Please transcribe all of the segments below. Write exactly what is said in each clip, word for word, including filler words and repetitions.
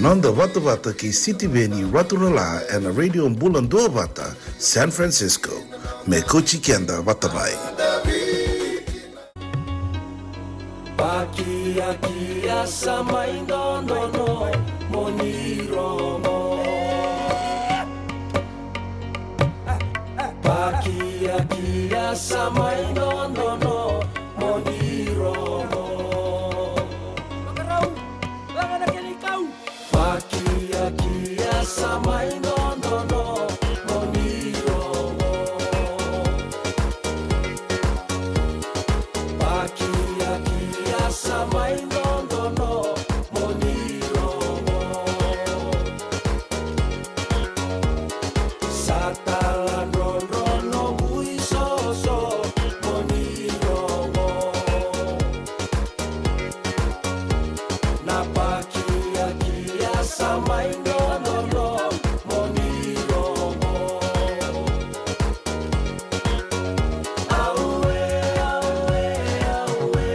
Noda vatavata kei Sitiveni Raturala ena Radio Bula Duavata, San Francisco. Me kauti keda vata mai. Pakiakia sa mai dodonu mo ni rogo. Pakiakia sa mai dodonu mo ni rogo. Pakiakia sa mai dodonu mo ni rogo. Pakiakia sa mai dodonu mo ni rogo. Sa taladrodro noqu isoso mo ni rogo. Na pakiakia sa mai dodonu mo ni rogo. Aue, aue, aue,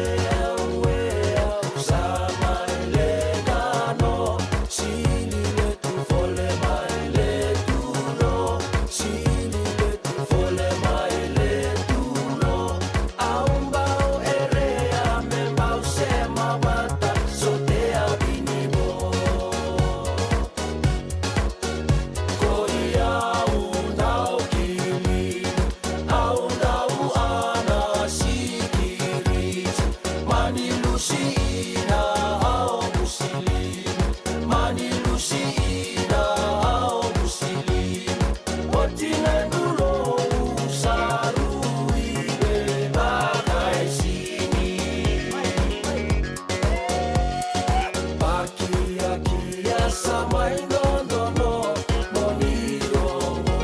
aue, au sa mai le dano. Sili le tu fole mai le tu no. Sili le tu fole mai le tu no. Au bau erea me bau sema vata sotea vinivo. Ko i au dau kili, au dau ana sikiri. Mani lusi ina au musili, mani lusi ina au musili. Oti na dulou sa rui me vakaisini. Pakiakia sa mai dodonu mo ni rogo.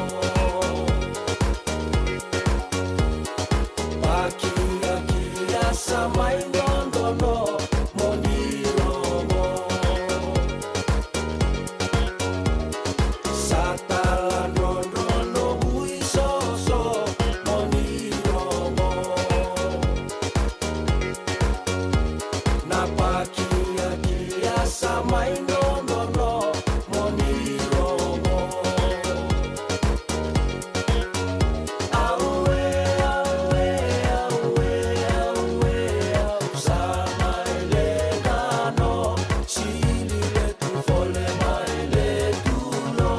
Pakiakia sa mai dodonu mo ni rogo. Sa taladrodro noqu isoso mo ni rogo. Na pakiakia sa mai dodonu mo ni rogo. Aue, aue, aue, aue, au sa mai le dano. Sili le tu fole mai le tu no.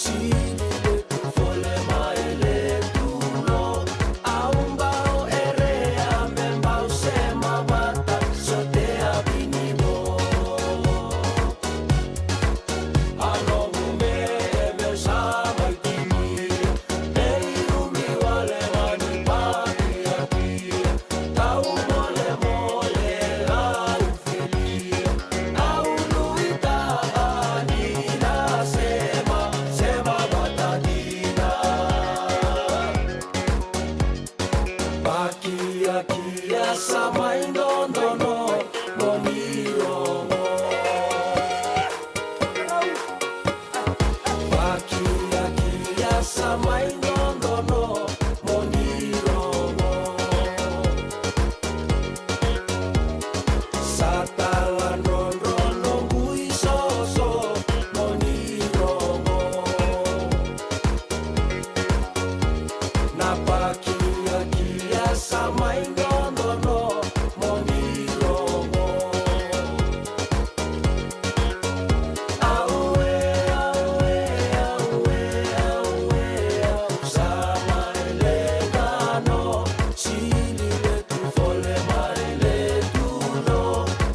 Sili le tu fole mai le tu no. Au bau erea me bau sema vata sotea vinivo. A noqu me, me sa mai tini. Me i umi wale ga ni pakiakia. Tau mole mole au felia. Au nuitaka ni na sema, sema vata dina. Pakiakia sa mai dodonu mo ni rogo. Pakiakia sa mai dodonu mo ni rogo. Sa taladrodro noqu isoso mo ni rogo. Na pakiakia sa mai dodonu mo ni rogo. Aue, aue, aue, aue, au sa mai le dano. Sili le tu fole mai le tu no.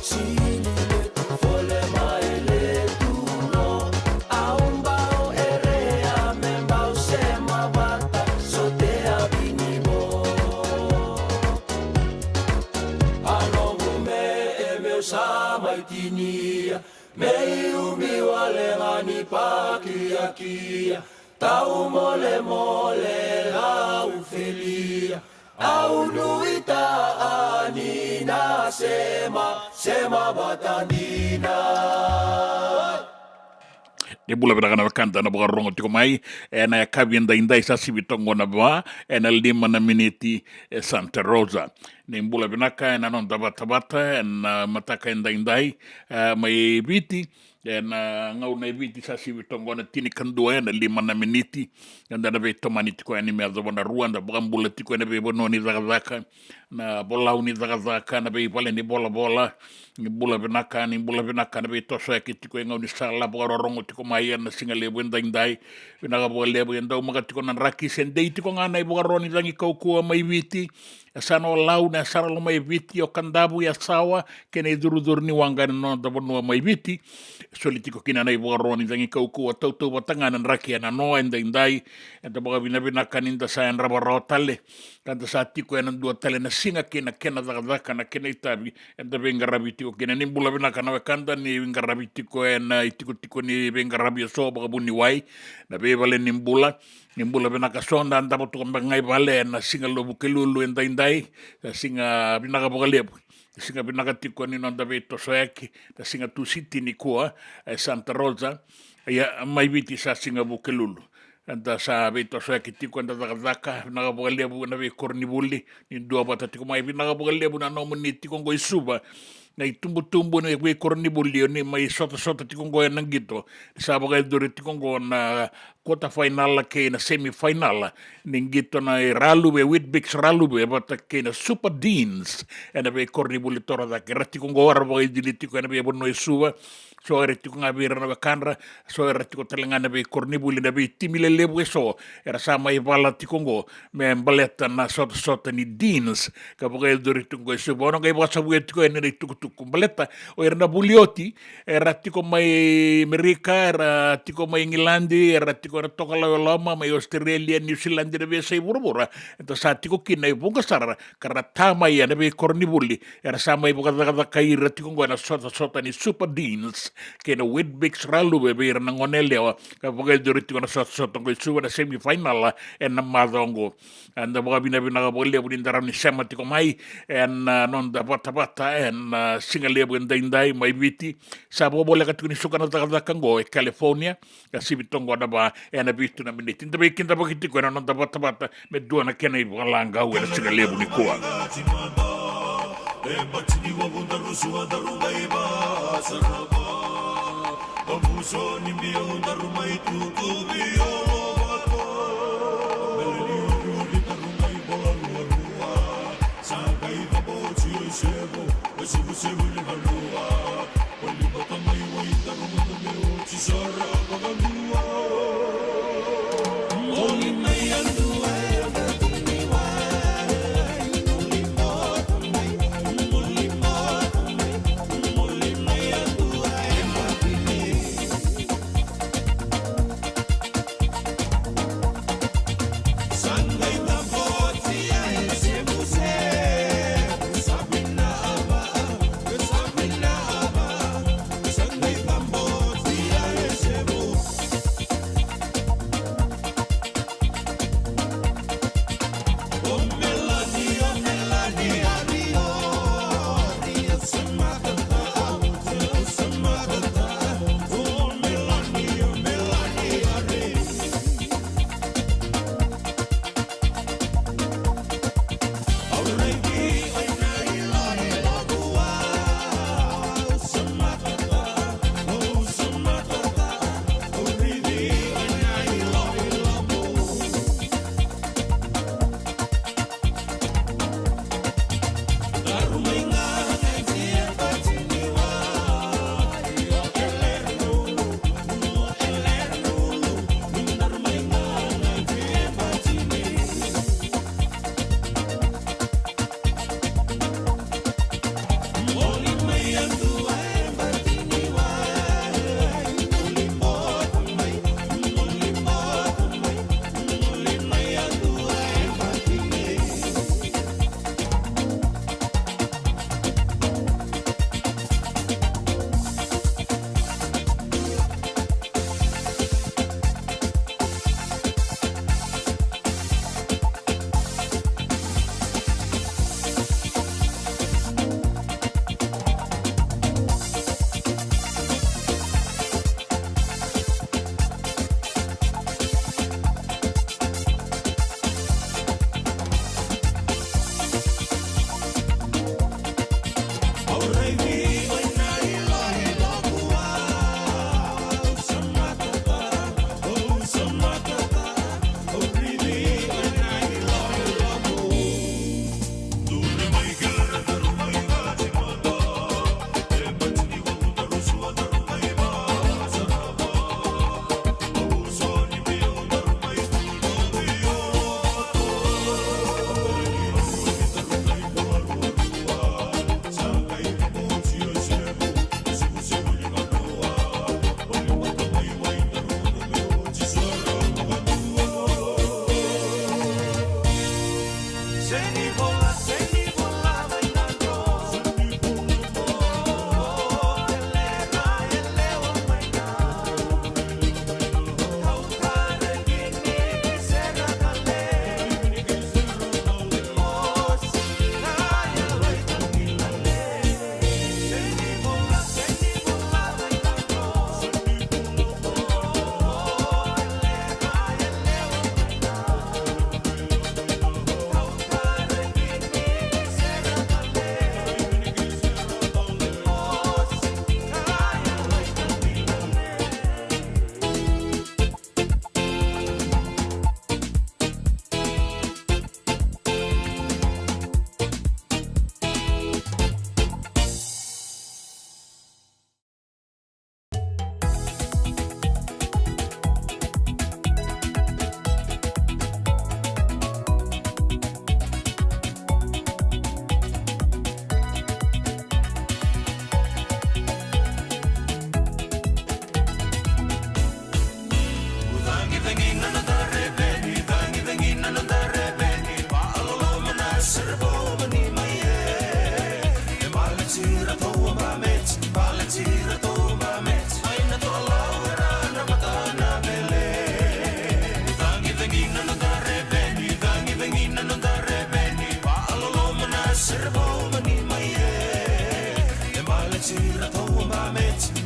Sili le tu fole mai le tu no. Au bau erea me bau sema vata sotea vinivo. A noqu me, e meu sa mai tinia. Me i umi wale ga ni pakiakia. Tau mole mole au felia. Au nuitaka ni na sema, sema vata dina. Ni bula vinaka na wekada na vakarorogo tiko mai ena yakavi edaidai, sa sivi toka qo na va ena lima na miniti e Santa Rosa. Ni bula vinaka ena noda vatavata ena mataka edaidai, e, mai Viti. Ena gauna e Viti sa sivi toka qo na tinikadua ena lima na miniti. Eda na veitomani tiko yani me yacova na rua, da vakabula tiko ena veivanua ni cakacaka, na volau ni cakacaka, na veivale ni volavola. Ni bula vinaka, ni bula vinaka na veitosoyaki tiko e gaunisala vakarorogo tiko mai ena siga levu edaidai. Vinaka vakalevu e daumaka tiko na draki se dei tiko ga na ivakaro ni cagi kaukauwa mai Viti. E sa na o Lau, na e sa na loma e Viti, o Kadavu, Yasawa kei na icurucuru ni waqa ena noda vanua mai Viti. Soli tiko kina na ivakaro ni cagi kaukauwa, tautauvata ga na draki ena noa edaidai. Eda vakavinavinaka ni da sa yadrava rawa tale, ka da sa tiko ena dua tale na siga kei na kena cakacaka, na kena itavi eda veiqaravi tiko kina. Ni bula vinaka na wekada ni qaravi tiko ena itikotiko ni veiqaravi eso vakavuniwai, na veivale ni bula. Ni bula vinaka, so da davo toka beka ga i vale ena siga lo Vukelulu edaidai. Na siga vinaka vakalevu, na siga vinaka tiko ni noda veitosoyaki, na siga Tusiti nikua e Santa Rosa. Ia mai Viti sa siga Vukelulu. Eda sa veitosoyaki tiko, eda cakacaka vinaka vakalevu ena veikoronivuli. Ni duavata tiko mai, vinaka vakalevu na nomuni tiko qo i Suva, na itubutubu ni veikoronivuli, o ni mai sotasota tiko qo ena qito. Ni sa vakayacori tiko qo na quarter final kei na semi final ni qito na iRaluve, Weet-Bix Raluve vata kei na Super Deans ena veikoronivuli torocake. Era tiko qo, era vakaicili tiko ena veivanua e Suva. So era tiko ga vei ira na wekadra, so era tiko tale ga na veikoronivuli, na veitimi lelevu eso era sa mai vala tiko qo me baleta na sotasota ni Deans ka vakayacori tiko qo e Suva. Au na qai vakasavuya tiko yani na itukutuku baleta o ira na vuli oti, era tiko mai Merika, era tiko mai Igiladi, era tiko, era tokalau e loma mai Australia, New Zealand, na veiyasai vuravura. Eda sa tiko kina e vuqa sara ka ra ta mai ena veikoronivuli, era sa mai vakacakacakai ira tiko qo ena sotasota ni Super Deans kei na Weet-Bix Raluve vei ira na gone yalewa, ka vakayacori tiko na sotasota qo i Suva, na semi final ena macawa qo. Eda vakavinavinaka vakalevu ni da rawa ni sema tiko mai ena noda vatavata ena siga levu edaidai mai Viti. Sa vakavoleka tiko ni suka na cakacaka qo e California, ka sivi toka qo na va ena vitu na miniti. Da veikidavaki tiko ena noda vatavata me dua na kena ivakalagau ena siga levu nikua.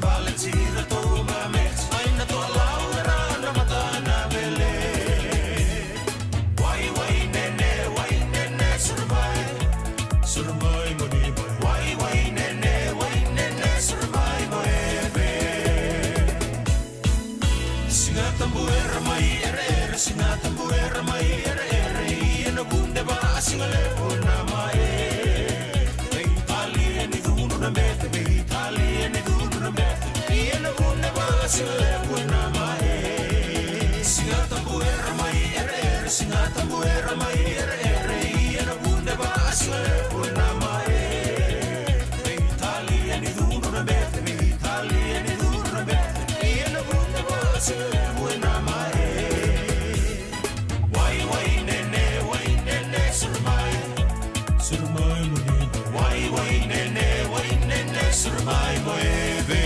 Baleti iratou ba meti mai na toalau era na matana vele. Wai, wai, nene, wai, nene, suru mai. Suru mai mo ni mai. Wai, wai, nene, wai, nene, suru mai mo eve. Siga Tabu era mai ereere, Siga Tabu era mai ereere, ia na vude va a siga levu na mai. Veitalia ni cudru na bete, veitalia ni cudru na bete, ia na vude va a siga levu na mai. Siga Tabu era mai ereere, Siga Tabu era mai ereere, ia na vude va a siga levu na mai. Veitalia ni cudru na bete, veitalia ni cudru na bete, ia na vude va a siga levu na mai. Wai, wai, nene, wai, nene, suru mai. Suru mai mo ni. Wai, wai, nene, wai, nene, suru mai mo eve.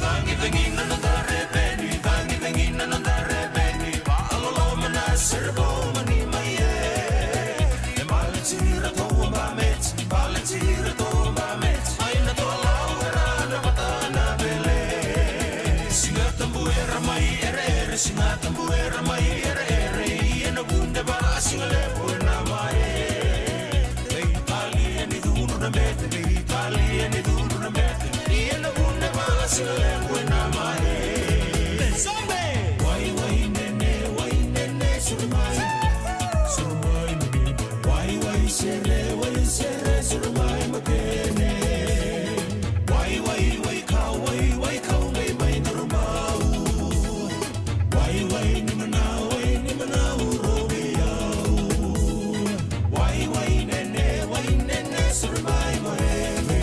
Cagicagi na noda reveni, cagicagi na noda reveni, vaaloloma na serevomani mai e. E baleti iratou ba meti, baleti iratou ba meti mai na toalau era na matana vele. Siga Tabu era mai ereere, Siga Tabu era mai ereere, ia na vude va a siga levu na mai. Veitalia ni cudru na bete, veitalia ni cudru na bete, ia na vude va a siga levu na mai. Wai, wai, nene, wai, nene, suru mai. Suru mai mo ni mai. Wai, wai, sere, wai, sere, suru mai mo kene. Wai, wai, wai, kau, wai, wai, kau, mai, mai, durumau. Wai, wai, ni manau, wai, ni manau, rovi au. Wai, wai, nene, wai, nene, suru mai mo eve.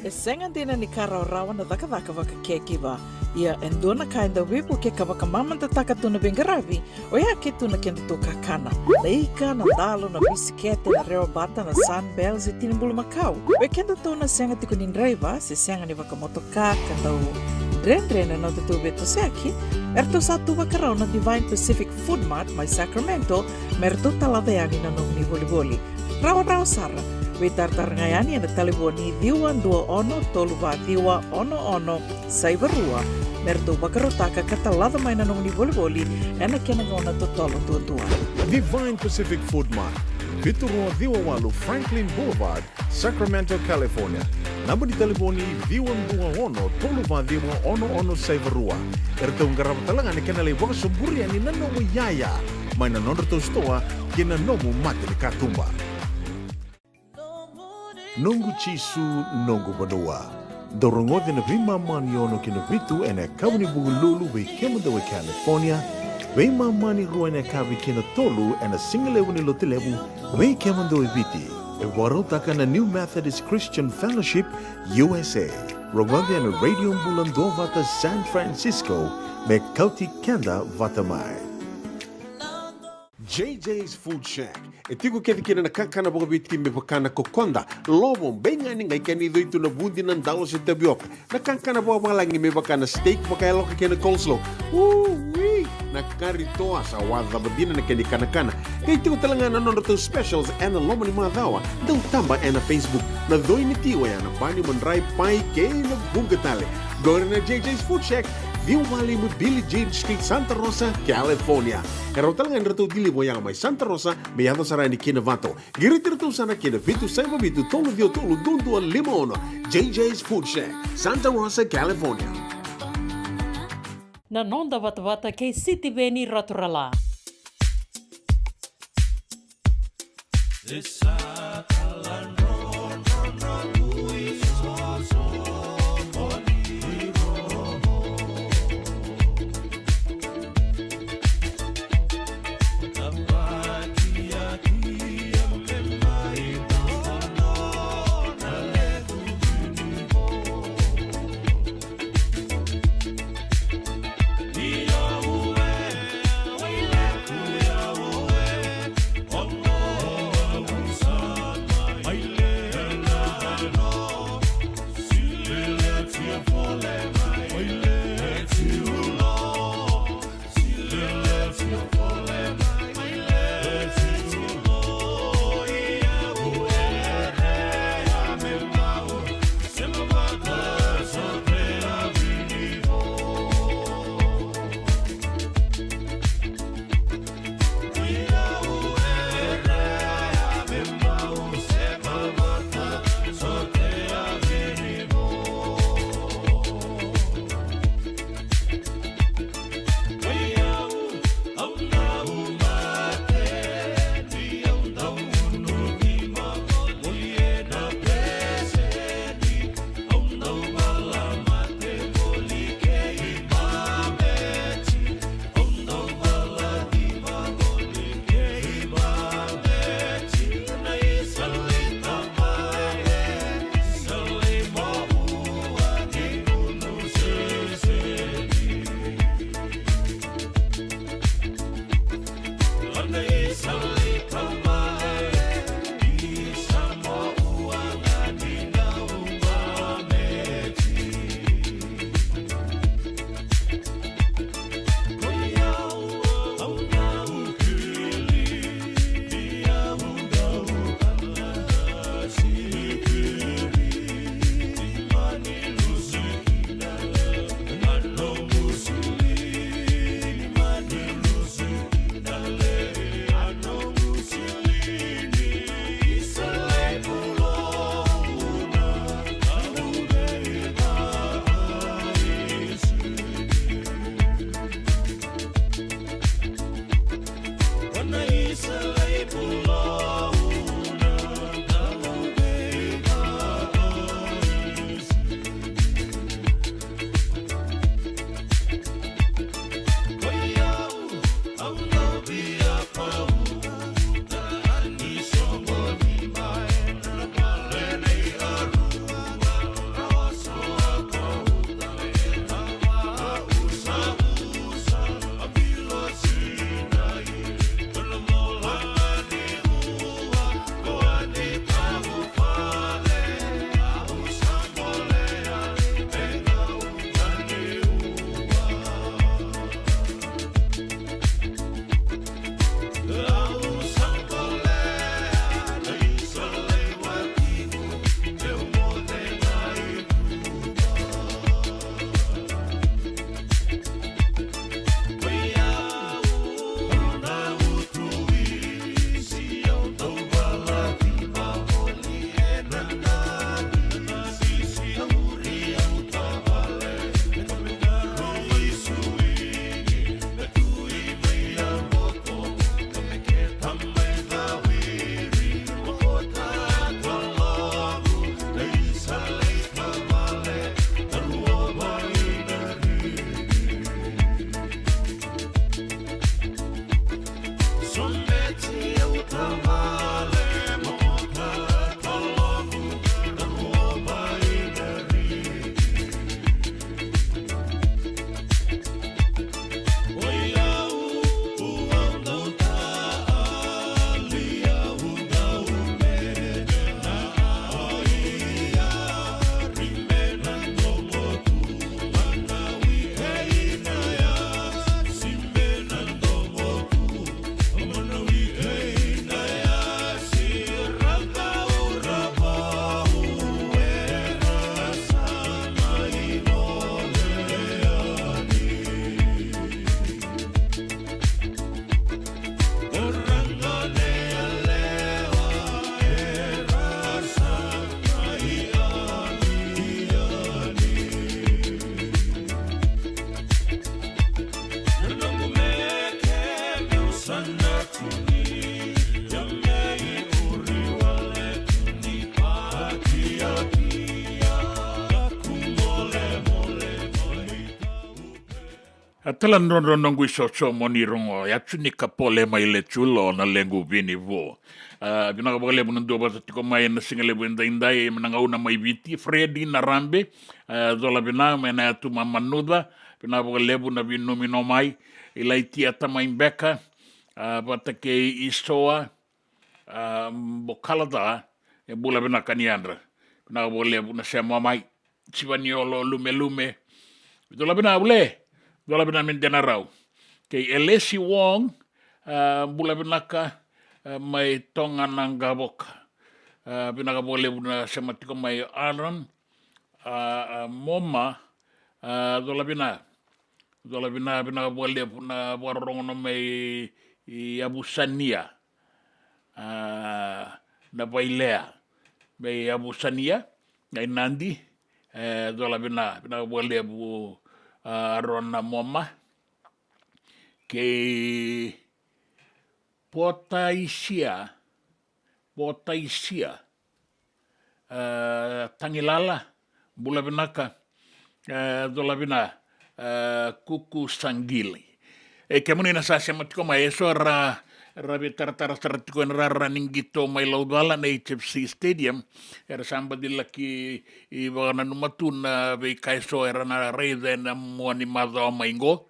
E sega dina ni ka rawarawa na cakacaka vaka caregiver. Ia e dua na ka e dau veivuke ka vakamamadataka tu na veiqaravi, oya ke tu na kedatou kakana. Na ika, na dalo, na bisikete, na rewabata, na Sunbell se tini bulumakau. Vei kedatou na sega tiko ni draiva se sega ni vakamotoka ka dau dredre na nodatou veitosoyaki, eratou sa tu vakarau na Divine Pacific Food Mart mai Sacramento me ratou talaca yani na nomuni volivoli. Rawarawa sara. Veitaratara ga yani ena talevoni ciwa dua ono tolu va ciwa ono ono saiva rua me ratou vakarautaka ka talaca mai na nomuni volivoli ena kena gauna totolo duadua. Divine Pacific Food Mart, vitu rua ciwa walu Franklin Boulevard, Sacramento, California. Naba ni talevoni ciwa dua ono tolu va ciwa ono ono saiva rua. Eratou qarava tale ga na kena lai vakasoburi yani na nomu iyaya mai na nodratou sitoa kei na nomu mata ni katuba. Noqu Jisu, noqu vanua. Dou rogoca na veimama ni ono ki na vitu ena yakavi ni Vukelulu vei kemudou e California, veimama ni rua ena yakavi ki na tolu ena sigalevu ni Lotulevu vei kemudou e Viti. E vakarautaka na New Methodist Christian Fellowship U S A. Rogoca ena Radio Bula Duavata San Francisco me kauti keda vata mai. J J's Food Shack. E tiko kece kina na kakana vakaviti me vaka na kokoda, lovo, beigani, qai kena icoi tu na vudi, na dalo se tavioka. Na kakana vakavalagi me vaka na steak vakayaloka kei na coleslaw. Ui! Na kari toa, sa wacava dina na kena ikanakana. Qai tiko tale ga na nodratou specials ena loma ni macawa. Dau taba ena Facebook. Na coi ni ti oya na bani, madrai, pai kei na vuqa tale. Qori na J J's Food Shack, ciwa walu lima Billie Jean Street, Santa Rosa, California. E rawa tale ga ni ratou deliver oya mai Santa Rosa me yaco sara yani ki Novato. Qiriti iratou sara ki na vitu saiva vitu tolu ciwa tolu dua dua lima ono. J J's Food Shack, Santa Rosa, California. Na noda vatavata kei Sitiveni Raturala. Taladrodro noqu isoso mo ni rogo, ya Junika Pole mai Lechulo na lequ vinivu. A, vinaka vakalevu na dua vata tiko mai ena siga levu edaidai, mai na gauna mai Viti, Fredi Narabe, a, cola vina mai na yatu Mamanuca, vinaka vakalevu na vinumi no mai, Ilaitia Tamai Beka, a, vata kei Isoa, a, Bokalaca, e bula vinaka ni yadra. Vinaka vakalevu na sema mai. Sivaniolo Lumelume. Cola vina Vule. Cola vina me dena rau. Kei Elesi Wong, a, bula vinaka, a, mai Toga na Qavoka. A, vinaka vakalevu na sema tiko mai Aaron, a, a, Moma, a, cola vina. Cola vina, vinaka vakalevu na vakarorogo no mai i Yavusania. A, na Vailea. Mai Yavusania, na i Nadi, e, cola vina, vinaka vakalevu, a, Arona Moma. Kei Potaisia, Potaisia, a, Tagilala, bula vinaka, a, cola vina, a, Kuku Saqili. E kemuni na sa sema tiko mai, eso ra, ra veitaratara sara tiko ena rara ni qito mai Laucala na H F C Stadium, era sa baci laki vakananuma tu na veika eso era na raica ena mua ni macawa mai qo.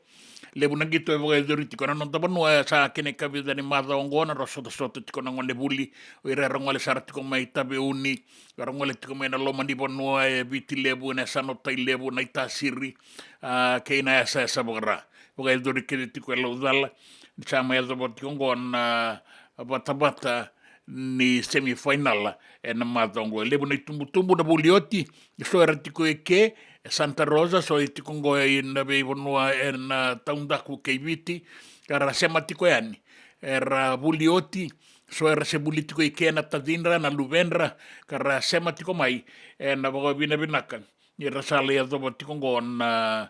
Levu na qito e vakayacori tiko ena noda vanua, e sa kena ikavica ni macawa oqo na ra sotasota tiko na gone vuli, o ira era gole sara tiko mai Taveuni, era gole tiko mai na loma ni vanua e Viti Levu, ena yasana o Tailevu, Naitasiri, a, kei na yasayasa vakara. Vakayacori kece tiko e Laucala, ni sa mai yacova tiko oqo na vatavata ni semifinal ena macawa oqo. E levu na itubutubu na vuli oti, eso era tiko e ke, e Santa Rosa, so e tiko oqo ena veivanua ena taudaku kei Viti, ka ra sema tiko yani. Era vuli oti, so era se vuli tiko i ke na tacidra, na luvedra, ka ra sema tiko mai ena vakavinavinaka. Ni ra sa lai yacova tiko oqo na,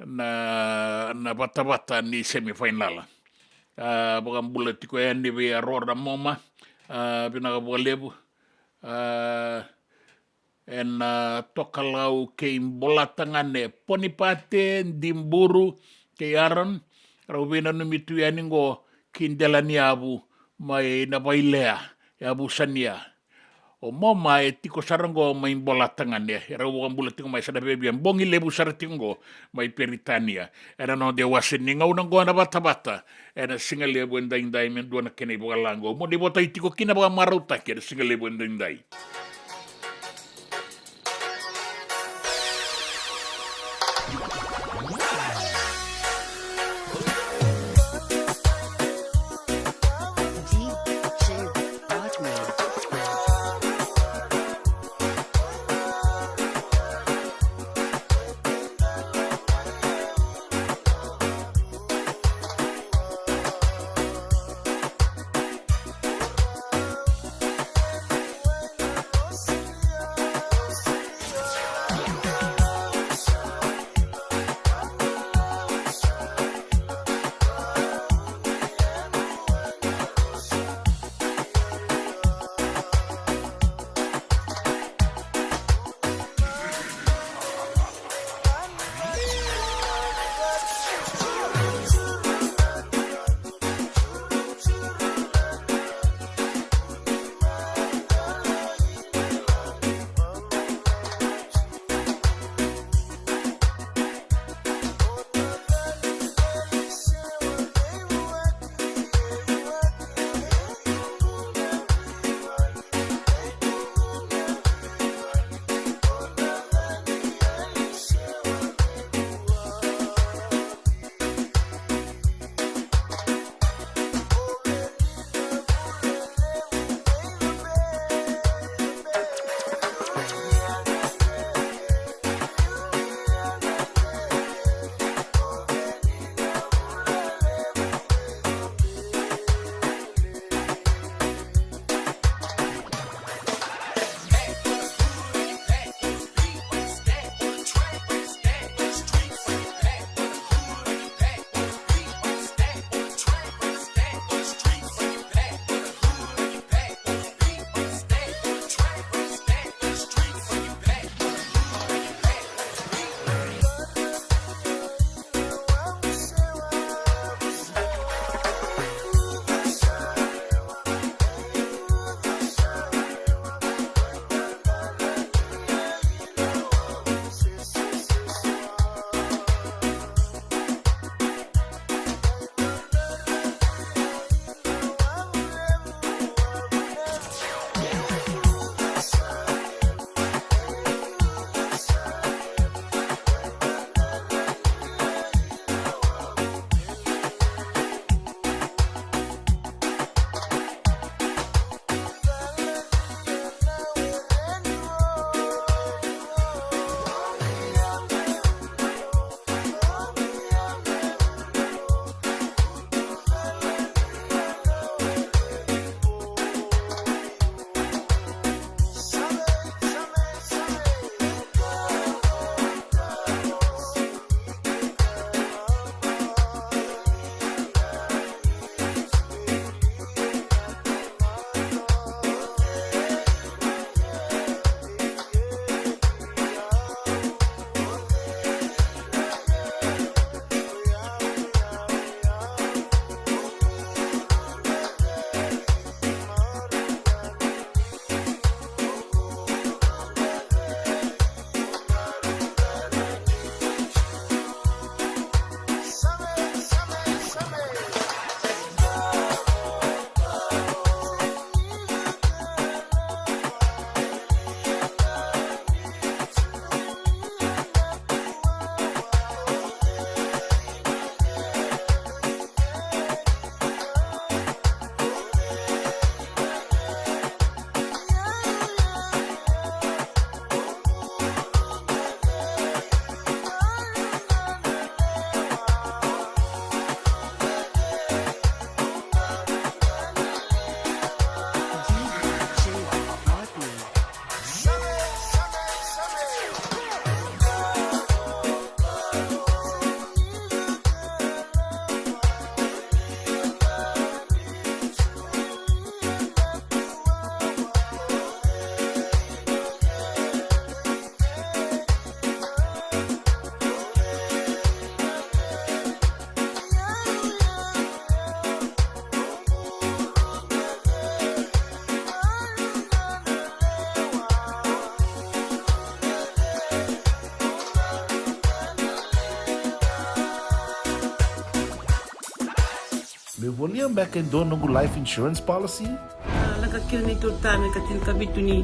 na, na vatavata ni semifinal. A, vakabula tiko yani vei Arora Moma, a, vinaka vakalevu. A, ena, a, Tokalau kei Bolatagane, Ponipate, Diburu, kei Aron, rau veinanumi tu yani oqo ki Delaniyavu mai na Vailea, Yavusania. O Moma e tiko sara oqo mai Bolatagane, e rau vakabula tiko mai, sa na viavia bogi levu sara tiko oqo mai Peritania. Ena noda iwase ni gauna oqo na vatavata, ena siga levu edaidai me dua na kena ivakalaqo. Mo ni votai tiko kina vakamarautaki ena siga levu edaidai. Me volia beka e dua noqu life insurance policy? A, lako kina neitou ta na ka tinikavitu ni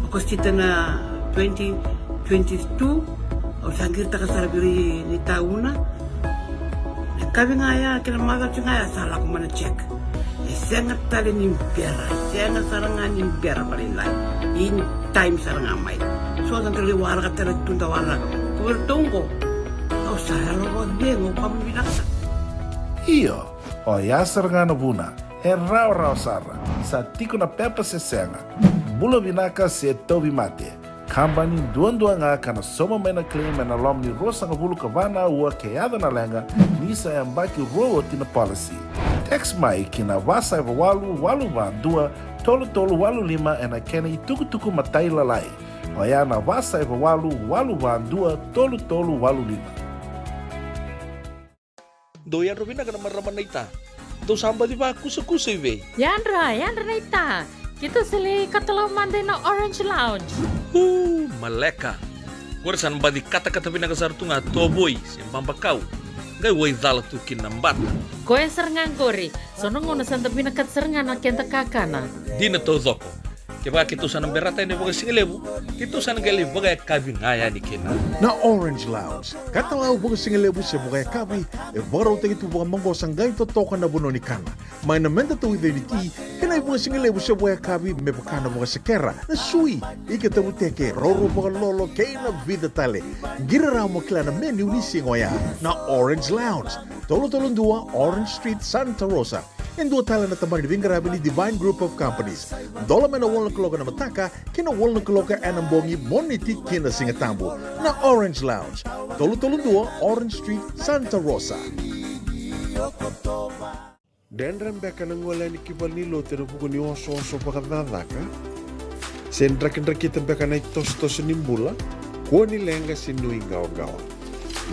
Okosita na twenty twenty-two. Au sa qiritaka sara vei ira ni tauna. Na kavi ga ya kei na macawa ga ya sa lako mai na check. E sega tale ni bera, e sega sara ga ni bera vakalailai. In time sara ga mai. So da qai waraka tale tu da waraka. Ko vei ratou qo. Au sa yalo vakacegu, au kama vinaka sara. Io, oya sara ga na vuna. E rawarawa sara, sa tiko na pepa se sega, bula vinaka se tauvimate. Kabani duadua ga ka na sauma mai na claim ena loma ni ruasagavulu ka va na aua ke yaco na leqa, ni sa yabaki rua oti na policy. Text mai ki na va saiva walu walu va dua tolu tolu walu lima ena kena itukutuku matailalai. Oya na va saiva walu walu va dua tolu tolu walu lima. Dou yadra vinaka na marama naita. Dou sa baci vakusakusa i vei? Yadra, yadra naita. Keitou sa lai katalau mada ina Orange Lounge. Uu, maleka. Qori sa na baci katakata vinaka sara tu ga tovoi se babakau. Qai waicala tu kina na bata. Koya sara ga qori. So na gauna sa da vinakata sara ga na keda kakana. Dina taucoko. Kevaka keitou sa na berata yani vakasigalevu, keitou sa na qai lai vakayakavi ga yani kina. Na Orange Lounge, katalau vakasigalevu se vakayakavi, e vakarautaki tu vakamaqosa qai totoka na vanua ni kana. Mai na meda tauica ni ti, kei na ivakasigalevu se vakayakavi me vaka na vakasekera, na sui, ika tavuteke, roro vakalolo, kei na vica tale. Qiri rawa mo kila na menu ni siga oya. Na Orange Lounge, tolu tolu dua Orange Street, Santa Rosa. E dua tale na tabana ni veiqaravi ni Divine Group of Companies. Dola mai na walu na kaloko ena mataka ki na walu na kaloko ena bogi, Moniti ki na Sigatabu. Na Orange Lounge, tolu tolu dua Orange Street, Santa Rosa. Dredre beka na gole yani ki valenilotu ena vuku ni osooso vakacakacaka? Se drakidrakita beka na itosotoso ni bula? Kua ni leqa se nuiqawaqawa.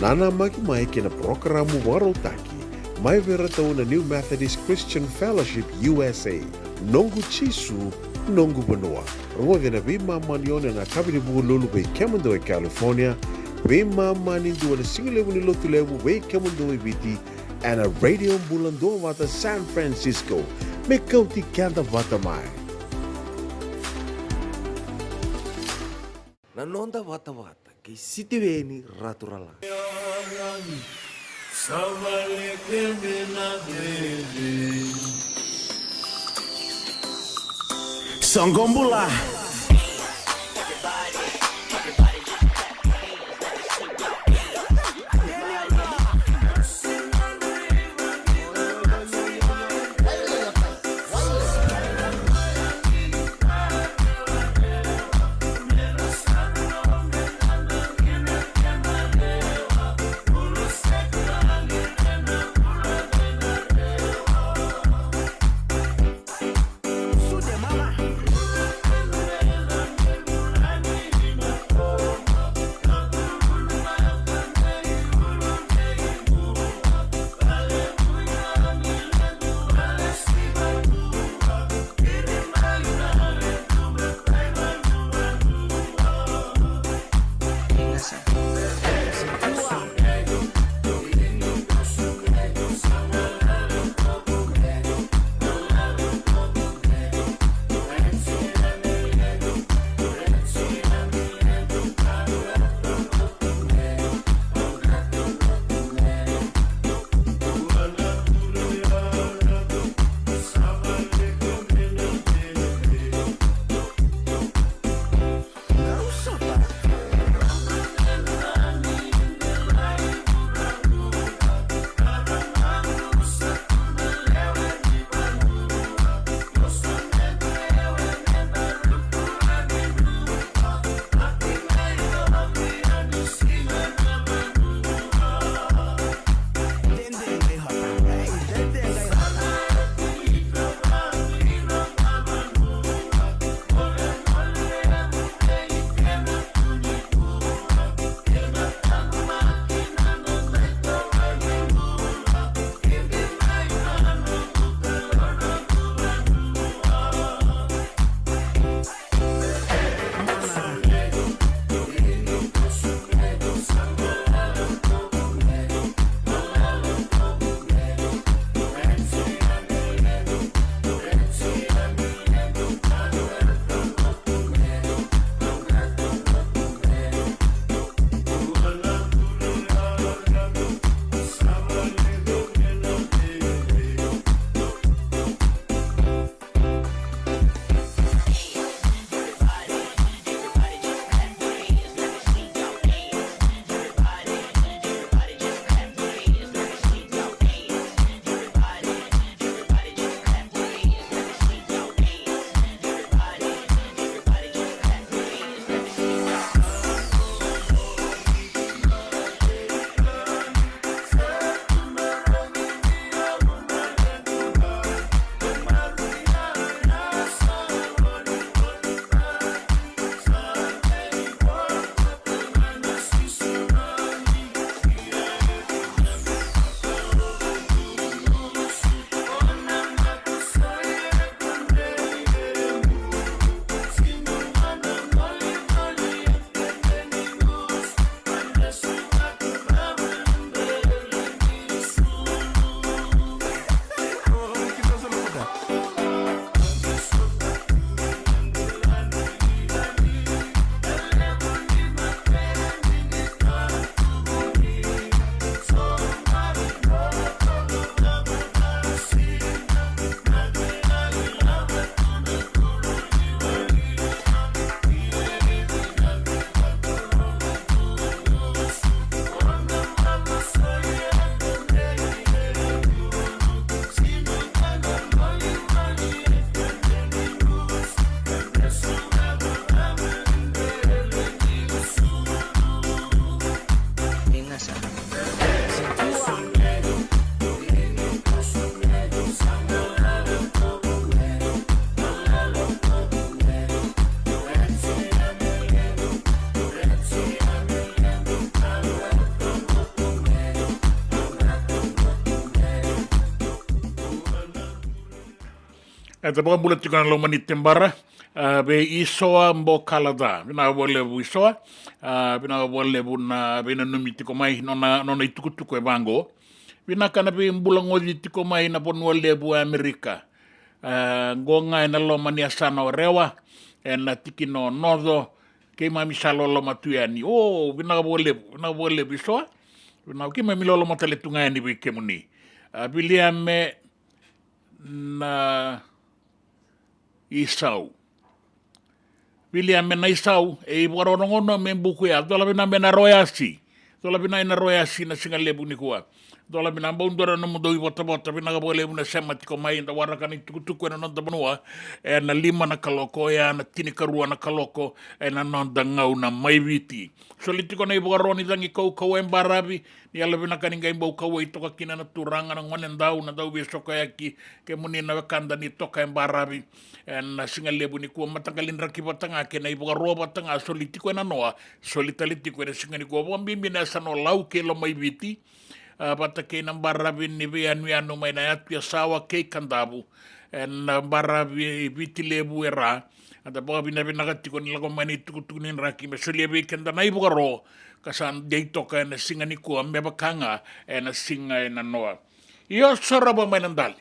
Nanamaki mai ki na parokaramu vakarautaki mai vei iratou na New Methodist Christian Fellowship U S A, Noqu Jisu, Noqu Vanua. Rogoci ena veimama ni ono ena yakavi ni Vukelulu vei kemudou e California, veimama ni dua ena sigalevu ni Lotulevu vei kemudou e Viti, ena Radio Bula Duavata San Francisco, me kauti keda vata mai. Na noda vatavata kei Sitiveni Raturala. Soqo bula. Keda vakabula tiko na loma ni tebara, a, vei Isoa Bokalaca. Vinaka vakalevu Isoa, a, vinaka vakalevu na veinanumi tiko mai, nona, nona itukutuku e vaqo. Vinaka na veibulagoci tiko mai na vanua levu e Amerika. A, qo ga ena loma ni yasana o Rewa, ena tikina o Noco, keimami sa loloma tu yani. O, vinaka vakalevu, vinaka vakalevu Isoa. Vinaka, keimami loloma tale tu ga yani vei kemuni. A, Viliame na Isau. Viliame na Isau, e ivakarorogo me buku ya, cola vina me na royasi. Cola vina ena royasi na siga levu nikua. Cola vina bau dua na nomudou ivotavota, vinaka vakalevu na sema tiko mai, da waraka na itukutuku ena noda vanua, ena lima na kaloko, oya na tinikarua na kaloko, ena noda gauna mai Viti. Soli tiko na ivakaro ni cagi kaukauwa e baravi, ni yalovinaka ni qai bau kauwai toka kina na turaga, na gonedau, na dauveisokoyaki, kemuni na wekada ni toka e baravi. Ena siga levu nikua mataqali draki vata ga kei na ivakaro vata ga soli tiko ena noa, soli tale tiko ena siga nikua. Vakabibi na yasana o Lau kei Lomaiviti, a, vata kei na baravi ni veiyanuyanu mai na yatu Yasawa kei Kadavu. Ena baravi Viti Levu e Ra, eda vakavinavinaka tiko ni lako mai na itukutuku ni draki me solia vei keda na ivakaro ka sa dei toka ena siga nikua me vaka ga ena siga ena noa. Io, sarava mai na dali.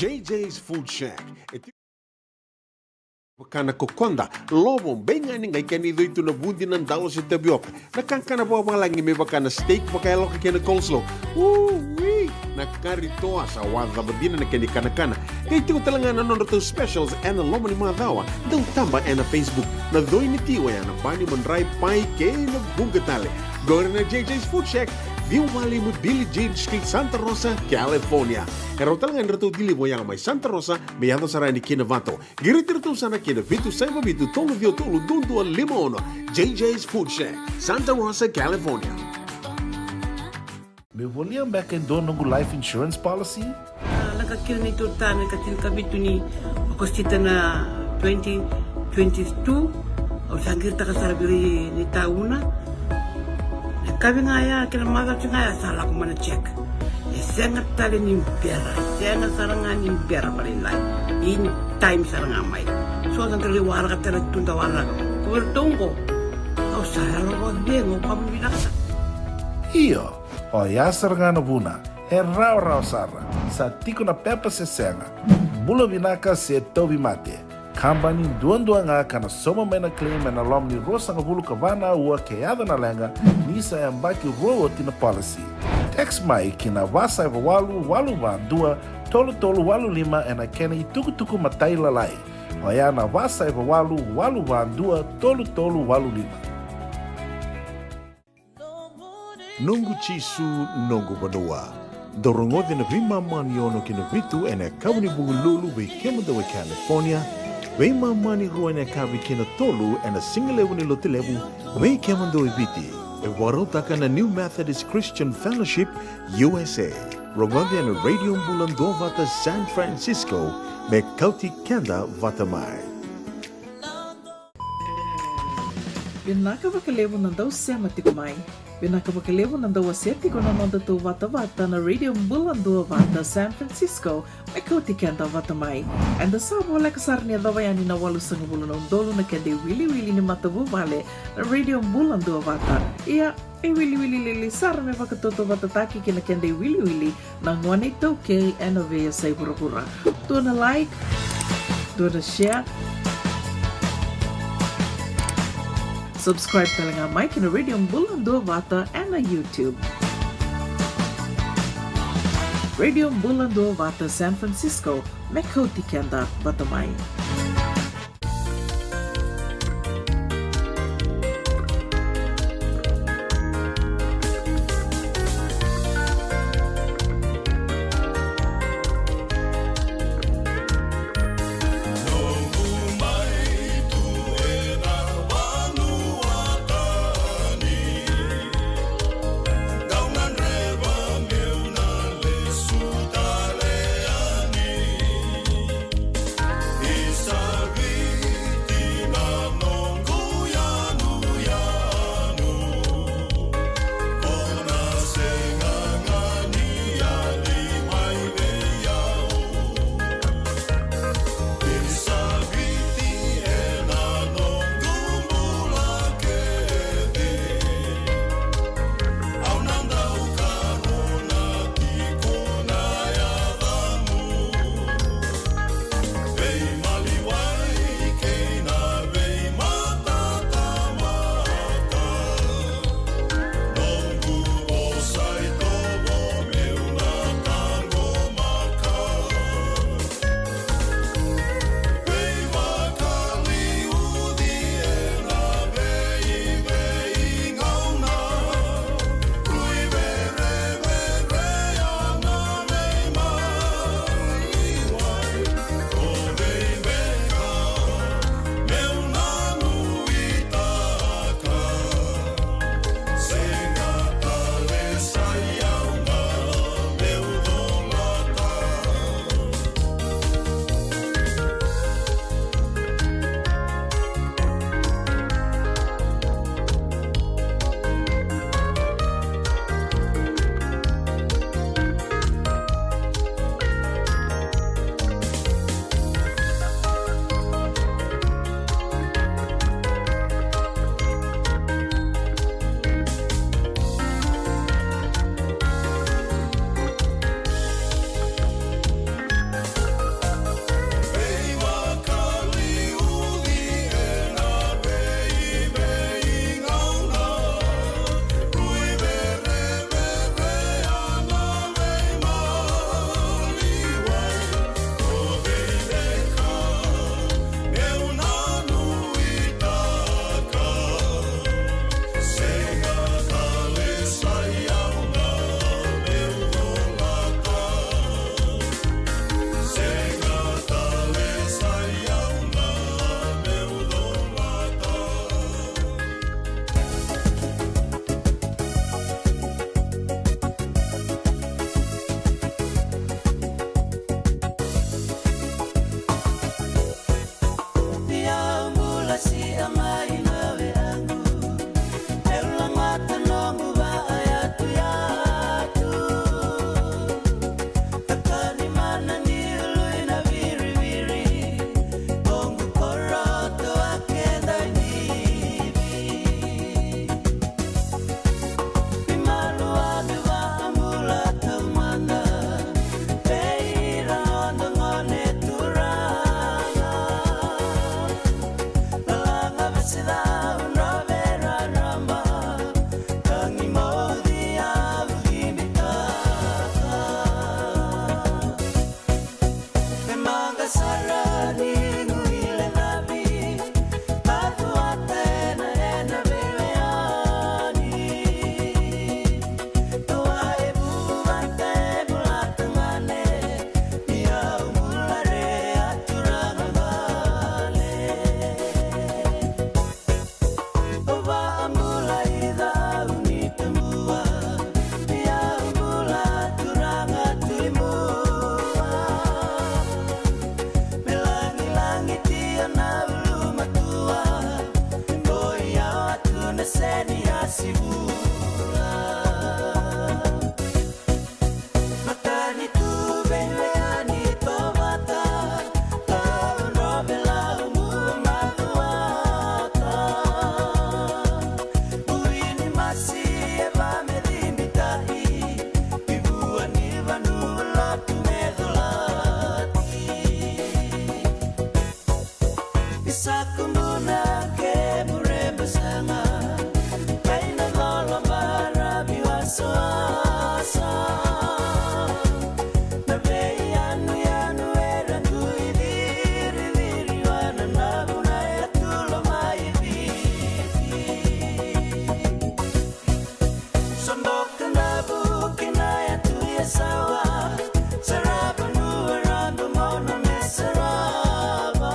J J's Food Shack. E tiko vaka na kokoda, lovo, beigani, qai kena icoi tu na vudi, na dalo se tavioka. Na kakana vakavalagi me vaka na steak vakayaloka kei na coleslaw. Ui! Na kari toa sa wacava dina na kena ikanakana. Qai tiko tale ga na nodratou specials ena loma ni macawa. Dau taba ena Facebook. Na coi ni ti oya na bani, madrai, pai kei na vuqa tale. Qori na J J's Food Shack, ciwa walu lima Billie Jean Street, Santa Rosa, California. E rawa tale ga ni ratou deliver oya mai Santa Rosa me yaco sara yani ki Novato. Qiriti iratou sara ki na vitu saiva vitu tolu ciwa tolu dua dua lima ono. J J's Food Shack, Santa Rosa, California. Meu volia beka e dua noqu life insurance policy? A, lako kina neitou ta me ka tinikavitu ni Okosita na twenty twenty-two. Au sa qiritaka sara vei ira ni tauna. E kavi ga ya, kei na macawa ga ya sa lako mai na check. E sega tale ni bera, e sega sara ga ni bera vakalailai. In time sara ga mai. So da qai waraka tale tu da waraka. Ko iratou oqo, au sa yalo vakacegu, au vakavinavinaka sara. Io, oya sara ga na vuna. E rawarawa sara. Sa tiko na pepa se sega. Bula vinaka se tauvimate. Kabani duadua ga ka na sauma mai na claim ena loma ni ruasagavulu ka va na aua ke yaco na leqa, ni sa yabaki rua oti na policy. Text mai ki na va saiva walu walu va dua tolu tolu walu lima ena kena itukutuku matailalai. Oya na va saiva walu walu va dua tolu tolu walu lima. Noqu Jisu, noqu vanua. Dou rogoci na veimama ni ono ki na vitu ena yakavi ni Vukelulu vei kemudou e California, veimama ni rua ena yakavi ki na tolu ena sigalevu ni Lotulevu vei kemudou e Viti. E vakarautaka na New Methodist Christian Fellowship U S A. Rogoci ena Radio Bula Duavata San Francisco me kauti keda vata mai. Vinaka vakalevu na dau sema tiko mai. Vinaka vakalevu na dau wasea tiko na noda tou vatavata na Radio Bula Duavata San Francisco, me kauti keda vata mai. Eda sa voleka sara ni yacova yani na walusagavulu na udolu na keda iwiliwili ni matavuvale na Radio Bula Duavata. Ia, e wiliwili lili sara me vakatautauvatataki kei na keda iwiliwili na gone iTaukei ena veiyasai vuravura. Dua na like, dua na share. Subscribe tale ga mai ki na Radio Bula Duavata ena YouTube. Radio Bula Duavata San Francisco, me kauti keda vata mai. Sasa na veiyanuyanu era dui ciriciri vua na navuna yatu lomai Viti. Sodoka na vuki na yatu Yasawa, sarava nua rodo mono me sarava.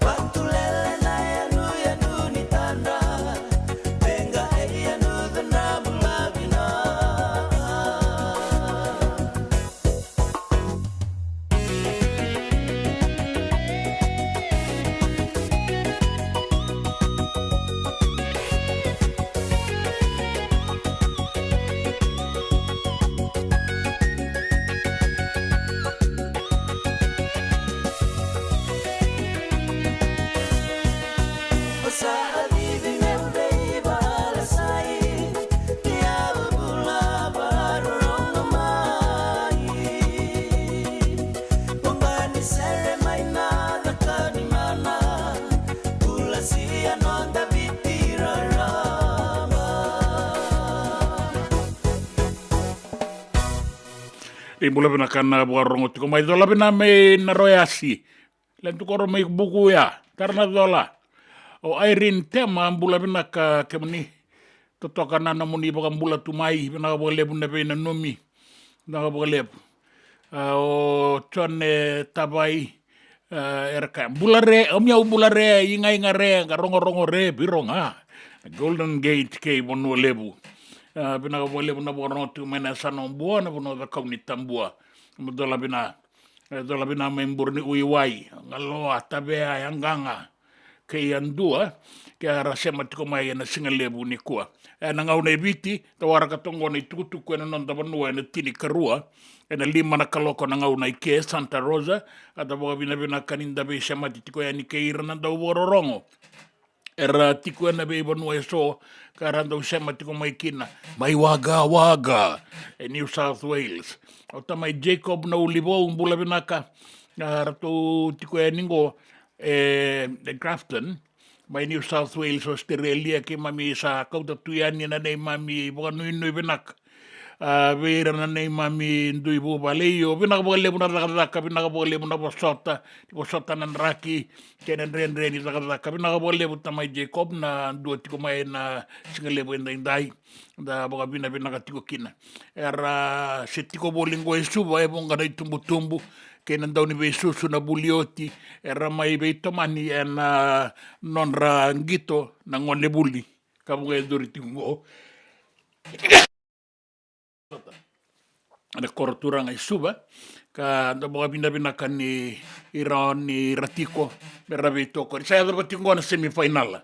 Vatulele na yanuyanu ni tadra, vega e yanuca na bula vina. Ni bula vinaka na vakarorogo tiko mai, cola vina mai na royasi. Letu koro mai Bukuya, tara na cola. O Irene Tema, bula vinaka kemuni. Totoka na nomuni vakabula tu mai, vinaka vakalevu na veinanumi. Vinaka vakalevu. A, o Jone Tavai, a, era kaya, bula re, o miau bula re, igaiga re, ga rogorogo re, viro ga. Golden Gate kei Vanua Levu. A, vinaka vakalevu na vakarorogo tiko mai na yasana o Bua, na vanua cakau ni Tabua. Mo cola vina. E cola vina mai Bureniui, Wai, Galoa, Tavea, Yaqaga kei Yadua, ke ra sema tiko mai ena siga levu nikua. Ena gauna e Viti, da waraka toka qo na itukutuku ena noda vanua ena tinikarua, ena lima na kaloko na gauna i ke Santa Rosa, a da vakavinavinaka ni da veisemati tiko yani kei ira na dau vakarorogo. Era tiko ena veivanua eso ka ra dau sema tiko mai kina, mai Wagga Wagga e New South Wales. O tamai Jacob na Ulivou, bula vinaka. A, ratou tiko yani qo e, e Grafton, mai New South Wales, Australia. Keimami sa kauta tu yani na neimami vakanuinui vinaka. A, vei ira na neimami dui vuvale, io, vinaka vakalevu na cakacaka, vinaka vakalevu na vosota, ni vosota na draki kei na dredre ni cakacaka. Vinaka vakalevu tamai Jacob na dua tiko mai na siga levu edaidai, da vakavinavinaka tiko kina. Era se tiko voli qo e Suva, e vuqa na itubutubu kei na dauniveisusu na vuli oti, era mai veitomani ena nodra qito na gone vuli ka vuqa e curu tiko qo ena koro turaga i Suva, ka da vakavinavinaka ni ira ni ra tiko me ra veitokoni. Sa yacova tiko qo na semifinal.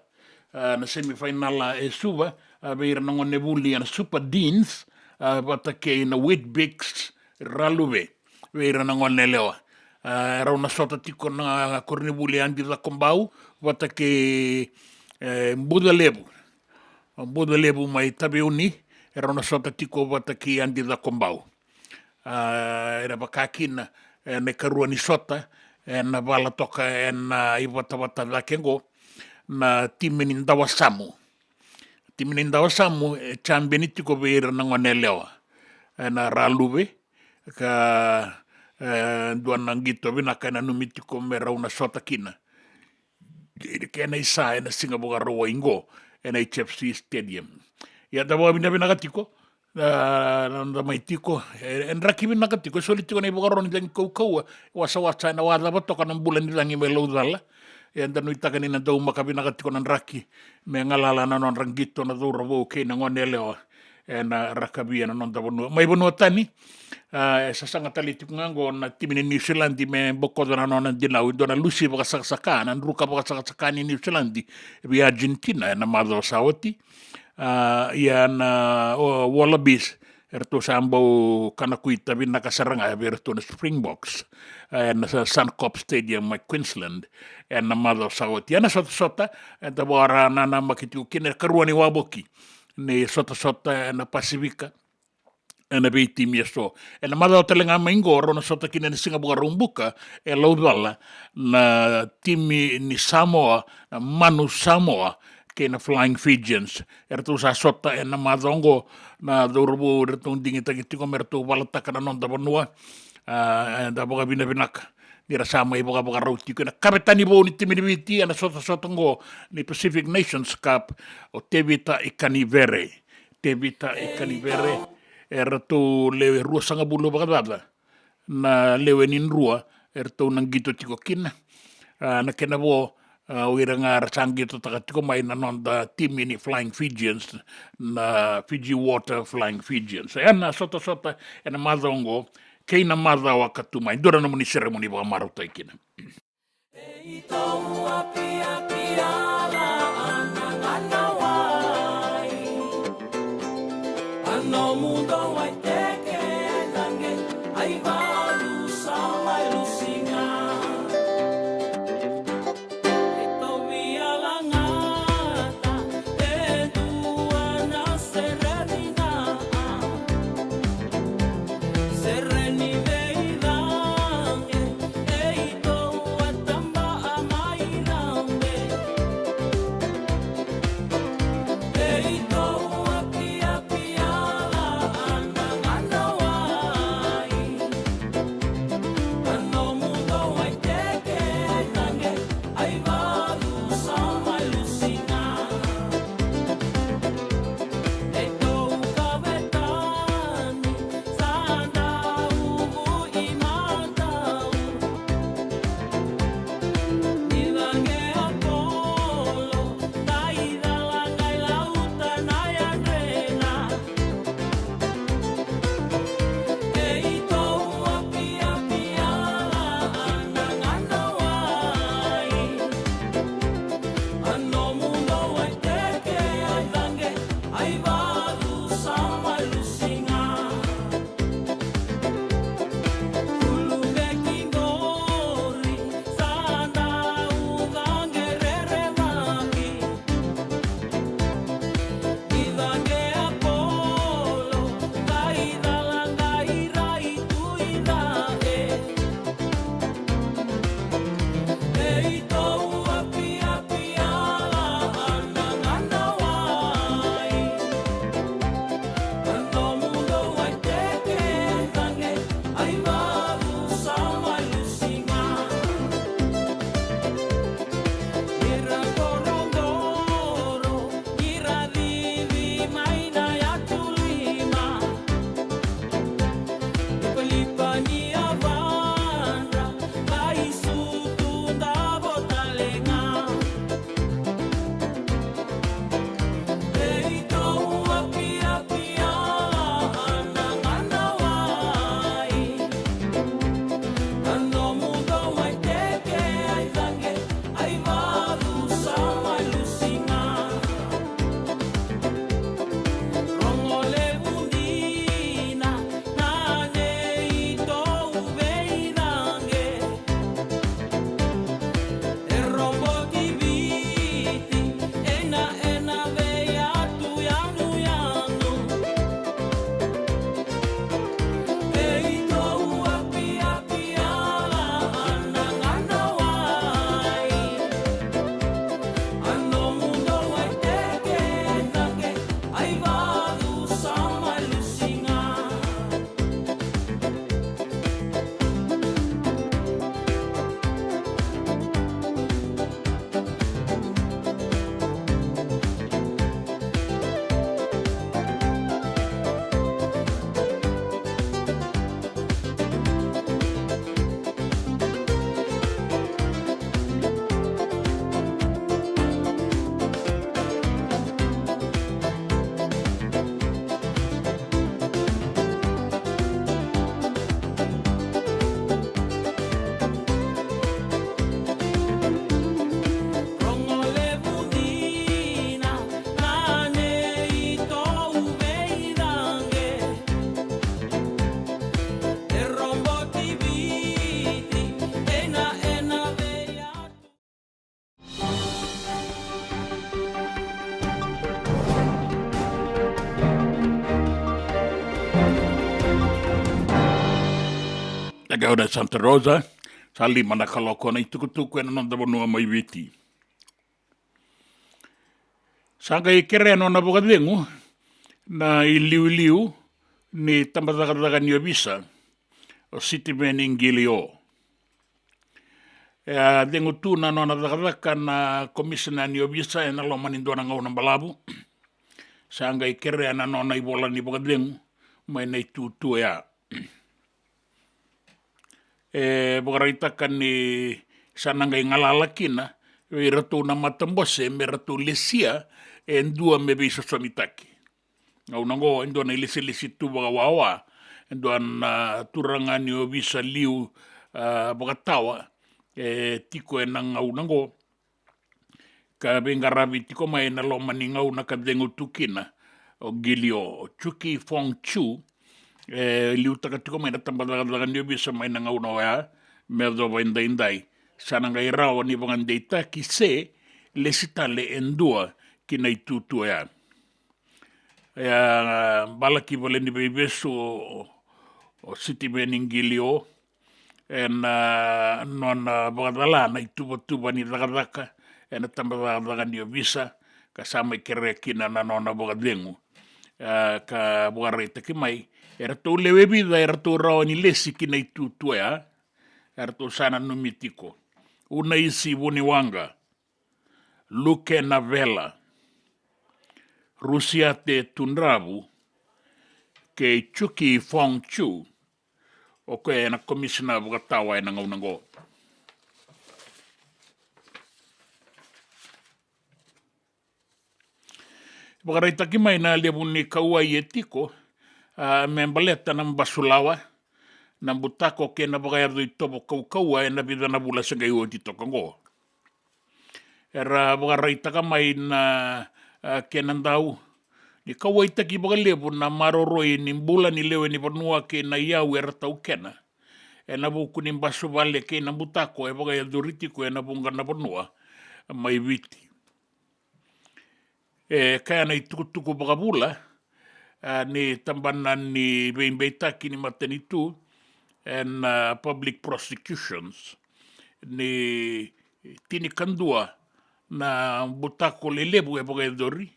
A, na semifinal e Suva, a, vei ira na gone vuli ena Super Deans, a, vata kei na Weet-Bix Raluve, vei ira na gone yalewa. A, rau na sota tiko na koronivuli Adi Cakobau vata kei, e, Bucalevu. Bucalevu mai Taveuni, e rau na sota tiko vata kei Adi Cakobau. A, ena vaka kina, e, na ikarua ni sota, e, na vala toka, e, na ivatavata cake qo, na timi ni Dawasamu. Timi ni Dawasamu, e, champion tiko vei ira na gone yalewa. E, na Raluve, ka, e, dua na qito vinaka e nanumi tiko me rau na sota kina. Kei na kena isa ena siga Vakarauwai qo ena H F C Stadium. Ia da vakavinavinaka tiko, a, na noda mai tiko, e, e draki vinaka tiko, e soli tiko na ivakarau ni cagi kaukauwa, e wasawasa ena wacava toka na bula ni cagi mai Laucala. Ia da nuitaka ni na daumaka vinaka tiko na draki, me galala na nodra qito na cauravou kei na gone yalewa ena rakavi ena noda vanua. Mai vanua tani, a, e sasaga tale tiko ga qo na timi ni Niusiladi me bokoca na nona dinau, e dua na lusi vakasakasaka, na druka vakasakasaka ni Niusiladi vei Argentina ena macawa sa oti. A, ia na, o, Wallabies, eratou sa bau kana kuita vinaka sara ga vei iratou na Springboks, a, ena sa-, Suncorp Stadium mai Queensland ena macawa sa oti. Ena sotasota, eda vakananamaki tiko kina, e karua ni wavoki ni sotasota ena Pasifika ena veitimi eso. Ena macawa tale ga mai qo rau na sota kina ena siga Vakaraubuka e Laucala na timi ni Samoa, na Manu Samoa, kei na Flying Fijians. Eratou sa sota ena macawa oqo na cauravou eratou digitaki tiko me ratou valataka na noda vanua. A, eda vakavinavinaka ni ra sa mai vakavakarau tiko ena kavetani vou ni timi ni Viti ena sotasota oqo ni Pacific Nations Cup, o Tevita Ikanivere. Tevita Ikanivere, eratou lewe ruasagavulu vakacaca na lewe ni drua eratou na qito tiko kina. A, na kena vo, a, o ira ga era sa qitotaka tiko mai na noda timi ni Flying Fijians, na Fiji Water Flying Fijians. Ena sotasota ena macawa oqo kei na macawa ka tu mai. Dua na nomuni seremoni vakamarautaki kina. Na gauna e Santa Rosa, sa lima na kaloko na itukutuku ena noda vanua mai Viti. Sa qai kerea na nona vakacegu na iliuliu ni tabacakacaka ni ovisa, o Sitiveni Qilio. E a cegu tu na nona cakacaka na komisina ni ovisa ena loma ni dua na gauna balavu. Sa qai kerea na nona ivola ni vakacegu mai na itutu oya. E vakaraitaka ni sa na qai galala kina vei iratou na matabose me ratou lesia e dua me veisosomitaki. Gauna oqo e dua na ilesilesi tu vakawawa, e dua na turaga ni ovisa liu, a, vakatawa e tiko ena gauna oqo, ka veiqaravi tiko mai ena loma ni gauna ka cegu tu kina o Qilio, o Chuki Fong Chu. E liutaka tiko mai na tabacakacaka ni ovisa mai na gauna oya me yacova edaidai. Sa na qai rawa ni vakadeitaki se lesi tale e dua ki na itutu oya. E a balaki vale ni veivesu o, o Sitiveni Qilio ena nona vakacala na ituvatuva ni cakacaka ena tabacakacaka ni ovisa, ka sa mai kerea kina na nona vakacegu. E ka vakaraitaki mai, eratou lewe vica eratou rawa ni lesi ki na itutu oya, eratou sa nanumi tiko: Unaisi Vuniwaqa, Luke Navela, Rusiate Tudravu, kei Chuki Fong Chu, o koya ena komisina vakatawa ena gauna oqo. Vakaraitaki mai na levu ni kauwai e tiko, a, me baleta na basulawa, na butako kei na vakayaco itovo kaukauwa ena vica na vula se qai oti toka oqo. Era vakaraitaka mai na, a, kena dau ni kauwaitaki vakalevu na maroroi ni bula ni lewe ni vanua kei na iyau era taukena ena vuku ni basuvale kei na butako e vakayacori tiko ena vuqa na vanua mai Viti. E kaya na itukutuku vakavula, a, ni tabana ni veibeitaki ni matanitu ena, a, public prosecutions, ni tinikadua na butako lelevu e vakayacori,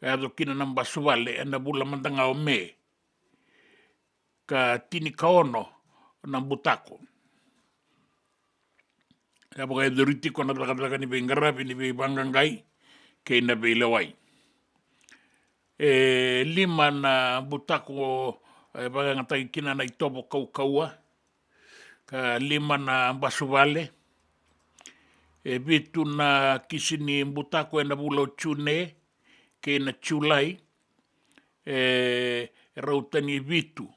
ka yaco kina na basuvale ena vula mada ga o Me, ka tinikaono na butako. E vakayacori tiko na cakacaka ni veiqaravi ni veivaqaqai kei na veilewai. E lima na butako e vakayagataki kina na itovo kaukauwa, ka lima na basuvale. E vitu na kisi ni butako ena vula o June kei na Julai, e rauta ni vitu.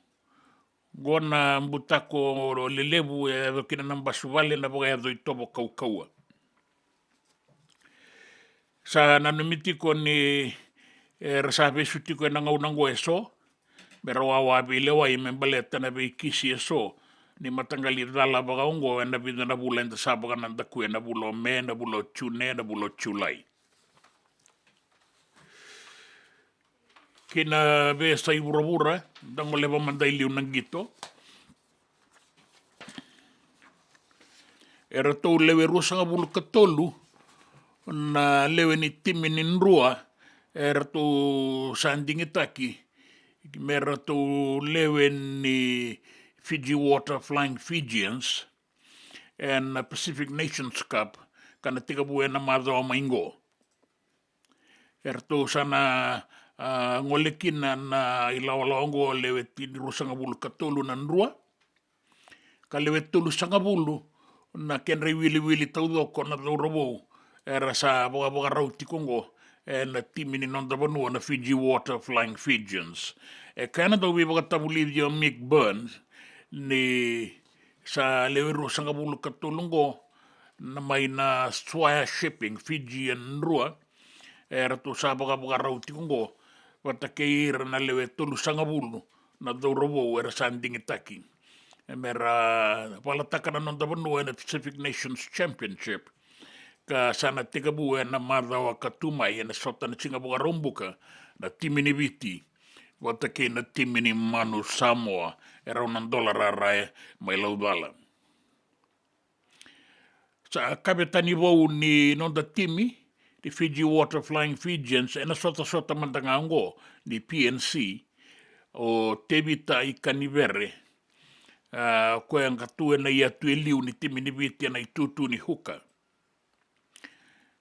Qo na butako lelevu e yaco kina na basuvale na vakayaco itovo kaukauwa. Sa nanumi tiko ni, e, era sa vesu tiko ena gauna oqo eso me ra wawa veilewai me baleta na veikisi eso ni mataqali cala vakaoqo ena vica na vula eda sa vakanadaku, ena vula o Me, na vula o June, na vula o Julai. Kei na veiyasai vuravura, da goleva mada i liu na qito. Eratou lewe ruasagavulu ka tolu na lewe ni timi ni Drua eratou sa digitaki me ratou lewe ni Fiji Water Flying Fijians ena Pacific Nations Cup, ka na tekivu ena macawa mai qo. Eratou sa na, a, gole kina na ilawalawa oqo, lewe tiniruasagavulu ka tolu na Drua, ka lewe tolusagavulu na kedra iwiliwili taucoko na cauravou era sa vakavakarau tiko oqo ena timi ni noda vanua na Fiji Water Flying Fijians. E kaya na dauvivakatavulici o Mick Burns ni sa lewe ruasagavulu ka tolu oqo na mai na Swire Shipping Fiji and Drua, eratou sa vakavakarau tiko oqo vata kei ira na lewe tolusagavulu na cauravou era sa digitaki me ra valataka na noda vanua ena Pacific Nations Championship, ka sa na tekivu ena macawa ka tu mai ena sota na siga Vakaraubuka na timi ni Viti vata kei na timi ni Manu Samoa, e rau na dola rarae mai Laucala. Sa kavetani vou ni noda timi ni Fiji Water Flying Fijians, ena sotasota mada ga oqo ni P N C, o Tevita Ikanivere, a, koya ka tu ena iyatu e liu ni timi ni Viti ena itutu ni huka.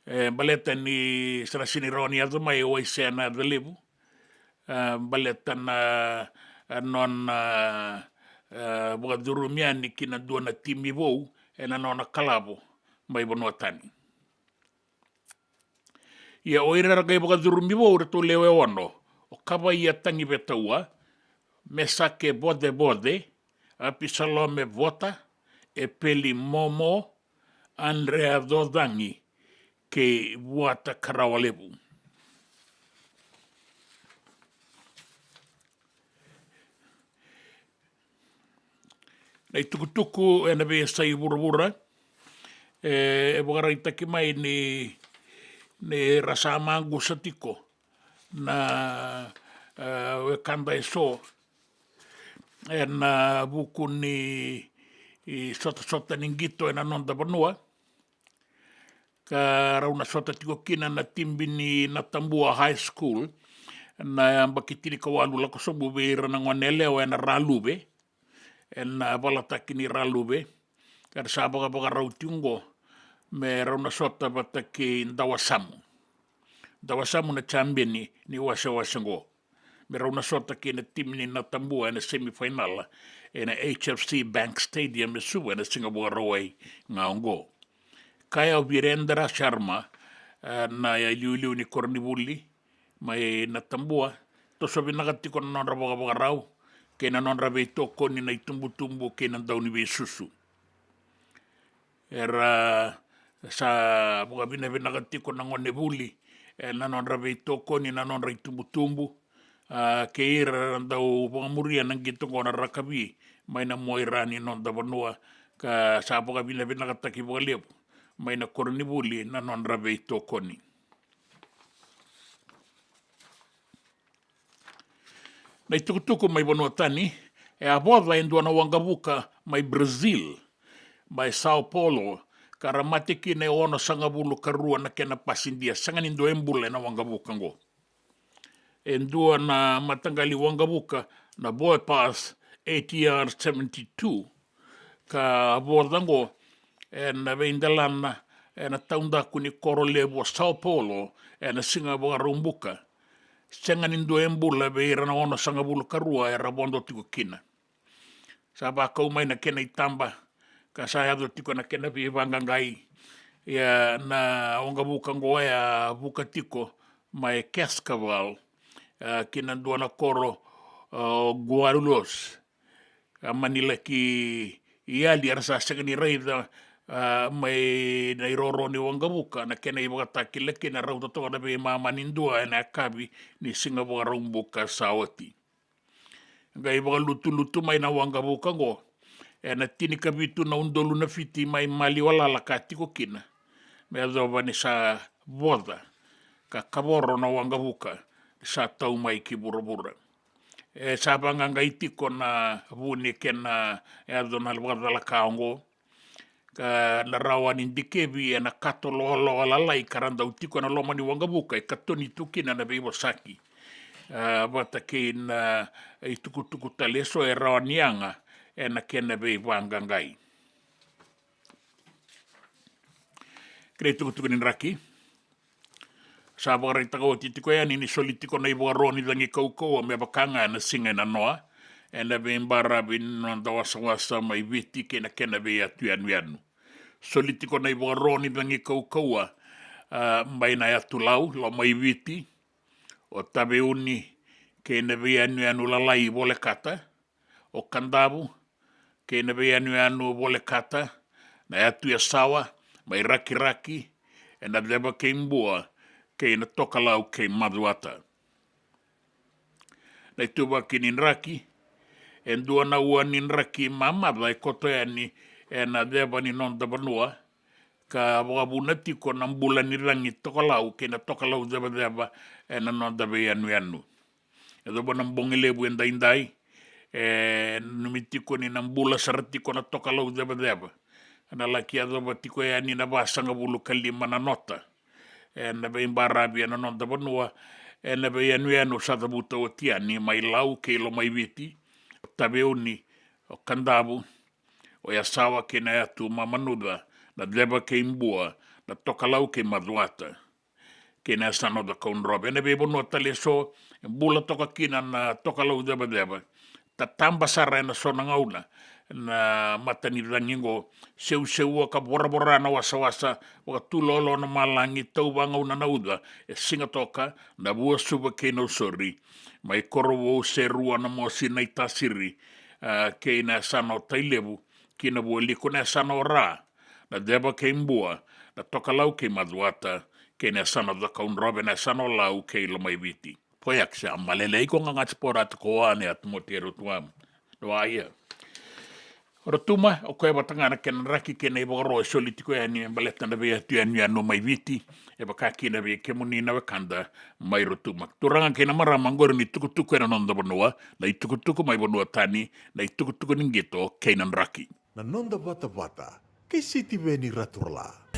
E, baleta ni sa na sega ni rawa ni yaco mai o Waisea Nacalevu, a, baleta na, a, nona, a, vakacurumi yani ki na dua na timi vou ena nona kalavo mai vanua tani. Ia o ira era qai vakacurumi vou, ratou lewe ono: o Kavaia Tagivetaua, Mesake Vocevoce, Apisalome Vota, Epeli Momo, Andrea Cocagi kei Vuata Karawalevu. Na itukutuku ena veiyasai vuravura, e, e vakaraitaki mai ni, ni ra sa maqusa tiko na, e, wekada eso ena vuku ni, i, sotasota ni qito ena noda vanua, ka rau na sota tiko kina na timi ni Natabua High School na yabaki tinikawalu lako sobu vei ira na gone yalewa ena Raluve, ena valataki ni Raluve, ka ra sa vakavakarau tiko oqo me rau na sota vata kei Dawasamu. Dawasamu na jambeni ni wasewase oqo, me rau na sota kei na timi ni Natabua ena semifinal ena H F C Bank Stadium e Suva ena siga Vakarauwai ga oqo. Kaya o Virendra Sharma, e, na iliuliu ni koronivuli mai Natabua, toso vinaka tiko na nodra vakavakarau kei na nodra veitokoni na itubutubu kei na dauniveisusu. Era sa vakavinavinaka tiko na gonevuli ena nodra veitokoni na nodra itubutubu, a, kei ira era dau vakamuria na qito oqo na rakavi mai na mua i ra ni noda vanua, ka sa vakavinavinakataki vakalevu mai na koronivuli na nodra veitokoni. Na itukutuku mai vanua tani: e a voca e dua na waqavuka mai Brazil, mai Sao Paulo, ka ra mate kina e onosagavulu ka rua na kena pasidia. Sega ni dua e bula ena waqavuka oqo. E dua na mataqali waqavuka na Boepass A T R seventy-two, ka voca oqo ena veidelana ena taudaku ni koro levu o Sao Paulo ena siga Vakaraubuka. Sega ni dua e bula vei ira na onosagavulu ka rua era vodo tiko kina. Sa vakau mai na kena itaba, ka sa yaco tiko na kena veivaqaqai. Ia na waqavuka oqo e a vuka tiko mai Cascavel, e, ki na dua na koro, e, Guarulhos. A mani laki yali, era sa sega ni raica, a, mai na iroro ni waqavuka na kena ivakatakilakila, rauta toka na veimama ni dua ena yakavi ni siga Vakaraubuka sa oti. Qai vakalutulutu mai na waqavuka oqo ena tinikavitu na udolu na fiti mai maliwa lala ka tiko kina, me yacova ni sa voca ka kavoro na waqavuka ni sa tau mai ki vuravura. E sa vaqaqai tiko na vu ni kena yaco na vakacalaka oqo, ka na rawa ni dikevi ena kato loaloa lalai ka ra dau tiko ena loma ni waqavuka e katoni tu kina na veivosaki, a, vata kei na itukutuku tale eso e rawa ni yaga ena kena veivaqaqai. Kena itukutuku ni draki. Sa vakaraitaka oti tiko yani ni soli tiko na ivakaro ni cagi kaukauwa me vaka ga ena siga enanoa ena veibaravi ni noda wasawasa mai Viti kei na kena veiyatu yanuyanu. Soli tiko na ivakaro ni cagi kaukauwa, a, mai na yatu Lau, Lomaiviti, o Taveuni kei na veiyanuyanu lalai i Volekata, o Kadavu kei na veiyanuyanu Volekata, na yatu Yasawa, mai Rakiraki, ena ceva kei Bua, kei na tokalau kei Macuata. Na ituvaki ni draki. E dua na ua ni draki mamaca e koto yani ena ceva ni noda vanua, ka vakavuna tiko na bula ni cagi tokalau kei na tokalau cevaceva ena noda veiyanuyanu. E yacova na bogi levu edaidai, e nanumi tiko ni na bula sara tiko na tokalau cevaceva. Ena laki yacova tiko yani na vasagavulu ka lima na nota. ena veibaravi ena noda vanua, ena veiyanuyanu sa cavuta oti yani mai Lau kei Lomaiviti, o Taveuni, o Kadavu, o Yasawa kei na yatu Mamanuca, na Ceva kei Bua, na Tokalau kei Macuata, kei na yasana o Cakaudrove. Ena veivanua tale eso e bula toka kina na Tokalau Cevaceva. Tataba sara ena so na gauna na matanicagi oqo, seuseua ka voravora na wasawasa, vakatuloaloa na malagi, tauvagauna na uca, e Sigatoka, Navuasuva kei Nausori, mai Korovou, Serua, Namosi, Naitasiri, a, kei na yasana o Tailevu, ki Navualiku na yasana o Ra, na Ceva kei Bua, na Tokalau kei Macuata, kei na yasana o Cakaudrove na yasana o Lau kei Lomaiviti. Koya ke sa malelei ko gagati porata ko ane atu mo te rotuam. Noa ia. Rotuma, o koya vata ga na kena draki kei na ivakaro e soli tiko yani me baleta na veiyatu yanuyanu mai Viti, e vaka kina vei kemuni na wekada mai Rotuma. Turaga kei na marama, oqori ni tukutuku ena noda vanua, na itukutuku mai vanua tani, na itukutuku ni qito kei na draki. Na noda vatavata kei Sitiveni Raturala.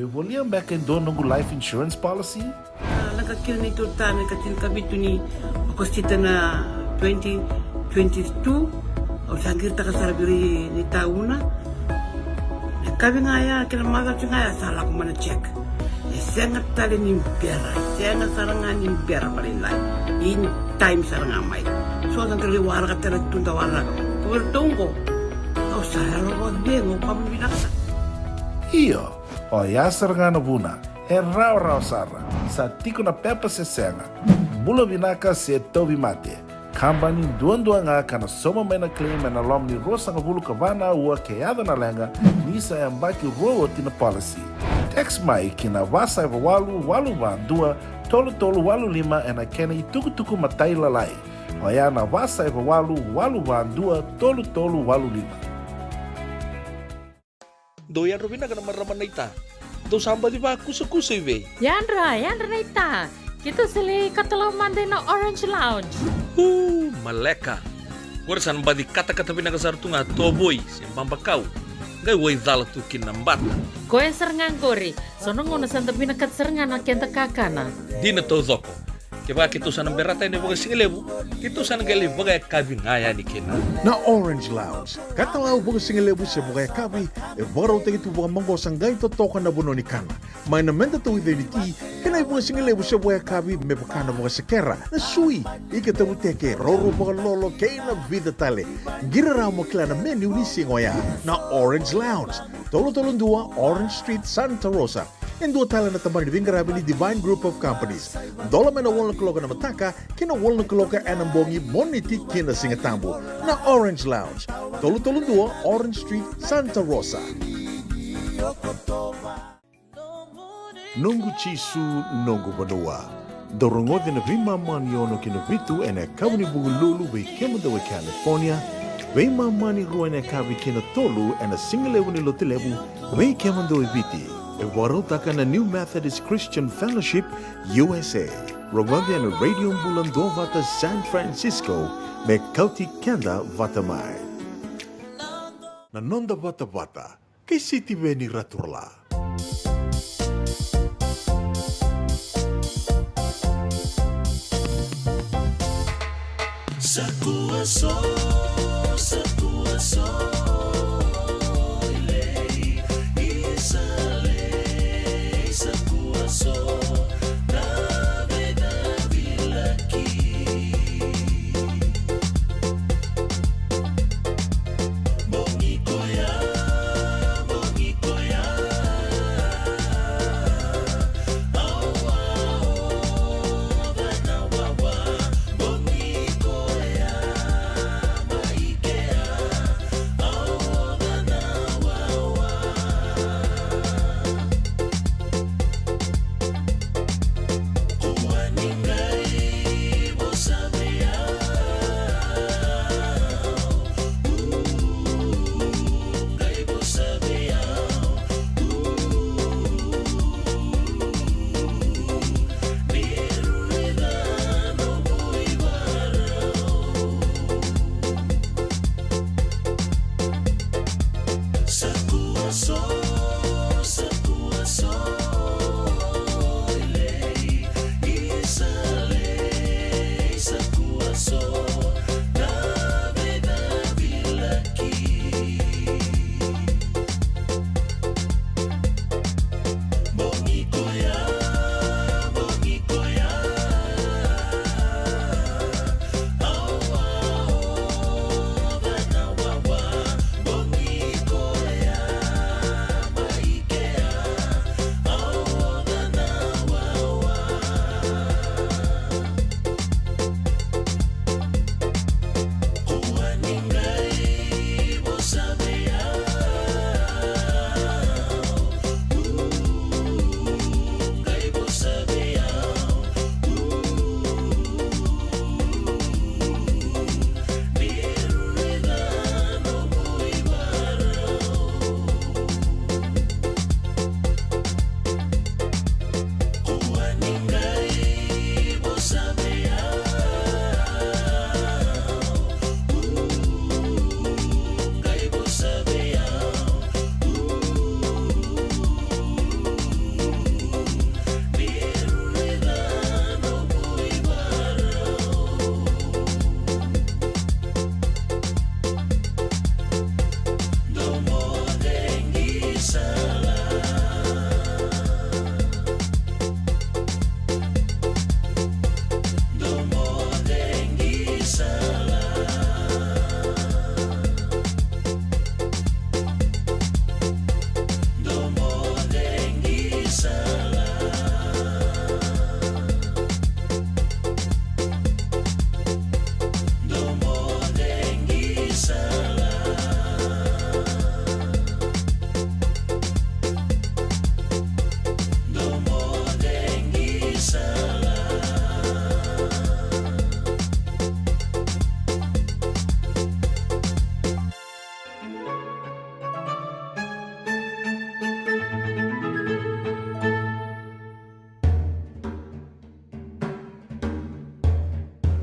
E volia beka e dua noqu life insurance policy? A, lako kina ni tolu tani ka tinikavitu ni Okosita na twenty twenty-two, au sa qiritaka sara vei ira ni tauna. E kavi ga ya, kena macawa ga ya sa lako mai na check. E sega tale ni bera, e sega sara ga ni bera vakalailai. In time sara ga mai. So da qai waraka tale tu da waraka. Ko ira tu qo. Au sa yalo vakacegu, au kama vinaka sara. Io, oya sara ga na vuna. E rawarawa sara, sa tiko na pepa se sega. Bula vinaka se tauvimate. Kabani duadua ga ka na sauma mai na claim ena loma ni ruasagavulu ka va na aua ke yaco na leqa, ni sa yabaki rua oti na policy. Text mai ki na va saiva walu walu va dua tolu tolu walu lima ena kena itukutuku matailalai. Oya na va saiva walu walu va dua tolu tolu walu lima. Dou yadra vinaka na marama naita. Dou sa baci vakusakusa i vei? Yadra, yadra naita. Keitou sa lai katalau mada ina Orange Lounge. Uu, maleka. Qori sa na baci katakata vinaka sara tu ga tovoi se babakau. Qai waicala tu kina na bata. Koya sara ga qori. So na gauna sa da vinakata sara ga na keda kakana. Dina taucoko. Kevaka keitou sa na berata yani vakasigalevu, keitou sa na qai lai vakayakavi ga yani kina. Na Orange Lounge, katalau vakasigalevu se vakayakavi, e vakarautaki tu vakamaqosa qai totoka na vanua ni kana. Mai na meda tauica ni ti, kei na ivakasigalevu se vakayakavi me vaka na vakasekera, na sui, ika tavuteke, roro vakalolo, kei na vica tale. Qiri rawa mo kila na menu ni siga oya. Na Orange Lounge, tolu tolu dua Orange Street, Santa Rosa. E dua tale na tabana ni veiqaravi ni Divine Group of Companies. Dola mai na walu na kaloko na mataka ki na walu na kaloko ena bogi, Moniti ki na Sigatabu. Na Orange Lounge, tolu tolu dua Orange Street, Santa Rosa. Noqu Jisu, noqu vanua. Dou rogoci na veimama ni ono ki na vitu ena yakavi ni Vukelulu vei kemudou e California, veimama ni rua ena yakavi ki na tolu ena sigalevu ni Lotulevu vei kemudou e Viti. E vakarautaka na New Methodist Christian Fellowship U S A. Rogoci ena Radio Bula Duavata San Francisco me kauti keda vata mai. Na noda vatavata kei Sitiveni Raturala. Sakua so, sakua so, ilei, isa lei, sakua so, na vedavilaki.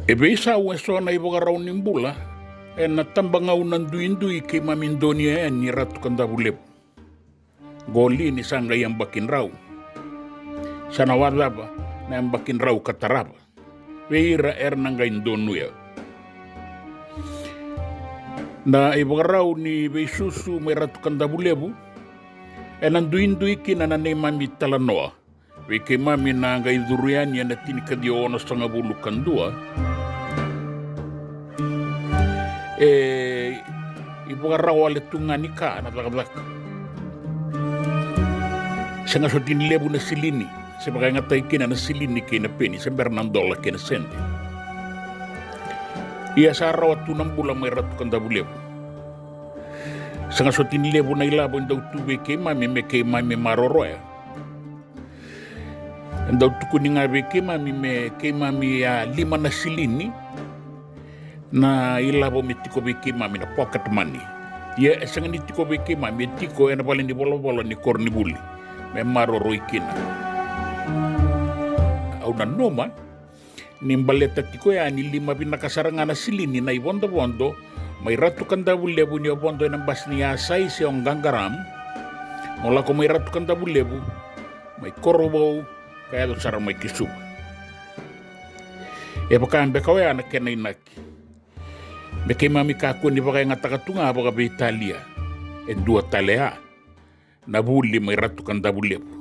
E veisau eso na ivakarau ni bula ena tabagauna duidui keimami donuya yani e Ratu Kadavulevu. Qo li ni sa qai yabaki drau. Sa na wacava na yabaki drau ka tarava vei ira era na qai donuya. Na ivakarau ni veisusu mai Ratu Kadavulevu ena duidui kina na neimami talanoa vei keimami na qai curu yani ena tinikaciwa onosagavulu ka dua. E ivakarau wale tu ga ni ka na cakacaka. Sega soti ni levu na silini, se vakayagataki kina na silini kei na peni, se bera na dola kei na sede. Ia sa rawa tu na bula mai Ratu Kadavulevu. Sega soti ni levu na ilavo e dau tu vei keimami me keimami maroroya. E dau tukuni ga vei keimami me keimami a lima na silini na ilavo me tiko vei keimami, na pocket money. Ia e sega ni tiko vei keimami, e tiko ena vale ni volavola ni koronivuli me maroroi kina. Au nanuma ni baleta tiko yani lima vinaka sara ga na silini na ivodovodo mai Ratu Kadavulevu ni o vodo ena basi ni yasai se o qaqaram, mo lako mai Ratu Kadavulevu, mai Korovou, ka yaco sara mai ki Suva. E vaka beka oya na kena inaki. Me keimami kakua ni vakayagataka tu ga vakaveitalia e dua tale ya na vuli mai Ratu Kadavulevu.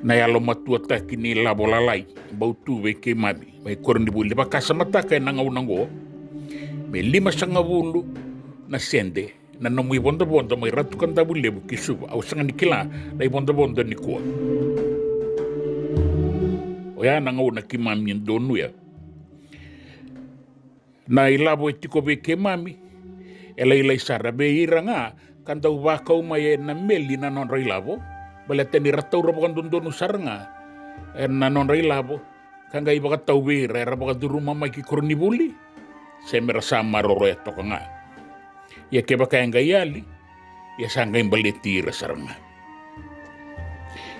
Na yalomatuataki ni lavo lalai bau tu vei keimami mai koronivuli. Vakasamataka ena gauna oqo me limasagavulu na sede na nomu ivodovodo mai Ratu Kadavulevu ki Suva. Au sega ni kila na ivodovodo nikua. Oya na gauna keimami donuya. Na ilavo e tiko vei keimami e lailai sara vei ira ga ka dau vakau mai ena meli na nodra ilavo, baleta ni ra taura vakadodonu sara ga ena nodra ilavo, ka qai vakatau vei ira era vakacuruma mai ki koronivuli, se me ra sa maroroya toka ga. Ia kevaka e qai yali, ia sa qai baleti ira sara ga.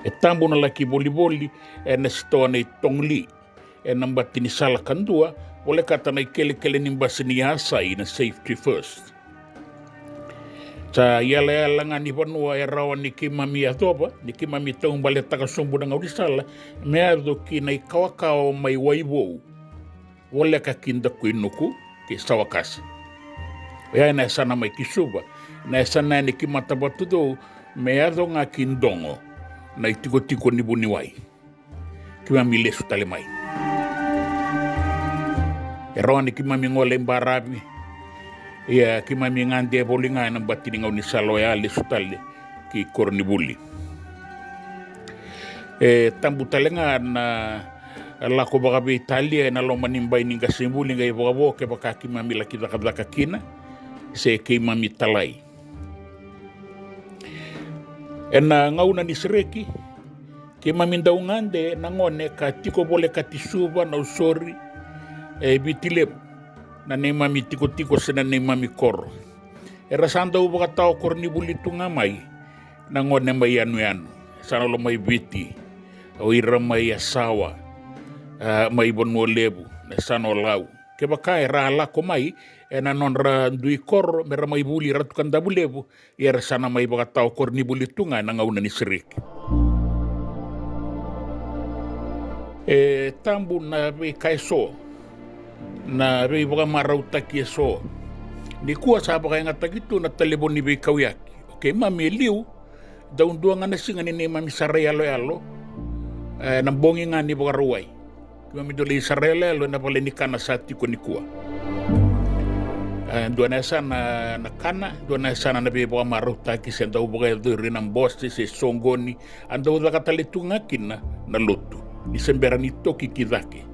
E tabu na laki volivoli ena sitoa nei Tongli ena bati ni sala kadua, volekata na ikelekele ni basi ni yasai na Safety First. Sa iyalayala ga ni vanua e rawa ni keimami yacova ni keimami taubaletaka sobu na gaunisala me yaco ki na ikawakawa mai Waivou, voleka ki Dakuinuku kei Sawakasa. Oya ena yasana mai ki Suva, na yasana yani ki Matavatucou me yaco ga ki Dogo, na itikotiko ni vuniwai. Keimami lesu tale mai. E rawa ni keimami gole i baravi. Ia keimami gade voli ga ena bati ni gaunisala oya lesu tale ki koronivuli. E tabu tale ga na lako vakaveitalia ena loma ni bai ni qasenivuli qai vakavo kevaka keimami laki cakacaka kina se keimami talai. Ena gauna ni sereki, keimami dau gade na gone ka tiko volekati Suva, Nausori, e Viti Levu, na neimami tikotiko se na neimami koro. Era sa dau vakatawa koronivuli tu ga mai na gone mai yanuyanu, sa na lo mai Viti, o ira mai Yasawa, a, mai Vanua Levu, na yasana o Lau. Kevaka era lako mai ena nodra dui koro me ra mai vuli Ratu Kadavulevu, ia era sa na mai vakatawa koronivuli tu ga ena gauna ni sereki. E tabu na veika eso, na veivakamarautaki eso. Nikua sa vakayagataki tu na talevoni veikauyaki. O keimami e liu, dau dua ga na siga ni neimami sara iyaloyalo, e, na bogi ga ni Vakarauwai. Keimami dau lai sara iyaloyalo ena vale ni kana sa tiko nikua. E, dua na yasana na kana, dua na yasana na veivakamarautaki, se dau vakayacori na bose se soqoni, a dau caka tale tu ga kina na lotu ni se bera ni toki ki cake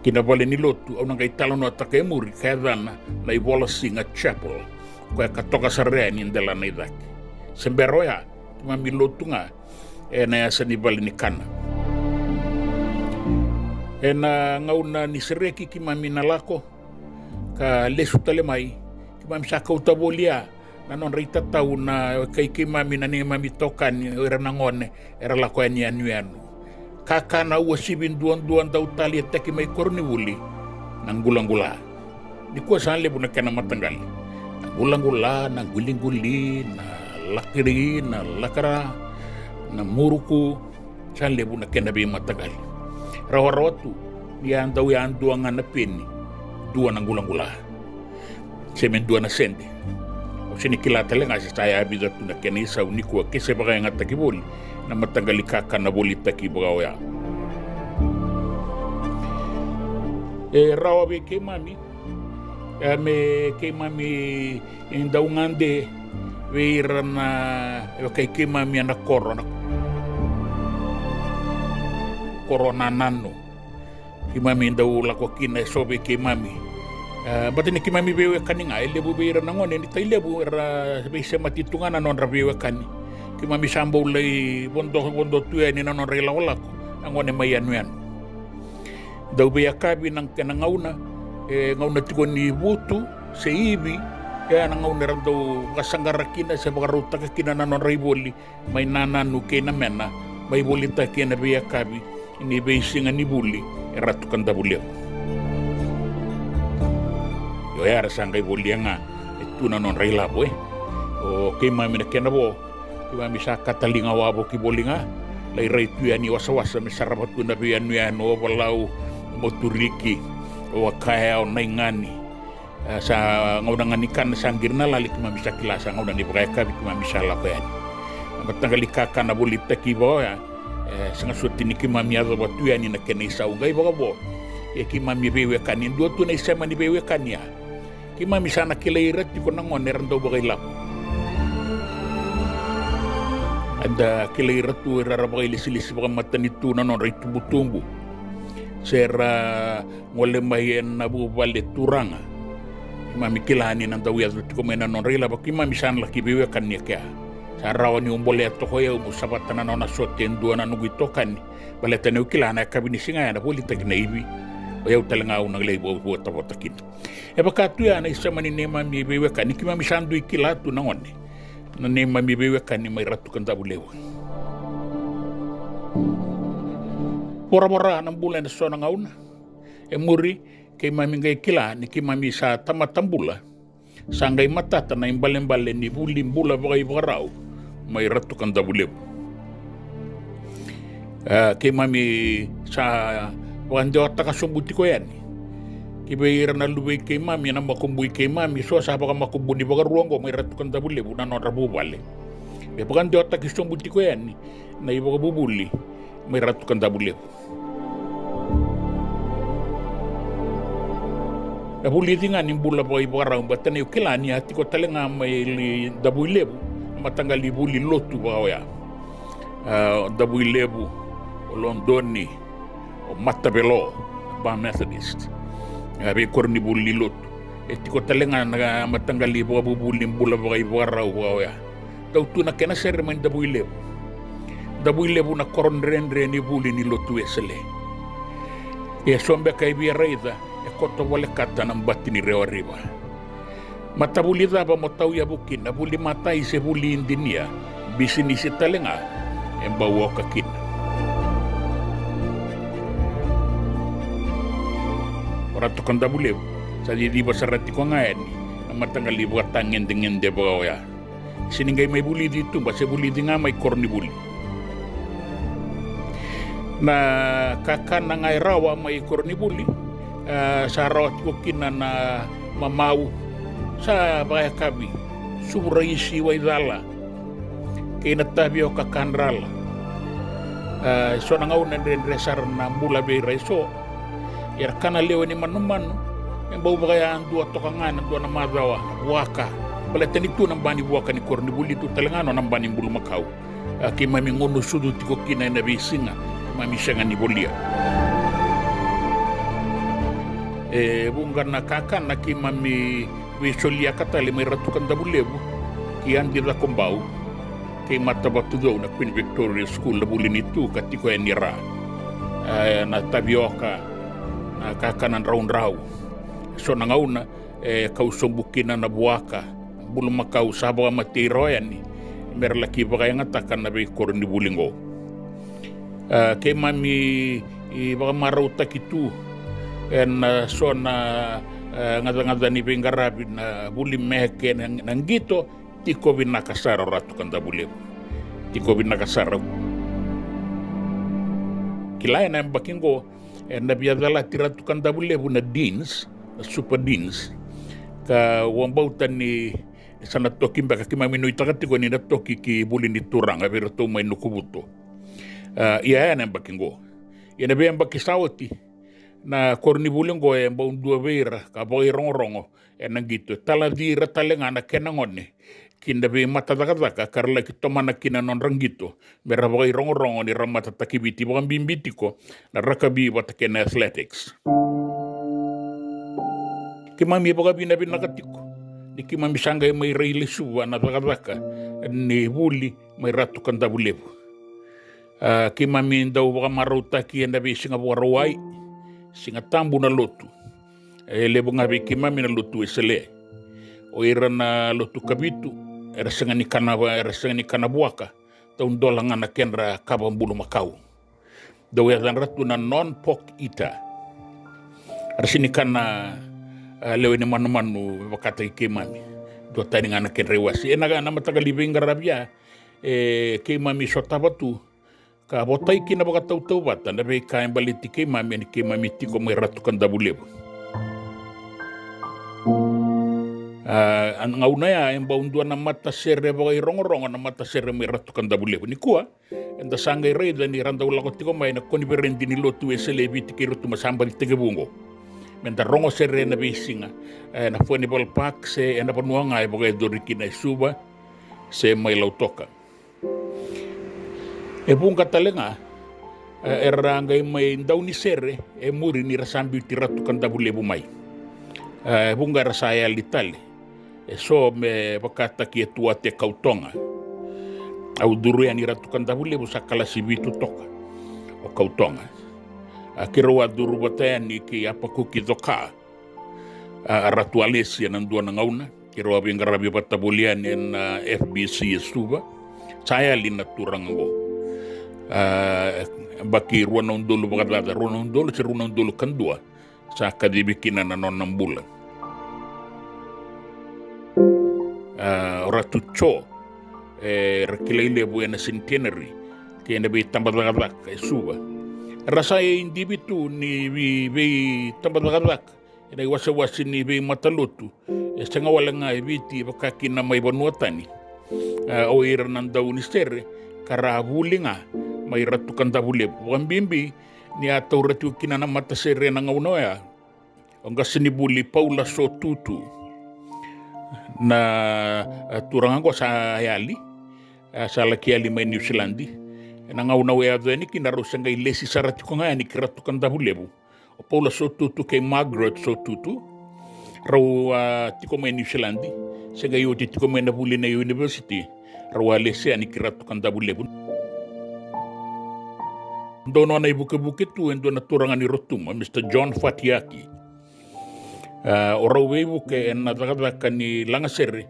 ki na vale ni lotu. Au na qai talanoataka e muri ka yacana na iVolasiga Chapel, koya ka toka sara yani e delana i cake. Se bera oya, keimami lotu ga ena yasa ni vale ni kana. Ena gauna ni sereki keimami na lako ka lesu tale mai, keimami sa kauta voli ya na nodra itatau na kai keimami, na neimami itokani, o ira na gone era lako yani yanuyanu. Kakana uasivi duadua dau taleitaki mai koronivuli, na qulaqula. Nikua sa levu na kena mataqali. Na qulaqula, na quiliquli, na lakiri, na lakara, na muruku, sa levu na kena veimataqali. Rawarawa tu ni a dau yadua ga na peni, dua na qulaqula. Se me dua na sede. Au sega ni kila tale ga se sa yavica tu na kena isau nikua ke se vakayagataki voli na mataqali kakana volitaki vakaoya. E rawa vei keimami, e, me keimami dau gade vei ira na, e, vaka i keimami ena koro, na koro nananu. Keimami dau lako kina e so vei keimami. E, baleta ni keimami veiwekani ga, e levu vei ira na gone ni Tailevu era veisemati tu ga na nodra veiwekani. Keimami sa bau lai vodo, vodo tu yani na nodra ilakolako na gone mai yanuyanu. Dau veiyakavi na kena gauna, e gauna tiko ni vutu se ivi, e na gauna era dau vakasaqara kina se vakarautaka kina na nodra ivoli mai Nananu kei Namena, mai volitaki ena veiyakavi ni veisiga ni vuli e Ratu Kadavulevu. Io, era sa qai volia ga, e tu na nodra ilavo, e. O keimami na kena vo, keimami sa kataliga wavoki voli ga, lai rai tu yani wasawasa me sarava tu na veiyanuyanu o Valau, Moturiki, o Wakaya, o Naigani. E, sa gauna ga ni kana sa qiri na lali keimami sa kila sa gauna ni vakayakavi keimami sa lako yani. Na mataqali kakana volitaki vakaoya, e, sega soti ni keimami yacova tu yani na kena isau qai vakavo. E keimami veiwekani, e dua tu na isema ni veiwekani ya. Keimami sa na kilai ira tiko na gone era dau vakailavo. Eda kilai ira tu era vakailesilesi vakamatanitu na nodra itubutubu. Se ra gole mai ena vuvale turaga. Keimami kila ni na dau yaco tiko mai na nodra ilavo, keimami sa na laki veiwekani kea. Sa rawa niu bolea toka o yau meu savata na nona sote e dua na noqu itokani. Baleta niu kila na yakavi ni siga ya na volitaki na ivi. O yau tale ga au na lai votavota kina. E vaka tu ya na isema ni neimami veiwekani, keimami sa dui kila tu na gone. Na neimami veiwekani mai Ratu Kadavulevu. Voravora na bula ena so na gauna. E muri, keimami qai kila ni keimami sa tamata bula. Sa qai matata na ibalebale ni vuli bula vakaivakarau mai Ratu Kadavulevu. E, keimami sa vakadewataka sobu tiko yani. Ki vei ira na luvei keimami, na makubui keimami, so sa vakamakubuni vakarua oqo mai Ratu Kadavulevu na nodra vuvale. Me vakadewataki sobu tiko yani na ivakavuvuli mai Ratu Kadavulevu. Na vulici ga ni bula vakaivakarau, baleta niu kila ni a tiko tale ga mai Davuilevu na mataqali vuli lotu vakaoya. A, Davuilevu, o Lodoni, o Matavelo, Bar Methodist. A, veikoronivuli ni lotu. E tiko tale ga na mataqali vakavuvuli bula vakaivakarau vakaoya. Dau tu na kena sere mai Davuilevu. Davuilevu na koro dredre ni vuli ni lotu Wesele. Ia so beka e via raica, e koto volekata na bati ni Rewa River. Matavuli cava mo tauyavu kina, vuli matai se vuli idinia, bisinisi tale ga e bau oka kina. O Ratu Kadavulevu sa ciciva sara tiko ga yani na mataqali vakatagedegede vakaoya. Se ni qai mai vulici i tuba, se vulici ga mai koronivuli. Na kakana ga e rawa mai koronivuli, e, sa rawa tiko kina na mamau, sa vakayakavi, suvu raisi, waicala, kei na tavioka kadrala. E, so na gauna e dredre sara na bula vei ira e so. Era kana lewe ni manumanu, e bau vakayadua toka ga ena dua na macawa, vuaka. Baleta ni tu na ba ni vuaka ni koronivuli, tu tale ga nona ba ni bulumakau. A, keimami gunu sucu tiko kina ena veisiga, keimami sega ni volia. E vuqa na kakana keimami veisoliaka tale mai Ratu Kadavulevu ki Adi Cakobau, kei Matavatucou na Queen Victoria School, na vuli ni tu ka tiko yani ra. E, na tavioka, na kakana draudrau. So na gauna e kau sobu kina na vuaka, bulumakau sa vakamatei rawa yani, mera laki vakayagataka na veikoronivuli qo. A, keimami vakamarautaki tu ena so na, a, gacagaca ni veiqaravi na vuli me kena, na qito, tiko vinaka sara o Ratu Kadavulevu. Tiko vinaka sara. Kila ena yabaki qo, ena via calati Ratu Kadavulevu na Deans, na Super Deans. Ka au vakabauta ni sa na toki beka, keimami nuitaka tiko ni na toki ki vuli ni turaga vei iratou mai Nukuvuto. A, ia ena yabaki qo. Ia na veiyabaki sa oti, na koronivuli qo e bau dua vei ira ka vakairogorogo ena qito, e talaci ira tale ga na kena gone ki na veimatacakacaka ka ra laki tomana kina na nodra qito me ra vakairogorogo ni ra matataki Viti, vakabibi tiko na rakavi vata kei na athletics. Keimami vakavinavinaka tiko ni keimami sa qai mai rai lesuva na cakacaka ni vuli mai Ratu Kadavulevu. A, keimami dau vakamarautaki ena veisiga Vakarauwai, Siga Tabu na lotu. E levu ga vei keimami na lotu Wesele. O ira na lotu Kavitu era sega ni kana, era sega ni kana vuaka, taudola ga na kedra kava bulumakau. Dau yacadra tu na non-pork eater. Era sega ni kana, a, lewe ni manumanu vakataki keimami. Duatani ga na kedra iwase. Ena, na mataqali veiqaravi ya, e, keimami sotava tu ka votai kina vakatautauvata na veika e baleti keimami ni keimami tiko mai Ratu Kadavulevu. A, a gauna ya e bau dua na matasere vakairogorogo na matasere mai Ratu Kadavulevu. Nikua eda sa qai raica ni ra dau lako tiko mai na koniferedi ni lotu Wesele e Viti kei Rotuma, sa baci tekivu oqo. Meda rogo sere ena veisiga, e, na Furnival Park se ena vanua ga e vakayacori kina e Suva se mai Lautoka. E vuqa tale ga, e, era qai mai dau ni sere e muri ni ra sa biuti Ratu Kadavulevu mai. E, e vuqa era sa yali tale. E so me vakataki e Tuate Kautoga. Au curu yani Ratu Kadavulevu sa kalasi vitu toka o Kautoga. A, keirau a curu vata yani kei Apakuki Coka. A, Ratu Alesi ena dua na gauna, keirau a veiqaravi vata voli yani ena, a, F B C e Suva. Sa yali na turaga qo. A, yabaki rua na udolu vakacaca, rua na udolu se rua na udolu ka dua, sa kacivi kina na nona bula. A, o Ratu Jo, e, ra kilai levu ena Centenary kei na veitabacakacaka e Suva. Ra sa idivi tu ni vei, veitabacakacaka ena iwasewase ni veimatalotu e sega wale ga e Viti, vaka kina mai vanua tani. A, o ira na dau ni sere ka ra vuli ga mai Ratu Kadavulevu, vakabibi ni a taura tiko kina na matasere ena gauna oya o qasenivuli Paula Sotutu. Na, a, turaga qo sa yali, a, sa laki yali mai Niusiladi. Ena gauna au yaco yani kina rau se qai lesi sara tiko ga yani ki Ratu Kadavulevu. O Paula Sotutu kei Margaret Sotutu, rau a tiko mai Niusiladi, se qai oti tiko mai na vuli na university, rau a lesi yani ki Ratu Kadavulevu. Dua nona ivukevuke tu e dua na turaga ni Rotuma, Mister John Fatiaki. A, o rau veivuke ena cakacaka ni lagasere,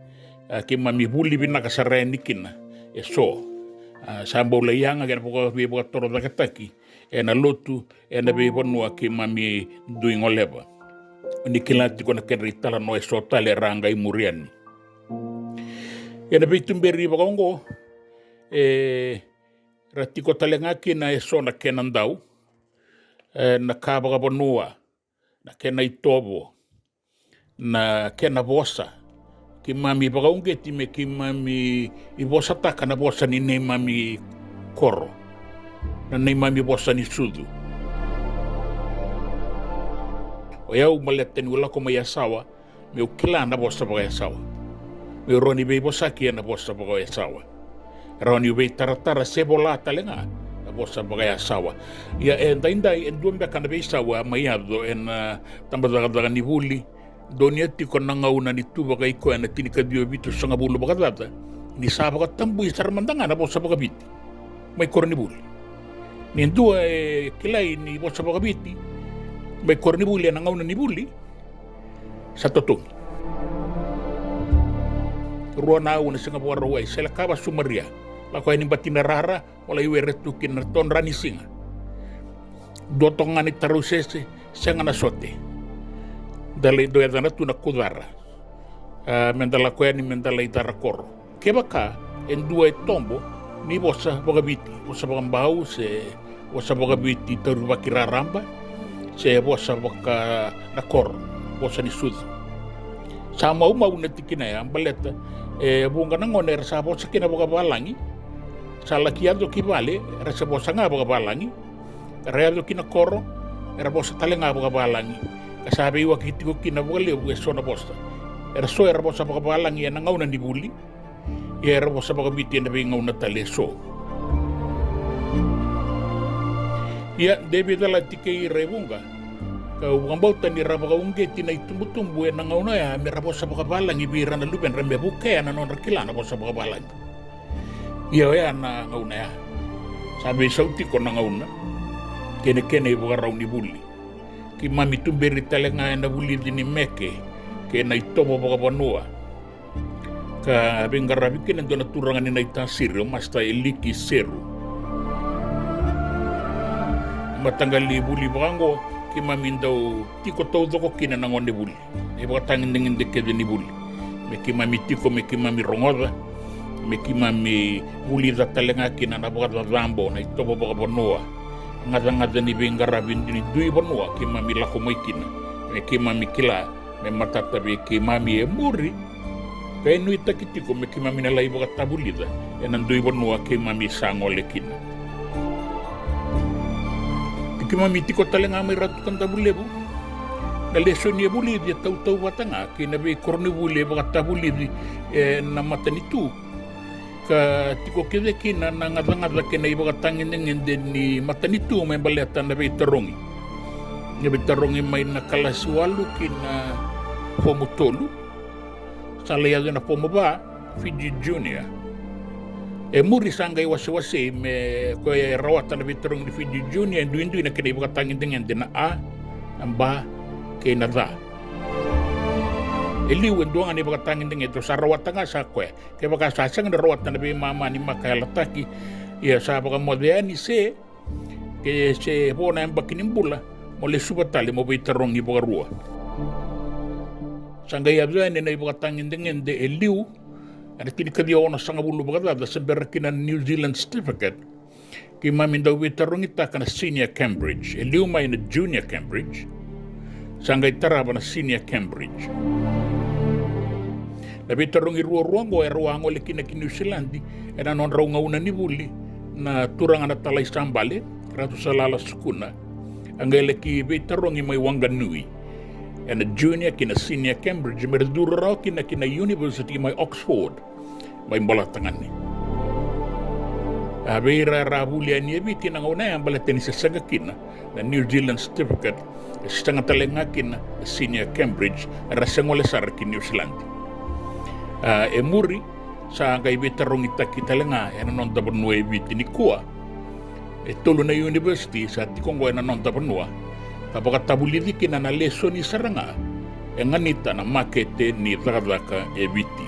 a, keimami vuli vinaka sara yani kina e so. A, sa bau lai yaga kei na vaka, veivakatorocaketaki ena lotu ena veivanua keimami dui goleva. Ni kila tiko na kedra italanoa e so tale era a qai muri yani. Ena veituberi vakaoqo, e, ra tiko tale ga kina e so na kena dau, e, na ka vakavanua, na kena itovo, na kena vosa. Keimami vakauqeti me keimami ivosataka na vosa ni neimami koro, na neimami vosa ni sucu. O yau baleta niu lako mai Yasawa, meu kila na vosa vakayasawa. Meu rawa ni veivosaki ena vosa vakayasawa. Rawa niu veitaratara se vola tale ga na vosa vakayasawa. Ia e daidai e dua beka na veisau a mai yaco ena tabacakacaka ni vuli. Donuya tiko na gauna ni tu vakaikoya na tinikaciwa vitusagavulu vakacaca, ni sa vakatabui sara mada ga na vosa vakaviti mai koronivuli. Ni dua e kilai ni vosa vakaviti mai koronivuli ena gauna ni vuli, sa totogi. Rua na aua na siga Vakarauwai, Selekava Sumaria, lako yani Batinarara, o lai were tu kina na todra ni siga. Dua toka ga ni tarausese, sega na sote. Da lai dau yacana tu na kucara. A, me da lako yani me da lai cara koro. Kevaka e dua e tobo ni vosa vakaviti, vosa vakabau se vosa vakaviti taurivaki raraba, se vosa vaka na koro, vosa ni sucu. Sa maumau na tikina ya baleta e vuqa na gone era sa vosa kina vakavalagi, sa laki yaco ki vale era se vosa ga vakavalagi, era yaco ki na koro era vosa tale ga vakavalagi. Ka sa veiwaki tiko kina vakalevu e so na vosa. Era so era vosa vakavalagi ena gauna ni vuli, ia era vosa vakaviti ena veigauna tale e so. Ia de veicalati kei ira e vuqa, kau vakabauta ni ra vakauqeti na itubutubu ena gauna ya me ra vosa vakavalagi vei ira na luvedra me vukea na nodra kila na vosa vakavalagi. Ia oya na gauna ya sa veisau tiko na gauna kei na kena ivakarau ni vuli. Keimami tuberi tale ga ena vulici ni meke kei na itovo vakavanua, ka veiqaravi kina e dua na turaga ni Naitasiri, o Master Eliki Seru. Mataqali vuli vaka oqo keimami dau tiko taucoko kina na gone vuli, na ivakatagedegede kece ni vuli, me keimami tiko, me keimami rogoca, me keimami vulica tale ga kina na vakacacabo, na itovo vakavanua, gacagaca ni veiqaravi ni dui vanua keimami lako mai kina, me keimami kila me matata vei keimami e muri, ka e nuitaki tiko me keimami na lai vakatavulica ena dui vanua keimami sa gole kina. Keimami tiko tale ga mai Ratu Kadavulevu, na lesoni e vulici e tautauvata ga kei na veikoronivuli e vakatavulici ena matanitu, ka tiko kece kina na gacagaca kei na ivakatagedegede ni matanitu me baleta na veitarogi. Na veitarogi mai na kalasi walu ki na fomu tolu, sa lai yaco ena fomu va, Fiji Junior. E muri sa qai wasewasei me koya e rawata na veitarogi ni Fiji Junior e duidui na kena ivakatagedegede na A, na B, kei na C. E liu e dua ga na ivakatagedegede o sa rawata ga sa koya. Kevaka sa sega ni rawata na veimama ni maka yalataki, ia sa vakamoce yani se, ke se vo na yabaki ni bula, mo lesuva tale mo veitarogi vakarua. Sa qai yaco yani na ivakatagedegede e liu ena tinikaciwa onosagavulu vakacaca, se bera kina na New Zealand Certificate. Keimami dau veitarogitaka na Senior Cambridge, e liu mai na Junior Cambridge, sa qai tarava na Senior Cambridge. Na veitarogi ruarua oqo e rau a gole kina ki Niusiladi ena nodrau gauna ni vuli, na turaga na Talai Sabale, Ratu Salala Sukuna, a qai laki veitarogi mai Wanganui ena Junior kei na Senior Cambridge, me ra curu rawa kina ki na University mai Oxford, mai Bolatagane. A vei ira era a vuli yani e Viti na gauna ya baleta ni se sega kina na New Zealand Certificate, e sega tale ga kina na Senior Cambridge, era se gole sara ki Niusiladi. A, e muri, sa qai veitarogitaki tale ga ena noda vanua e Viti nikua. E tolu na university sa tiko oqo ena noda vanua, ka vakatavulici kina na lesoni sara ga e ganita na makete ni cakacaka e Viti.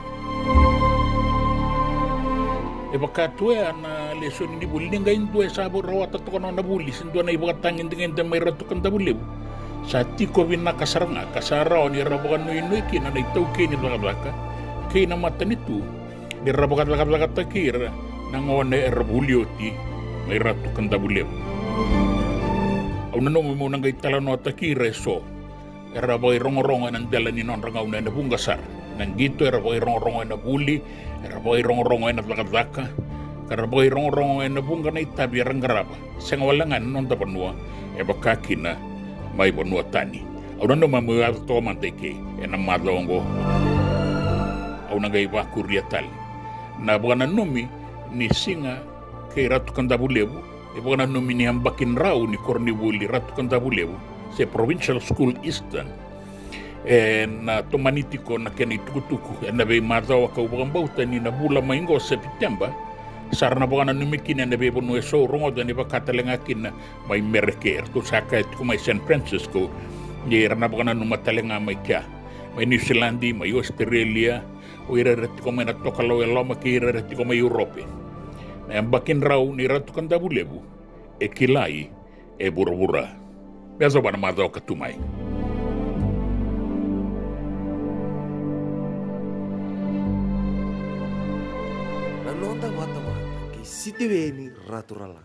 E vaka tu oya na lesoni ni vuli, ni qai dua e sa rawata toka na nona vuli se dua na ivakatagedegede mai Ratu Kadavulevu, sa tiko vinaka sara ga ka sa rawa ni ra vakanuinui kina na itaukei ni cakacaka kei na matanitu, ni ra vakacakacakataki ira na gone era vuli oti mai Ratu Kadavulevu. Au nanuma meu na qai talanoataki ira e so era vakairogorogo ena dela ni nodra gauna ena vuqa sara. Na qito era vakairogorogo ena vuli, era vakairogorogo ena cakacaka, ka ra vakairogorogo ena vuqa na itavi era qarava, sega wale ga ena noda vanua, e vaka kina mai vanua tani. Au nanuma meu yaco toka mada i ke ena macawa oqo. Au na qai vakuria tale na vakananumi ni siga kei Ratu Kadavulevu, e vakananumi ni yabaki drau ni koronivuli Ratu Kadavulevu, se Provincial School Eastern. E na tomani tiko na kena itukutuku ena veimacawa, kau vakabauta ni na vula mai qo Sepiteba, sa ra na vakananumi kina ena veivanua e so, au rogoca ni vaka tale ga kina mai Mereke, eratou sa kaya tiko mai San Francisco, ni ra na vakananuma tale ga mai kea, mai Niusiladi, mai Ositerelia, o ira era tiko mai na tokalau e loma kei ira era tiko mai Europe. Na yabaki drau ni Ratu Kadavulevu e kilai e vuravura. Me yacova na macawa ka tu mai. Na noda vatavata kei Sitiveni Raturala.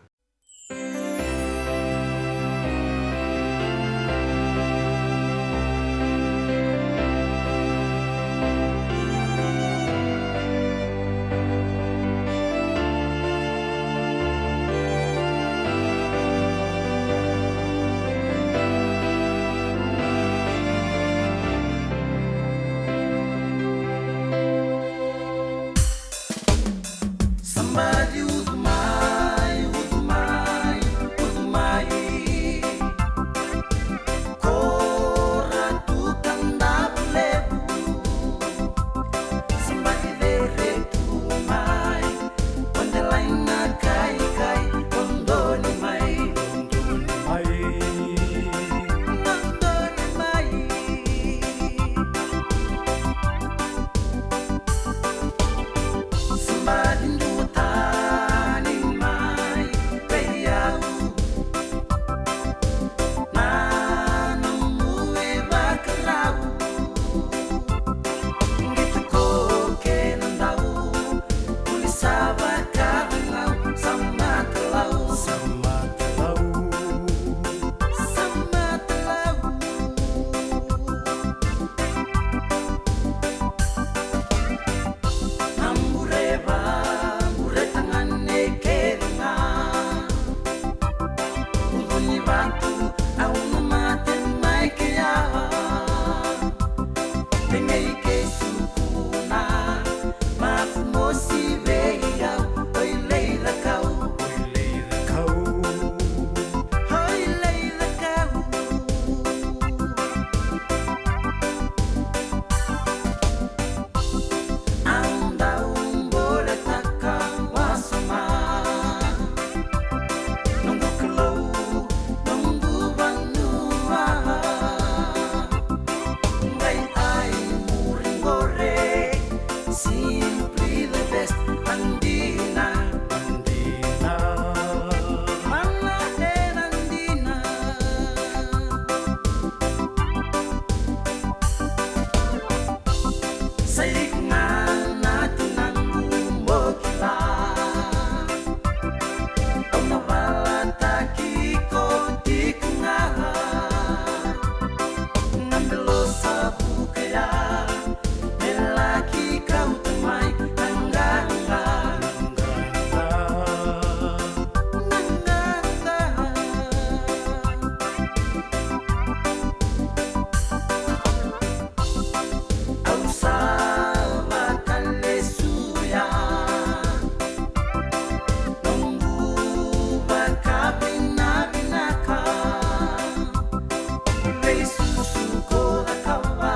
Somebody ucu mai, ucu mai, ucu mai. Ko ra tu tadavu levu. Somebody vere tu mai. O de lai na kaikai, o doni mai, o doni mai, o doni mai. Somebody duatani mai vei au. Na nomu ivakaro. Qito ko kena dau. Kuli sa vakacegu, sa matalau. Sa matalau. Sa matalau. Ambureva, ambureta gane kece ga. Ucu ni vatu, au na mate mai kea. Penei kei sukuna, mafu mosi vei au, oi lai cakau, oi lai cakau, oi lai cakau. Au dau boletaka wasoma noqu Kalou, noqu vanua. Qai ai muri qore, simply the best. Adina, adina, mana e na dina. Sa i koya ga na tinaqu mo kila. Au na valataki iko tiko ga. Na belo sa vuka ya. Me laki kauta mai na qaqa. Na qaqa. Au sa vakalesuya. Noqu vakavinavinaka. Veisusu ko cakava.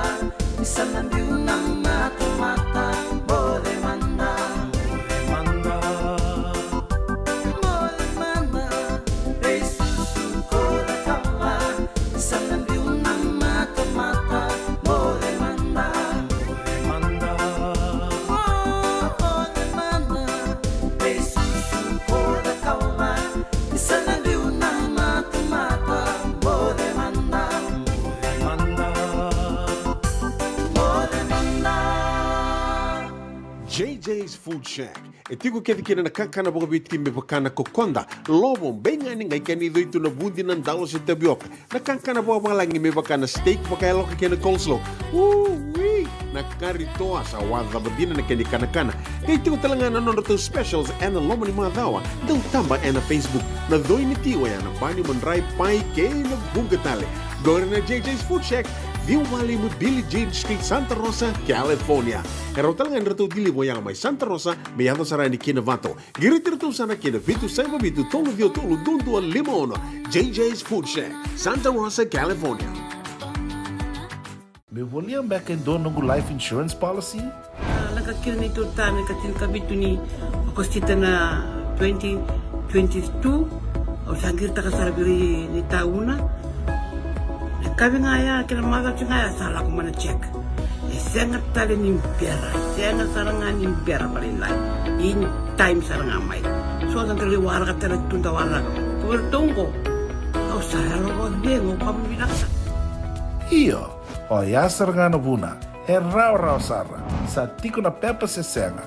Ni sa na biu na matamata. Bole mada. Bole mada. Bole mada. Veisusu ko cakava. Ni sa na biu na matamata. Bole mada. Bole mada. Oh, bole mada. Veisusu ko cakava. Ni sa na biu na matamata. Bole mada. Bole mada. Bole mada. J J's Food Shack. E tiko kece kina na kakana vakaViti me vaka na kokoda, lovo, beigani, qai kena icoi tu na vudi, na dalo se tavioka. Na kakana vakavalagi me vaka na steak vakayaloka kei na coleslaw. Ui! Na kari toa, sa wacava dina na kena ikanakana. Qai tiko tale ga na nodratou specials ena loma ni macawa. Dau taba ena Facebook. Na coi ni ti oya na bani, madrai, pai kei na vuqa tale. Qori na J J's Food Shack, ciwa walu lima Billie Jean Street, Santa Rosa, California. E rawa tale ga ni ratou deliver oya mai Santa Rosa me yaco sara yani ki Novato. Qiriti iratou sara ki na vitu saiva vitu tolu ciwa tolu dua dua lima ono. J J's Food Shack, Santa Rosa, California. Meu volia beka e dua noqu life insurance policy? A, lako kina neitou tama ena ika tinikavitu ni Okosita na twenty twenty-two. Au sa qiritaka sara vei ira na itauna. Na yakavi ga ya kei na macawa ga ya sa lako mai na check. E sega tale ni bera, e sega sara ga ni bera vakalailai. In time sara ga mai. So da qai waraka tale tu, da waraka. Ko iratou qo, Ko sa yalo vakabibi, ko ka vinaka. Io, oya sara ga na vuna, e rawarawa sara, sa tiko na pepa se sega.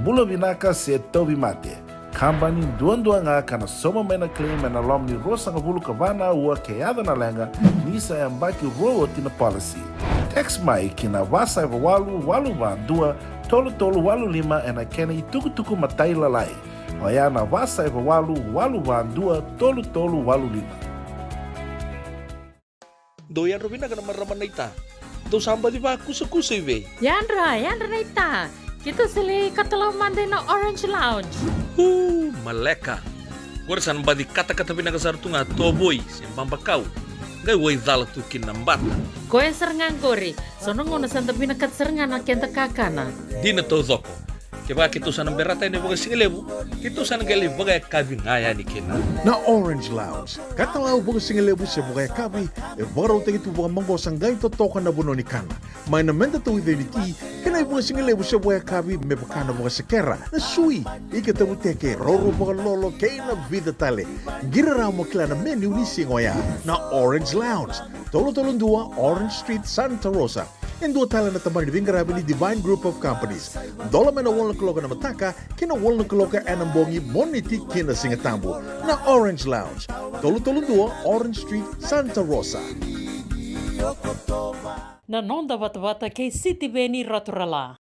Bula vinaka se tauvimate. Kabani duadua ga ka na sauma mai na claim ena loma ni ruasagavulu ka va na aua ke yaco na leqa, ni sa yabaki rua oti na policy. Text mai ki na va saiva walu walu va dua tolu tolu walu lima ena kena itukutuku matailalai. Oya na va saiva walu walu va dua tolu tolu walu lima. Dou yadra vinaka na marama naita. Dou sa baci vakusakusa i vei? Yadra, yadra naita. Keitou sa lai katalau mada ina Orange Lounge. Uu, maleka. Qori sa na baci katakata vinaka sara tu ga tovoi se babakau. Qai wai cala tu kina na bata. Koya sara ga qori. So na gauna sa da vinakata sara ga na keda kakana. Dina taucoko. Kevaka keitou sa na berata yani vakasigalevu, keitou sa na qai lai vakayakavi ga yani kina. Na Orange Lounge, katalau vakasigalevu se vakayakavi, e vakarautaki tu vakamaqosa qai totoka na vanua ni kana. Mai na meda tauica ni ti, kei na ivakasigalevu se vakayakavi me vaka na vakasekera, na sui, ika tavuteke, roro vakalolo, kei na vica tale. Qiri rawa mo kila na menu ni siga oya. Na Orange Lounge, tolu tolu dua Orange Street, Santa Rosa. E dua tale na tabana ni veiqaravi ni Divine Group of Companies. Dola mai na walu na kaloko ena mataka ki na walu na kaloko ena bogi, Moniti ki na Sigatabu. Na Orange Lounge, tolu tolu dua Orange Street, Santa Rosa. Na noda vatavata kei Sitiveni Raturala.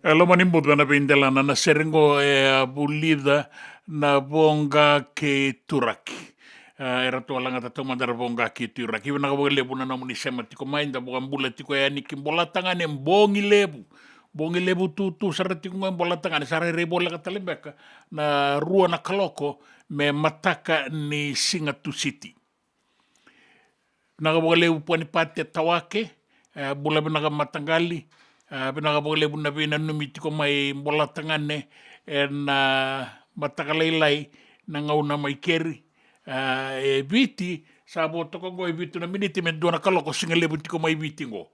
E loma ni buca na veidelana, na sere qo e a vulica na Voqa kei Turaki. A, eratou a lagata taumada na Voqa kei Turaki. Vinaka vakalevu na nomuni sema tiko mai, da vakabula tiko yani ki Bolatagane, bogi levu. Bogi levu tutu sara tiko qo e Bolatagane, sa rairai voleka tale beka na rua na kaloko me mataka ni Siga Tusiti. Vinaka vakalevu Puanipate Tawake, e, bula vinaka mataqali, e, vinaka vakalevu na veinanumi tiko mai Bolatagane, e, na mataka lailai na gauna mai keri, A, e Viti, sa vo toka oqo e vitu na miniti me dua na kaloko, siga levu tiko mai Viti oqo.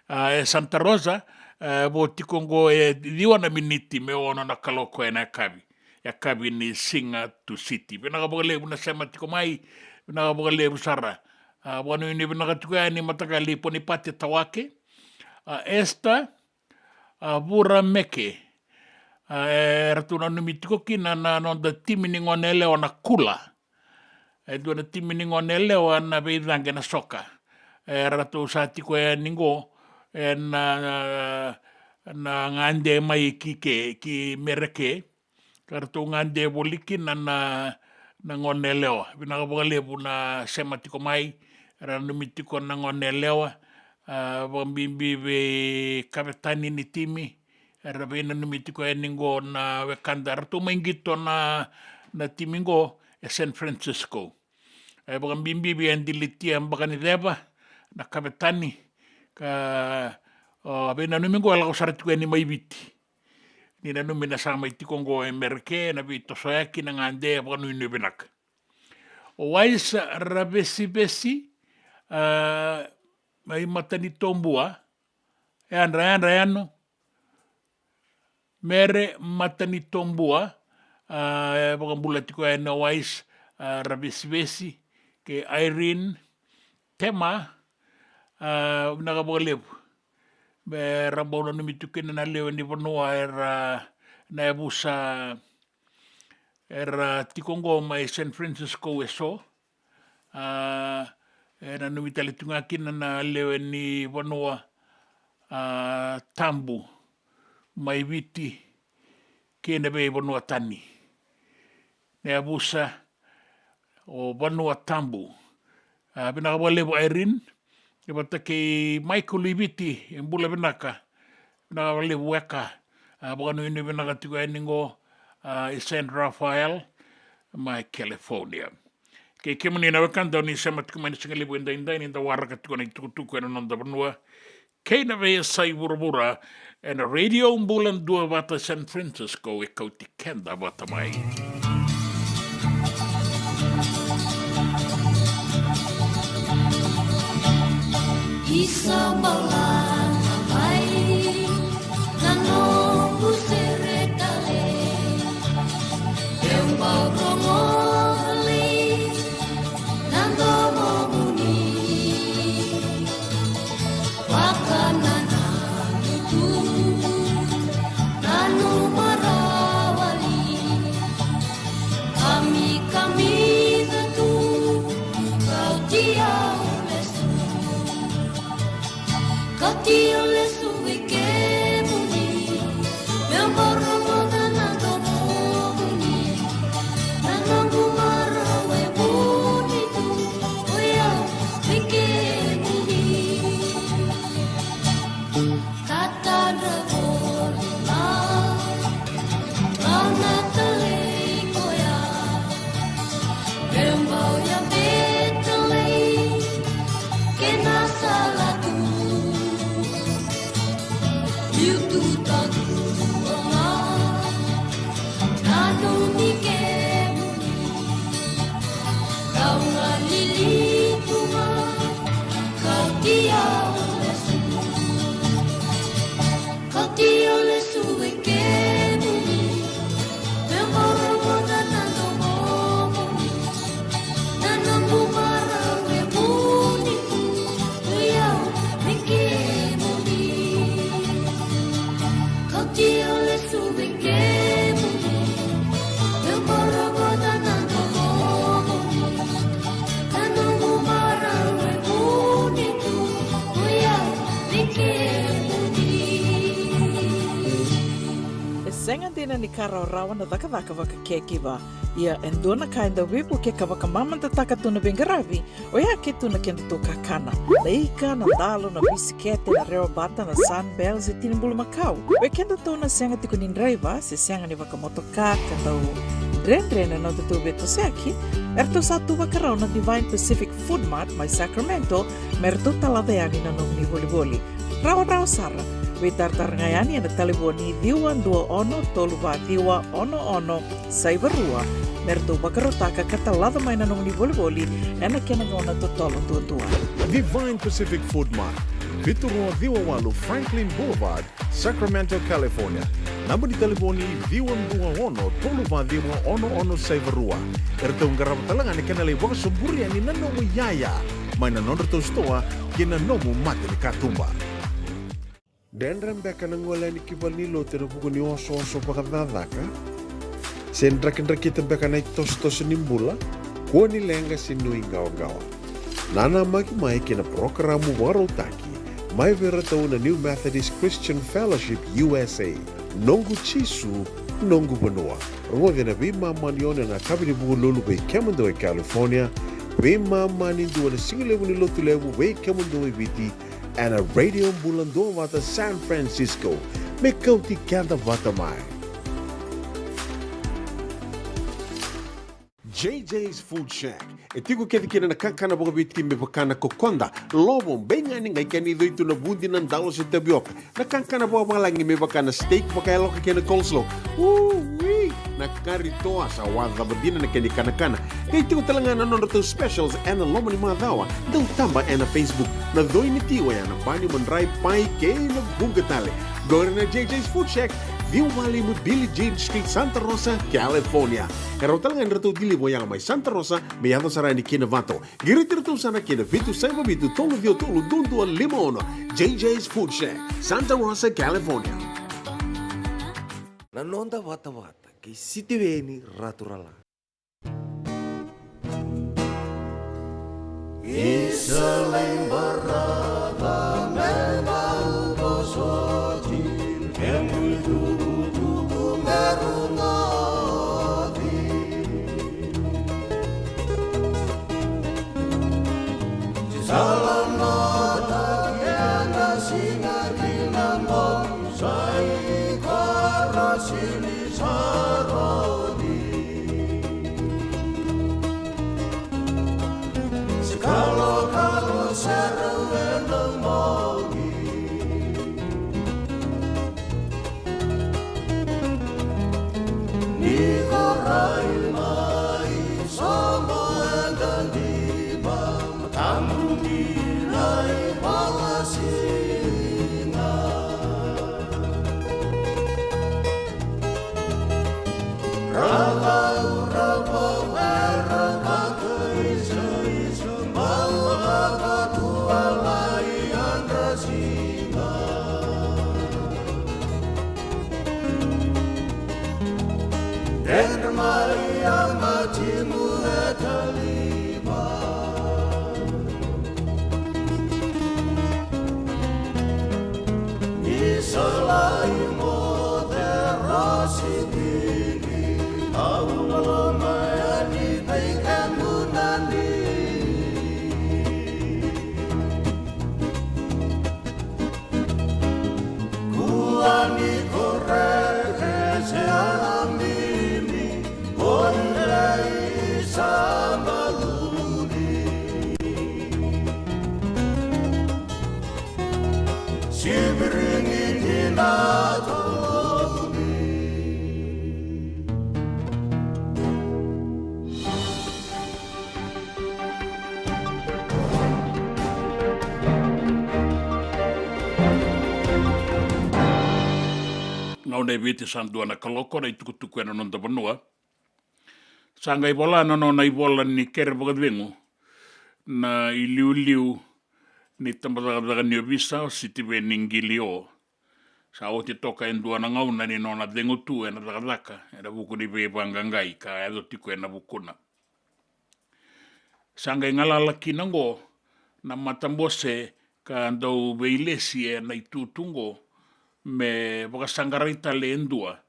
A, e Santa Rosa, e vo tiko oqo e ciwa na miniti me ono na kaloko ena yakavi. Yakavi ni siga Tusiti. Vinaka vakalevu na sema tiko mai, vinaka vakalevu sara. A, vakanuinui vinaka tiko yani mataqali Ponipate Tawake. A, Esther, a, Vura Meke. A, e ratou nanumi tiko kina na noda timi ni gone yalewa na Kula. E dua na timi ni gone yalewa na veicaqe na soka. E ratou sa tiko yani qo, e na, na gade mai ki ke, ki Mereke. Ka ratou gade voli kina na, na gone yalewa. Vinaka vakalevu na sema tiko mai, era nanumi tiko na gone yalewa, a, vakabibi vei kavetani ni timi, era veinanumi tiko yani qo na wekada, ratou mai qito na, na timi qo e San Francisco. E vakabibi vei Adilitia Bakaniceva, na kavetani, ka, o, veinanumi qo e lako sara tiko yani mai Viti. Ni nanumi na sa mai tiko qo e Mereke, na veitosoyaki na gade, vakanuinui vinaka. O Waisa Ravesivesi, a, mai Matanitobua, e yadra, yadra yano, Mere Matanitobua, a, e vakabula tiko yani o Waisa, a, Ravesivesi, kei Irene, Tema, a, vinaka vakalevu. Me ra bau nanumi tu kina na lewe ni vanua era na yavusa era tiko qo mai San Francisco e so. A, e nanumi tale tu ga kina na lewe ni vanua, a, tabu mai Viti kei na veivanua tani. Na yavusa o Vanua Tabu. A, vinaka vakalevu Irene, e vata kei Michael i Viti, e bula vinaka. Vinaka vakalevu weka, a, vakanuinui vinaka tiko yani qo, a, i San Rafael, mai California. Kei kemuni na wekada o ni sema tiko mai na siga levu edaidai ni da waraka tiko na itukutuku ena noda vanua kei na veiyasai vuravura, ena Radio Bula Duavata San Francisco e kauti keda vata mai. Isa bala na bai na noqu sere tale. Eu bau rogo voli na domomuni. Vakanananu tu, nanuma rawa li. Kamikami tu, kauti au lesu. Kauti au lesu vei kemuni. Meu bau rogoca na domomuni. Na noqu marau e vuni tu, o yau vei kemuni. Ka tadra voli ga, au na talei koya. Meu bau yabe talei kei na sala tu. Liu tu tadua ga, nanumi kemuni. Kau galili tu ga, kauti au lesu. Kauti au lesu vei kemuni. Meu bau rogoca na domomuni. Na noqu marau e vuni tu, o yau vei kemuni. Kauti au lesu vei kemuni. Meu bau rogoca na domomuni. Na noqu marau e vuni tu, o yau vei kemuni. E sega dina ni ka rawarawa na cakacaka vaka caregiver. Ia e dua na ka e dau veivuke ka vakamamadataka tu na veiqaravi, oya ke tu na kedatou kakana. Na ika, na dalo, na bisikete, na rewabata, na Sunbell, se tini bulumakau. Vei kedatou na sega tiko ni draiva, se sega ni vakamotoka, ka dau dredre na nodatou veitosoyaki, eratou sa tu vakarau na Divine Pacific Food Mart mai Sacramento, me ratou talaca yani na nomuni volivoli. Rawarawa sara, Veitaratara ga yani ena talevoni ciwa dua ono tolu va ciwa ono ono saiva rua me ratou vakarautaka ka talaca mai na nomuni volivoli ena kena gauna totolo duadua. Divine Pacific Food Mart, vitu rua ciwa walu Franklin Boulevard, Sacramento, California. Naba ni talevoni ciwa dua ono tolu va ciwa ono ono saiva rua. Eratou qarava tale ga na kena lai vakasoburi yani na nomu iyaya mai na nodratou sitoa kei na nomu mata ni katuba. Dredre beka na gole yani ki valenilotu ena vuku ni osooso vakacakacaka? Se drakidrakita beka na itosotoso ni bula? Kua ni leqa se nuiqawaqawa. Nanamaki mai ki na parokaramu vakarautaki mai vei iratou na New Methodist Christian Fellowship U S A, Noqu Jisu, Noqu Vanua. Rogoci ena veimama ni ono ena yakavi ni Vukelulu vei kemudou e California, veimama ni dua ena sigalevu ni Lotulevu vei kemudou e Viti, ena Radio Bula Duavata San Francisco, me kauti keda vata mai. J J's Food Shack. E tiko kece kina na kakana vakaviti me vaka na kokoda, lovo, beigani, qai kena icoi tu na vudi, na dalo se tavioka. Na kakana vakavalagi me vaka na steak vakayaloka kei na coleslaw. Ui! Na kari toa, sa wacava dina na kena ikanakana. Qai tiko tale ga na nodratou specials ena loma ni macawa. Dau taba ena Facebook. Na coi ni ti oya na bani, madrai, pai kei na vuqa tale. Qori na J J's Food Shack, ciwa walu lima Billie Jean Street, Santa Rosa, California. E rawa tale ga ni ratou deliver yani mai Santa Rosa me yaco sara yani ki Novato. Qiriti iratou sara ki na vitu saiva vitu tolu ciwa tolu dua dua lima ono. J J's Food Shack, Santa Rosa, California. Na noda vatavata kei Sitiveni Raturala. Isa lai barava me bau vosoti, kemu itukutuku me rogoci. Sa lomana kena siga ki na bogi, sa i koro sili sa roni. Se kalokalo sara ena bogi. Ni ko rai mai sobo eda diva, matamu ni lai vola siga. Ravau, ravau, e ravaka isa, isa, bau lava tu a lai yadra siga. Dredre mai a matimu e taliva. Ni sa lai moce rosi vili, au loloma yani vei kemuni. Kua ni korere se alabini, ko ni lai sa baluni. Sivirini ni na toloni. Gauna e Viti sa dua na kaloko, na itukutuku ena noda vanua. Sa qai vola na nona ivola ni kere vakacegu na iliuliu ni tabacakacaka ni ovisa o Sitiveni Qilio. Sa oti toka e dua na gauna ni nona cegu tu ena cakacaka ena vuku ni veivaqaqai ka yaco tiko ena vukuna. Sa qai galala kina oqo na matabose ka dau veilesi ena itutu oqo me vakasaqarai tale e dua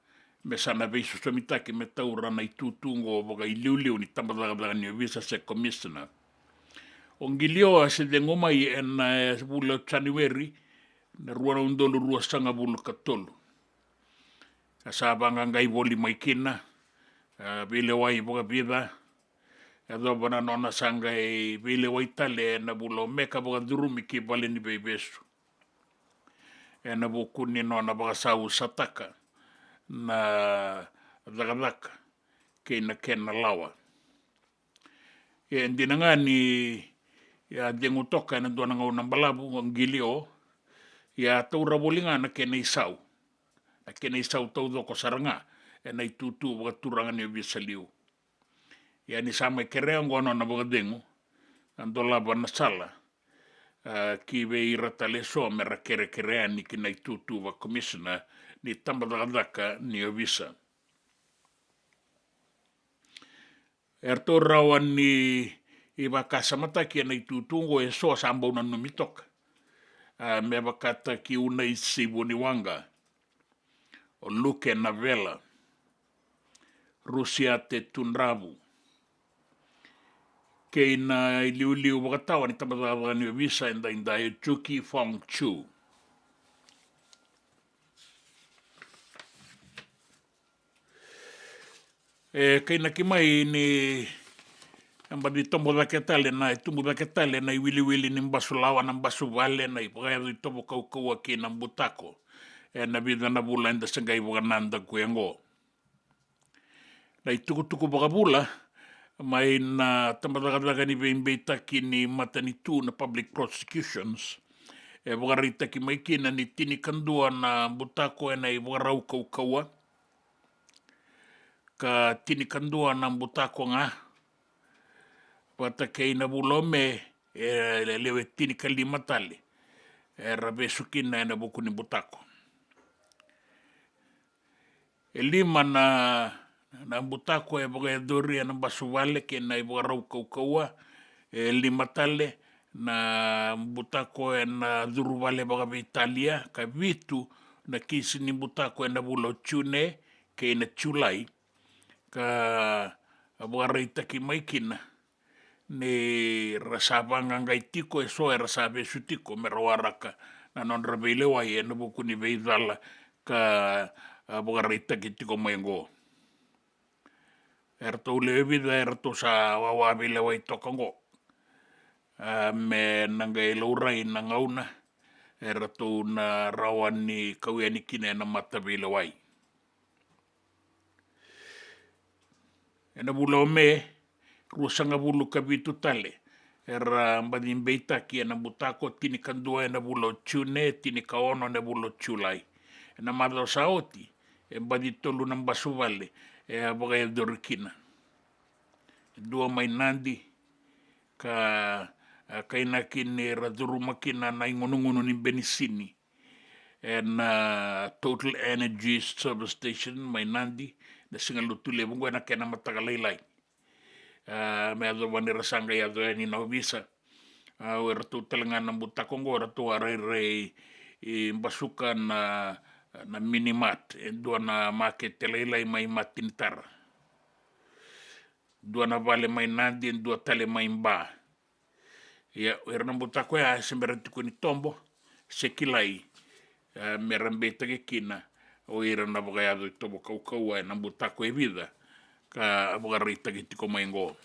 me sa na veisosomitaki me taura na itutu oqo vakailiuliu ni tabacakacaka ni ovisa se komisina. O Qilio a se cegu mai ena, e, vula o Janueri na rua na udolu ruasagavulu ka tolu. A sa vaqaqai voli mai kina, a veilewai vakavica, yacova na nona sa qai veilewai tale ena vula o Me ka vakacurumi ki valeniveivesu. ena vuku ni nona vakasausataka na cakacaka kei na kena lawa. E dina ga ni a cegu toka ena dua na gauna balavu o Gilio, ia a taura voli ga na kena isau, na kena isau taucoko sara ga ena itutu vakaturaga ni ovisa liu. Ia ni sa mai kerea oqo na nona vakacegu, a dolava na sala, a, ki vei ira tale eso me ra kerekere yani ki na itutu vakakomisina ni tabacakacaka ni ovisa. Eratou rawa ni vakasamataki ena itutu oqo eso sa bau nanumi toka, a, me vakataki Unaisi Vuniwaqa, o Luke Navela, Rusiate Tudravu, kei na iliuliu vakatawa ni tabacakacaka ni ovisa edaidai, o Juki Fong Chu. E kainaki mai ni e baci tobo cake tale na, e tubu cake tale na iwiliwili ni basu lawa, na basu vale, na ivakayaco itovo kaukauwa kei na butako ena vica na vula eda se qai vakanadaku oqo. Na itukutuku vakavula mai na tabacakacaka ni veibeitaki ni matanitu, na public prosecutions, e vakaraitaki mai kina ni tinikadua na butako ena ivakarau kaukauwa, ka tinikadua na butako ga vata kei na vula o Me, e lewe tinikalima tale era vesu kina ena vuku ni butako. E lima na, na butako e vakayacori ena basu vale kei na ivakarau kaukauwa, e lima tale na butako ena curu vale vakaveitalia, ka vitu na kisi ni butako ena vula o June kei na Julai, ka vakaraitaki mai kina ni ra sa vaqaqai tiko eso era sa vesu tiko me ra waraka na nodra veilewai ena vuku ni veicala ka, a, vakaraitaki tiko mai oqo. Eratou lewe vica eratou sa wawa veilewai toka oqo, a, me na qai laurai na gauna eratou na rawa ni kau yani kina ena mata veilewai. Ena vula o Me, ruasagavulu ka vitu tale era baci beitaki ena butako, tinikadua ena vula o June, tinikaono ena vula o Julai. Ena macawa sa oti, e baci tolu na basu vale e a vakayacori kina. E dua mai Nadi, ka, a, kainaki ni ra curuma kina na igunugunu ni benisini ena, a, Total Energies Service Station mai Nadi, na siga Lotulevu oqo ena kena mataka lailai. A, me yacova ni ra sa qai yaco yani na ovisa. A, o iratou tale ga na butako oqo eratou a rairai basuka na, na Minimart, e dua na makete lailai mai Matinitara. Dua na vale mai Nadi, e dua tale mai Ba. Ia, o ira na butako ya se bera tiko ni tobo se kilai, e, me ra beitaki kina o ira na vakayaco itovo kaukauwa ena butako e vica ka vakaraitaki tiko mai oqo.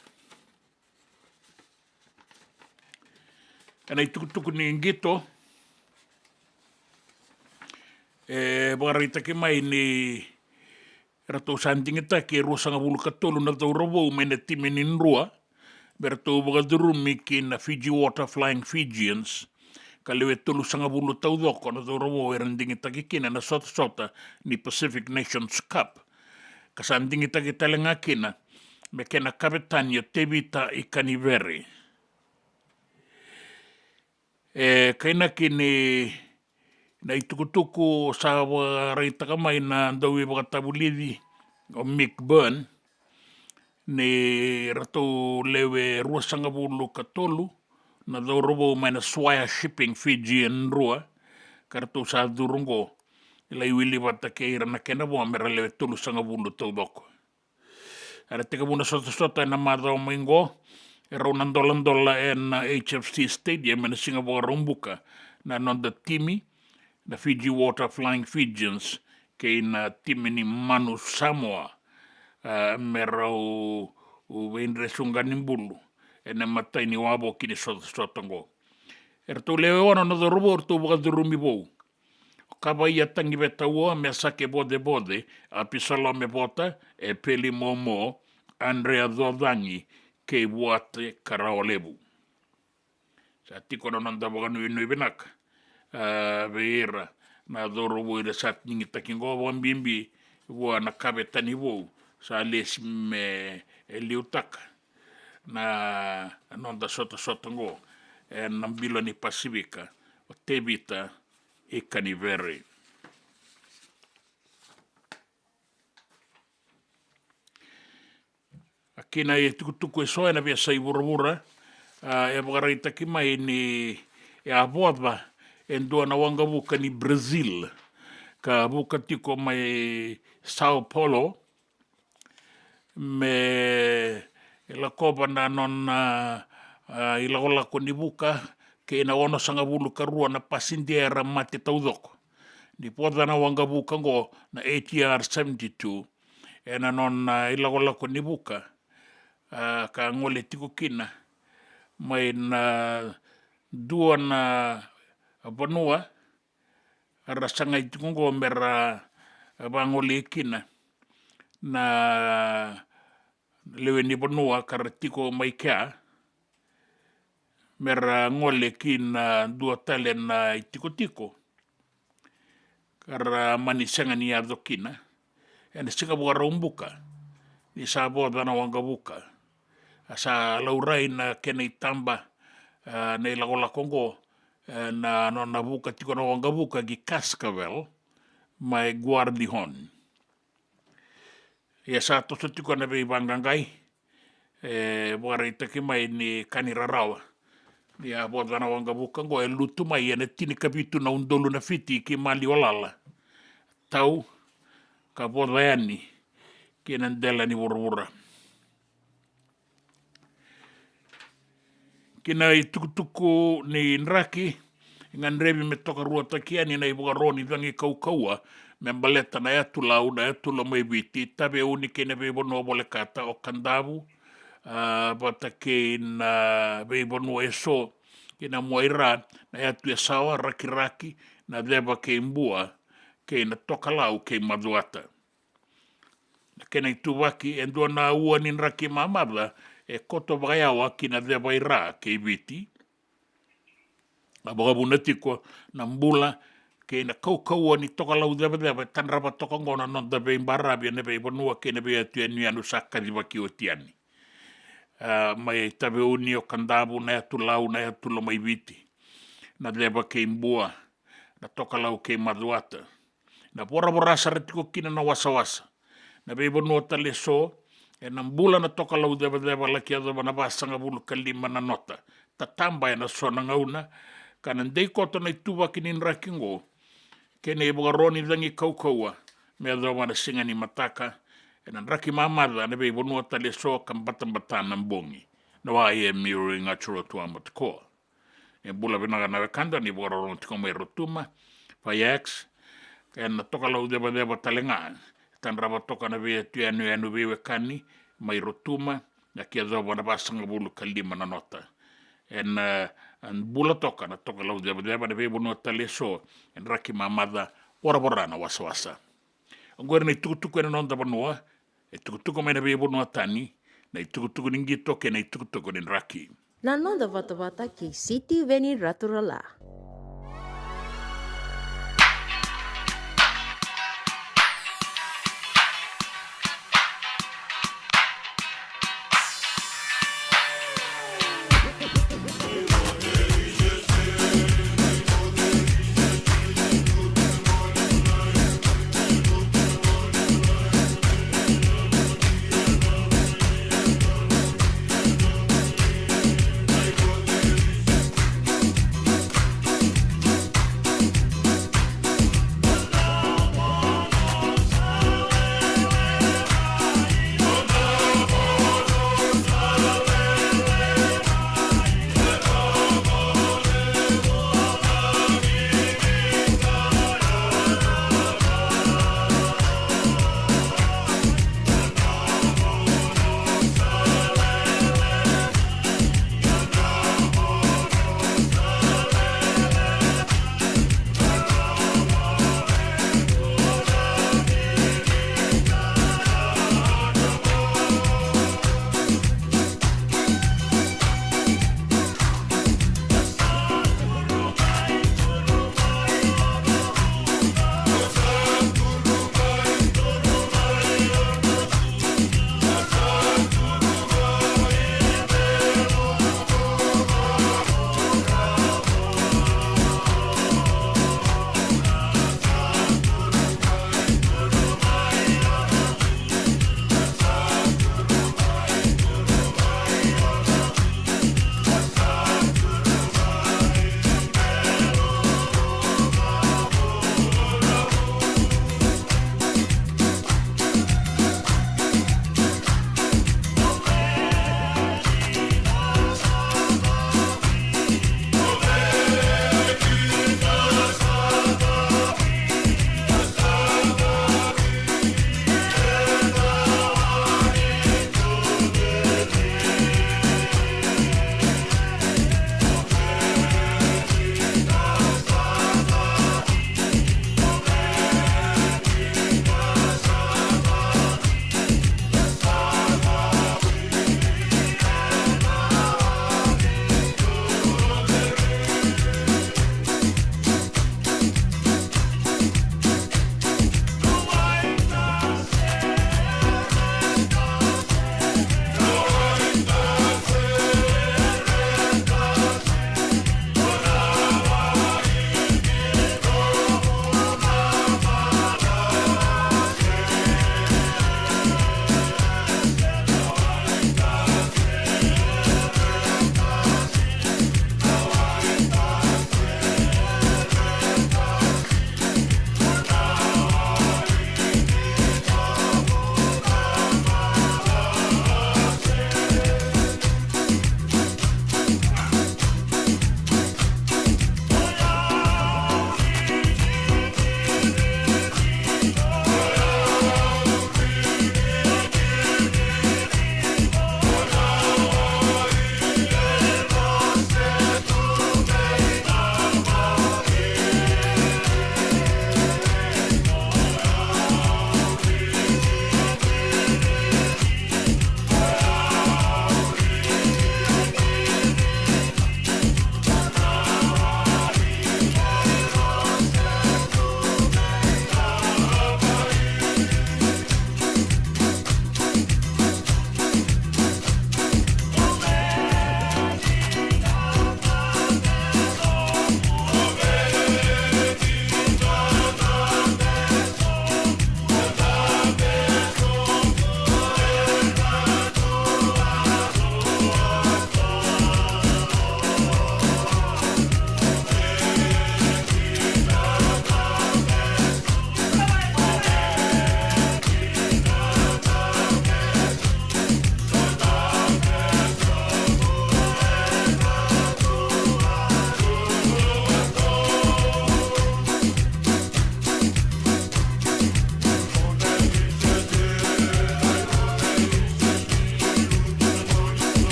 Ena itukutuku ni qito, e vakaraitaki mai ni eratou sa digitaki e ruasagavulu ka tolu na cauravou mai na timi ni Drua me ratou vakacurumi ki na Fiji Water Flying Fijians, ka lewe tolusagavulu taucoko na cauravou era digitaki kina na sotasota ni Pacific Nations Cup, ka sa digitaki tale ga kina me kena kavetani o Tevita Ikanivere. E kainaki ni na itukutuku sa vakaraitaka mai na dauveivakatavulici o Mick Byrne ni ratou lewe ruasagavulu ka tolu na cauravou mai na Swire Shipping Fiji e Drua, ka ratou sa curu oqo, lai wili vata kei ira na kena vo me ra lewe tolusagavulu taucoko. Era tekivu na sotasota ena macawa mai oqo, e rau na doladola ena H F C Stadium ena siga Vakaraubuka na noda timi na Fiji Water Flying Fijians kei na timi ni Manu Samoa, a, me rau veidresuqa ni bulu ena imatai ni wavoki ni sotasota oqo. Eratou lewe ono na cauravou eratou vakacurumi vou. O Kavaia Tagiveta Ua, Mesake Vocevoce, Apisalome Vota, Epeli Momo, Andrea Cocagi, kei Vuate Karawalevu. Sa tiko na noda vakanuinui vinaka, a, vei ira na cauravou era sa digitaki qo, vakabibi vua na kavetani vou sa lesi me liutaka na noda sotasota qo ena bilo ni Pasifika, o Tevita Ikanivere. A, kina itukutuku eso ena veiyasai vuravura, a, e vakaraitaki mai ni e a voca e dua na waqavuka ni Brazil ka vuka tiko mai Sao Paulo me lakova na nona, a, ilakolako ni vuka kei na onosagavulu ka rua na pasidia era mate taucoko. Ni voca na waqavuka oqo na A T R seventy-two ena nona, a, ilakolako ni vuka, a, ka gole tiko kina mai na dua na vanua ra sagai tiko oqo me ra vagolei kina na lewe ni vanua ka ra tiko mai kea, me ra gole ki na dua tale na itikotiko ka ra mani sega ni yaco kina ena siga Vakaraubuka ni sa voca na waqavuka. A sa laurai na kena itaba, a, na ilakolako oqo, e, na nona vuka tiko na waqavuka ki Cascavel mai Guardijon. Ia sa toso tiko na veivaqaqai, e vakaraitaki mai ni ka ni rarawa ni a voca na waqavuka oqo e lutu mai ena tinikavitu na udolu na fiti ki maliwa lala, tau ka voca yani ki na dela ni vuravura. Ki na itukutuku ni draki, e gadrevi me tokaruataki yani na ivakaro ni cagi kaukauwa me baleta na yatu Lau, na yatu Lomaiviti, Taveuni kei na veivanua volekata o Kadavu, a, vata kei na veivanua eso ki na Muaira, na yatu Yasawa, Rakiraki, na Ceva kei Bua, kei na Tokalau kei Macuata. Na kena ituvaki, e dua na ua ni draki mamaca e koto vakayawa ki na Ceva i Ra kei Viti. A vakavuna tiko na bula kei na kaukauwa ni Tokalau Cevaceva e tadrava toka oqo na noda veibaravi ena veivanua kei na veiyanuyanu sa kacivaki oti yani. A, mai Taveuni, o Kadavu, na yatu Lau, na yatu Lomaiviti, na Ceva kei Bua, na Tokalau kei Macuata. Na voravora sara tiko kina na wasawasa. Na veivanua tale eso, ena bula na Tokalau Cevaceva laki yacova na vasagavulu ka lima na nota. Tataba ena so na gauna, ka na dei koto na ituvaki ni draki oqo kei na ivakaro ni cagi kaukauwa me yacova na siga ni mataka, ena draki mamaca na veivanua tale eso ka batabata na bogi. Na wa e Miri Gaturoa Tuamatakoa. E bula vinaka na wekada ni vakarorogo tiko mai Rotuma, Fayax, ena Tokalau Cevaceva tale ga e tadrava toka na veiyatu yanuyanu veiwekani mai Rotuma, na ki yacova na vasagavulu ka lima na nota. Ena, e, bula toka na Tokalau Cevaceva na veivanua tale eso, e draki mamaca, voravora na wasawasa. Oqori na itukutuku ena noda vanua, e tukutuku mai na veivanua tani, na itukutuku ni qito kei na itukutuku ni draki. Na noda vatavata kei Sitiveni Raturala.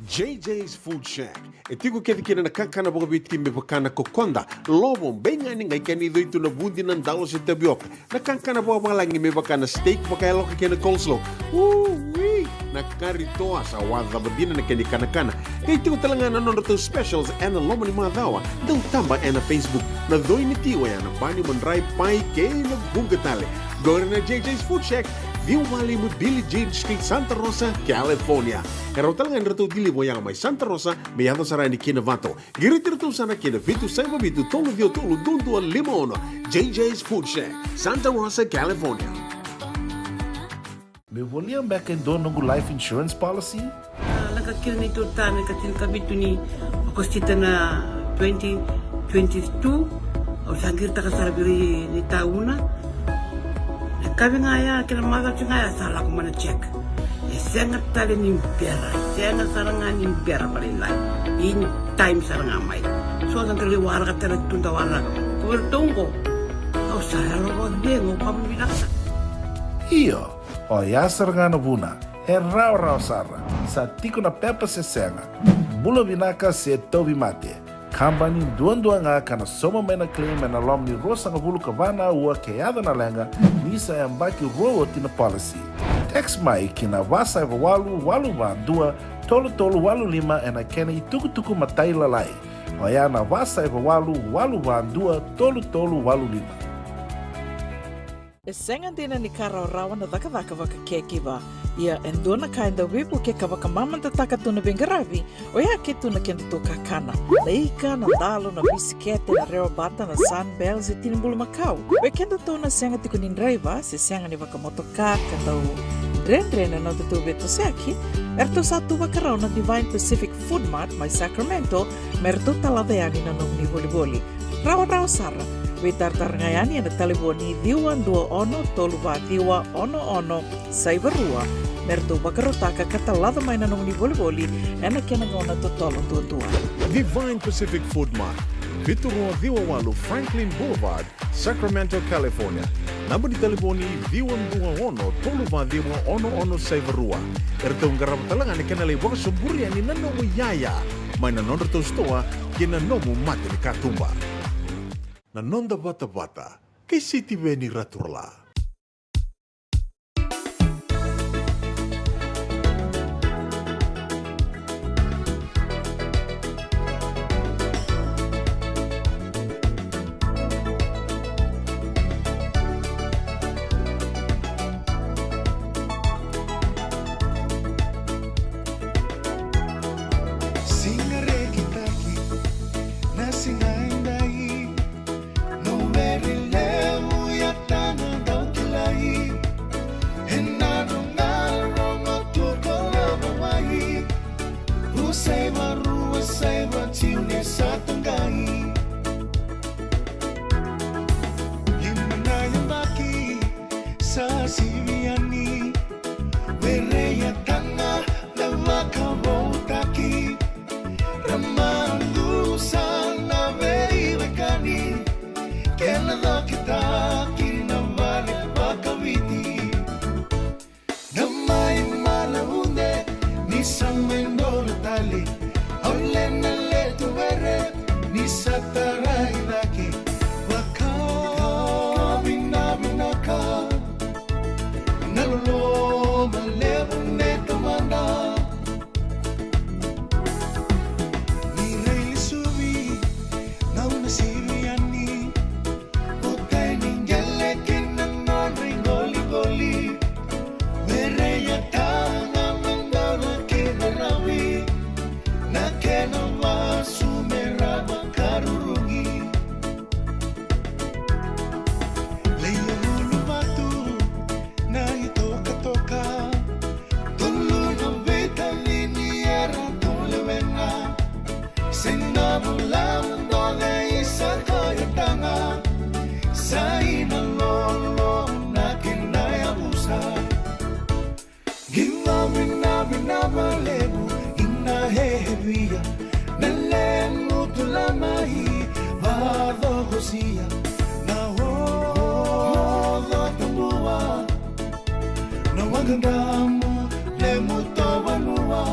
J J's Food Shack. E tiko kece kina na kakana vakaviti me vaka na kokoda, lovo, beigani, qai kena icoi tu na vudi, na dalo se tavioka. Na kakana vakavalagi me vaka na steak vakayaloka kei na coleslaw. Ui! Na kari toa sa wacava dina na kena ikanakana. Qai tiko tale ga na nodratou specials ena loma ni macawa. Dau taba ena Facebook. Na coi ni ti oya na bani, madrai, pai kei na vuqa tale. Qori na J J's Food Shack, ciwa walu lima Billie Jean Street, Santa Rosa, California. E rawa tale ga ni ratou deliver oya mai Santa Rosa me yaco sara yani ki Novato. Qiriti iratou sara ki na vitu saiva vitu tolu ciwa tolu dua dua lima ono. J J's Food Shack, Santa Rosa, California. Meu volia beka e dua noqu life insurance policy? A, lako kina na neitou retirement ena ika tinikavitu ni Okosita na twenty twenty-two. Au sa qiritaka sara vei ira na itauna. Na yakavi ga ya kei na macawa ga ya sa lako mai na check. E sega tale ni bera, e sega sara ga ni bera vakalailai. In time sara ga mai. So sa da lai waraka tale tu, da waraka. Ko iratou qo, au sa yalo vakacegu, au vakavinavinaka. Io, oya sara ga na vuna. E rawarawa sara. Sa tiko na pepa se sega. Bula vinaka se tauvimate. Kabani duadua ga ka na sauma mai na claim ena loma ni ruasagavulu ka va na aua ke yaco na leqa, ni sa yabaki rua oti na policy. Text mai ki na va saiva walu walu va dua tolu tolu walu lima ena kena itukutuku matailalai. Oya na va saiva walu walu va dua tolu tolu walu lima. E sega dina ni ka rawarawa na cakacaka vaka caregiver. Ia e dua na ka e dau veivuke ka vakamamadataka tu na veiqaravi, oya ke tu na kedatou kakana. Na ika, na dalo, na bisikete, na rewabata, na Sunbell se tini bulumakau. Vei kedatou na sega tiko ni draiva se sega ni vakamotoka ka dau dredre na nodatou veitosoyaki, eratou sa tu vakarau na Divine Pacific Food Mart mai Sacramento me ratou talaca yani na nomuni volivoli. Rawarawa sara. Veitaratara ga yani ena talevoni ciwa dua ono tolu va ciwa ono ono saiva rua me ratou vakarautaka ka talaca mai na nomuni volivoli ena kena gauna totolo duadua. Divine Pacific Food Mart, vitu rua ciwa walu Franklin Boulevard, Sacramento, California. Naba ni talevoni ciwa dua ono tolu va ciwa ono ono saiva rua. Eratou qarava tale ga na kena lai vakasoburi yani na nomu iyaya mai na nodratou sitoa ki na nomu mata ni katuba. Na noda vatavata kei Sitiveni Raturala. Siga rekitaki na siga edai, no vere levu ya tana dau kilai. Ena roga rogo tu ko lava mai, u saiva rua saiva tiu ni sa tagai. Lima na yabaki sa sivi yani, vere ya tana na vakavoutaki. Ra madusa na veiwekani, kena cokitaki na vale vakaviti. Na mai mala ude ni sa mai dolo tale, au le na letu vere ni sa tarai cake. Vakavinavinaka na loloma levu nei Tamada. Ni railesuvi na una sivi yani, o tai ni qele kei na nodra iqoliqoli. Vere ya tana na dau na kena ravi, na kena vasu me ra vakarurugi. Leia vulu vatu na itokatoka, tolu na veitamini era tu lewena. Sega vula doce isa koya tana, sa ina lolo na kena yavusa. Qi vavinavinaka levu ina hehevia na lemu tula mai vacokosia na oco tabua na waqadamu lemu tovanua.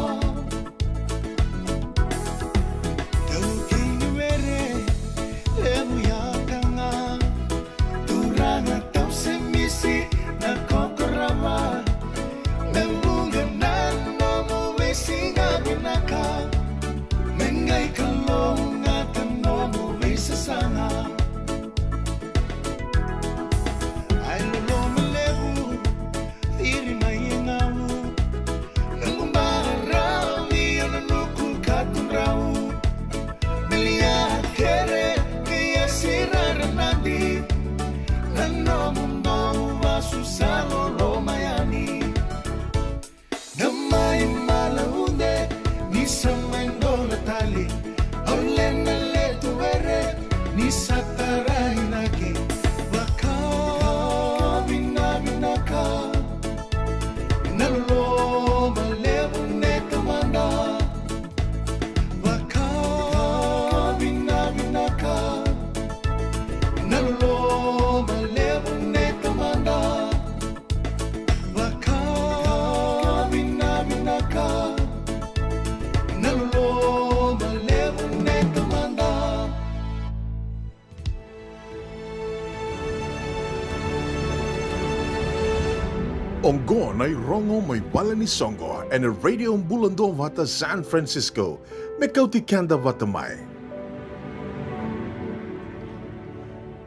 Oqo na irogo mai vale ni soqo ena Radio Bula Duavata San Francisco, me kauti keda vata mai.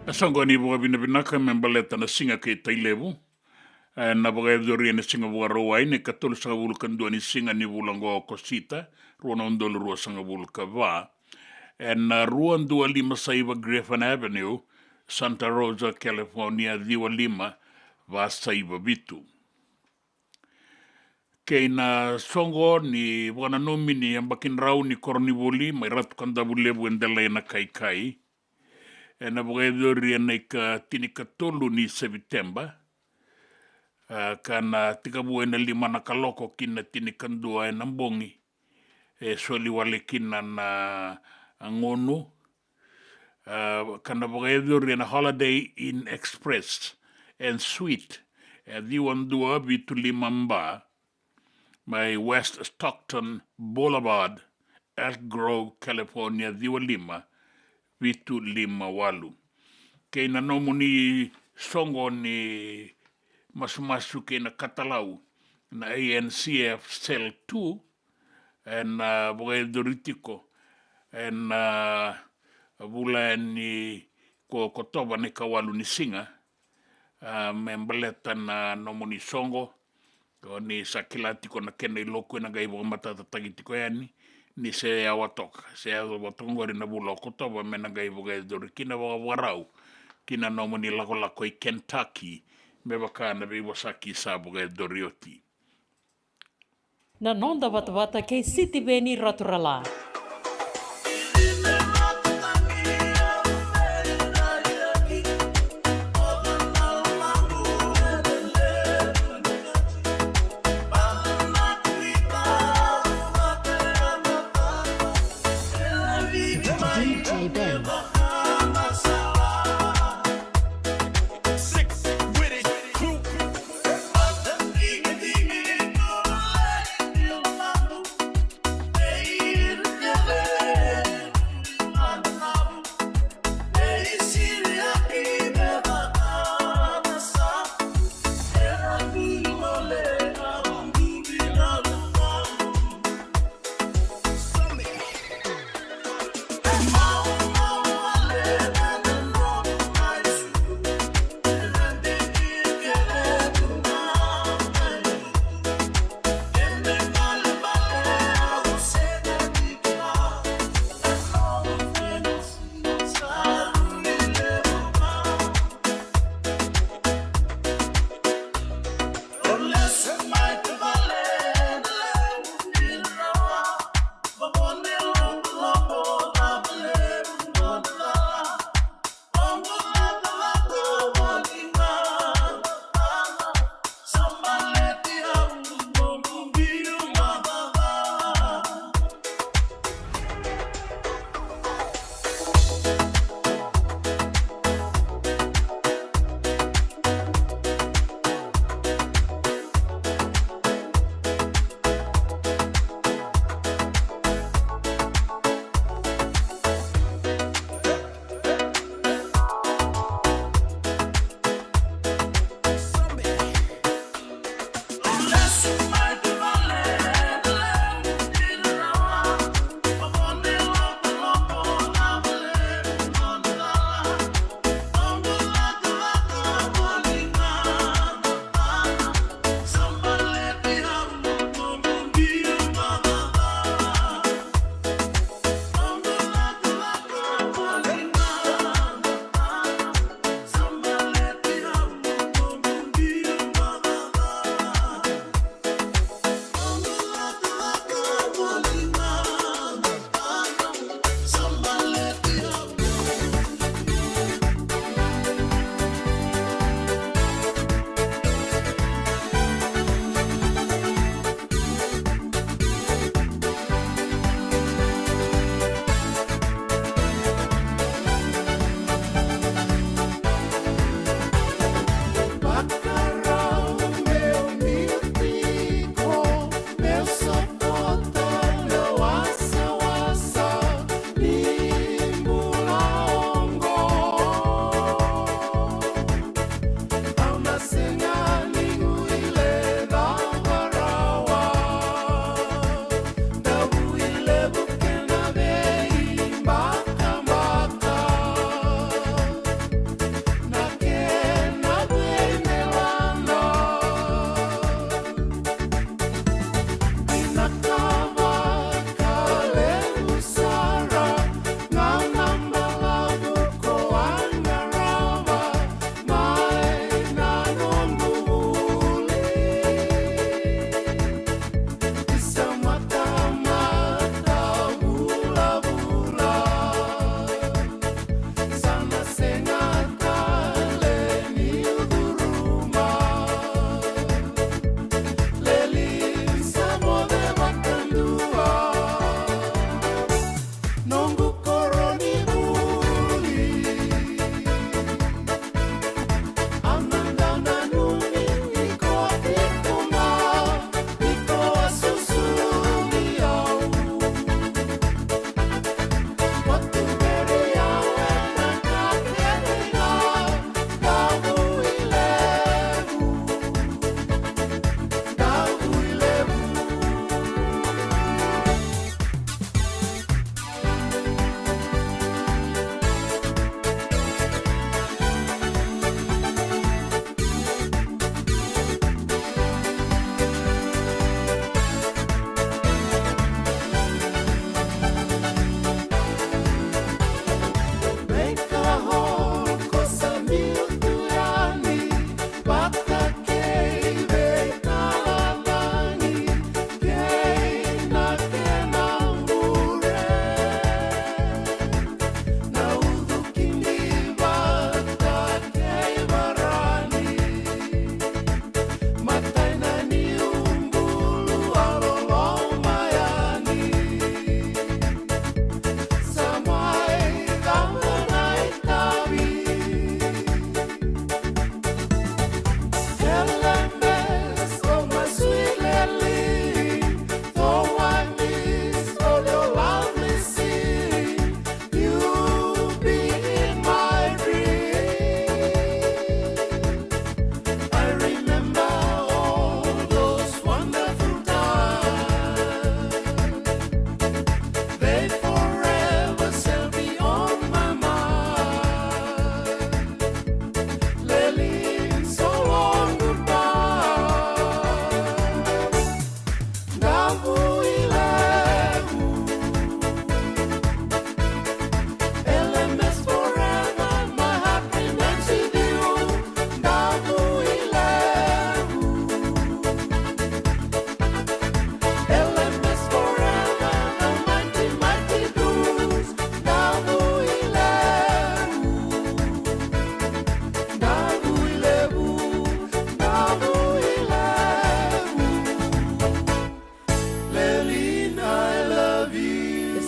Na soqo ni vakavinavinaka me baleta na siga kei Tailevu. E, na vakayacori ena siga Vakarauwai na ikatolusagavulu ka dua ni siga ni vula oqo o Okosita, rua na udolu ruasagavulu ka va. Ena rua dua lima saiva Griffin Avenue, Santa Rosa, California, ciwa lima va saiva vitu. Kei na soqo ni vakananumi ni yabaki drau ni koronivuli mai Ratu Kadavulevu e Delai, na Kaikai, ena vakayacori ena ikatinikatolu ni Seviteba, a, ka na tekivu ena lima na kaloko ki na tinikadua ena bogi. E soli wale kina na gunu, a, ka na vakayacori ena Holiday Inn Express and Suite, e ciwa dua vitu lima ba, mai West Stockton Boulevard, Elk Grove, California, ciwa lima vitu lima walu. Kei na nomuni soqo ni masumasu kei na katalau, na A N C F Cell two, ena, a, vakayacori tiko ena, a, vula ni ko Okotova, na ikawalu ni siga, a, me baleta na nomuni soqo. O ni sa kila tiko na kena iloku, ena qai vakamatatataki tiko yani ni se yawa toka, se yawa toka oqori na vula o Okotova, me na qai vakayacori kina vakavakarau ki na nomuni lakolako i Kentucky, me vaka na veivosaki sa vakayacori oti. Na noda vatavata kei Sitiveni Raturala. D J Ben.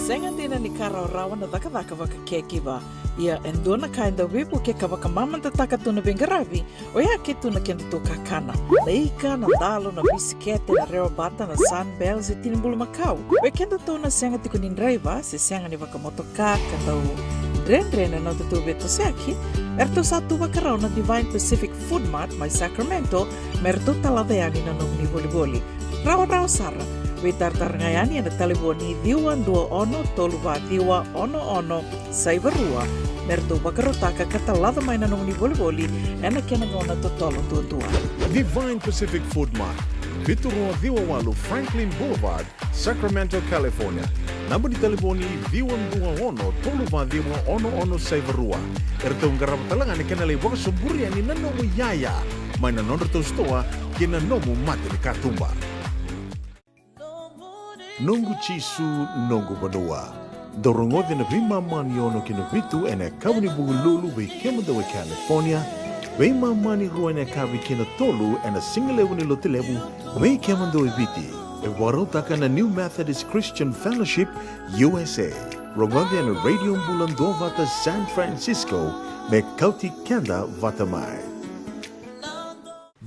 Sega dina ni ka rawarawa na cakacaka vaka caregiver. Ia e dua na ka e dau veivuke ka vakamamadataka tu na veiqaravi, oya ke tu na kedatou kakana. Na ika, na dalo, na bisikete, na rewa bata, na Sunbell se tini bulumakau. Vei kedatou na sega tiko ni draiva se sega ni vakamotoka ka dau dredre na nodatou veitosoyaki, eratou sa tu vakarau na Divine Pacific Food Mart mai Sacramento me ratou talaca yani na nomuni volivoli. Rawarawa sara. Veitaratara ga yani ena talevoni ciwa dua ono tolu va ciwa ono ono saiva rua me ratou vakarautaka ka talaca mai na nomuni volivoli ena kena gauna totolo duadua. Divine Pacific Food Mart, vitu rua ciwa walu Franklin Boulevard, Sacramento, California. Naba ni talevoni ciwa dua ono tolu va ciwa ono ono saiva rua. Eratou qarava tale ga na kena lai vakasoburi yani na nomu iyaya mai na nodratou sitoa kei na nomu mata ni katuba. Noqu Jisu, noqu vanua. Dou rogoca na veimama ni ono ki na vitu ena yakavi ni Vukelulu vei kemudou e California, veimama ni rua ena yakavi ki na tolu ena sigalevu ni Lotulevu vei kemudou e Viti. E vakarautaka na New Methodist Christian Fellowship U S A. Rogoca ena Radio Bula Duavata San Francisco me kauti keda vata mai.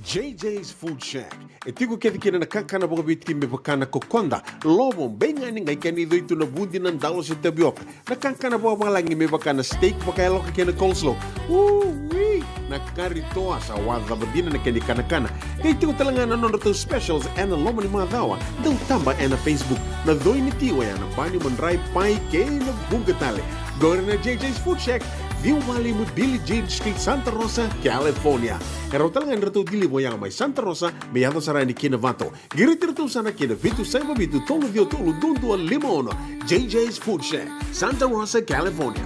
J J's Food Shack. E tiko kece kina na kakana vakaviti me vaka na kokoda, lovo, beigani, qai kena icoi tu na vudi, na dalo se tavioka. Na kakana vakavalagi me vaka na steak vakayaloka kei na coleslaw. Ui! Na kari toa sa wacava dina na kena ikanakana. Qai tiko tale ga na nodratou specials ena loma ni macawa. Dau taba ena Facebook. Na coi ni ti oya na bani, madrai, pai kei na vuqa tale. Qori na J J's Food Shack, ciwa walu lima Billie Jean Street, Santa Rosa, California. E rawa tale ga ni ratou deliver oya mai Santa Rosa me yaco sara yani ki Novato. Qiriti iratou sara ki na vitu saiva vitu tolu ciwa tolu dua dua lima ono. J J's Food Shack, Santa Rosa, California.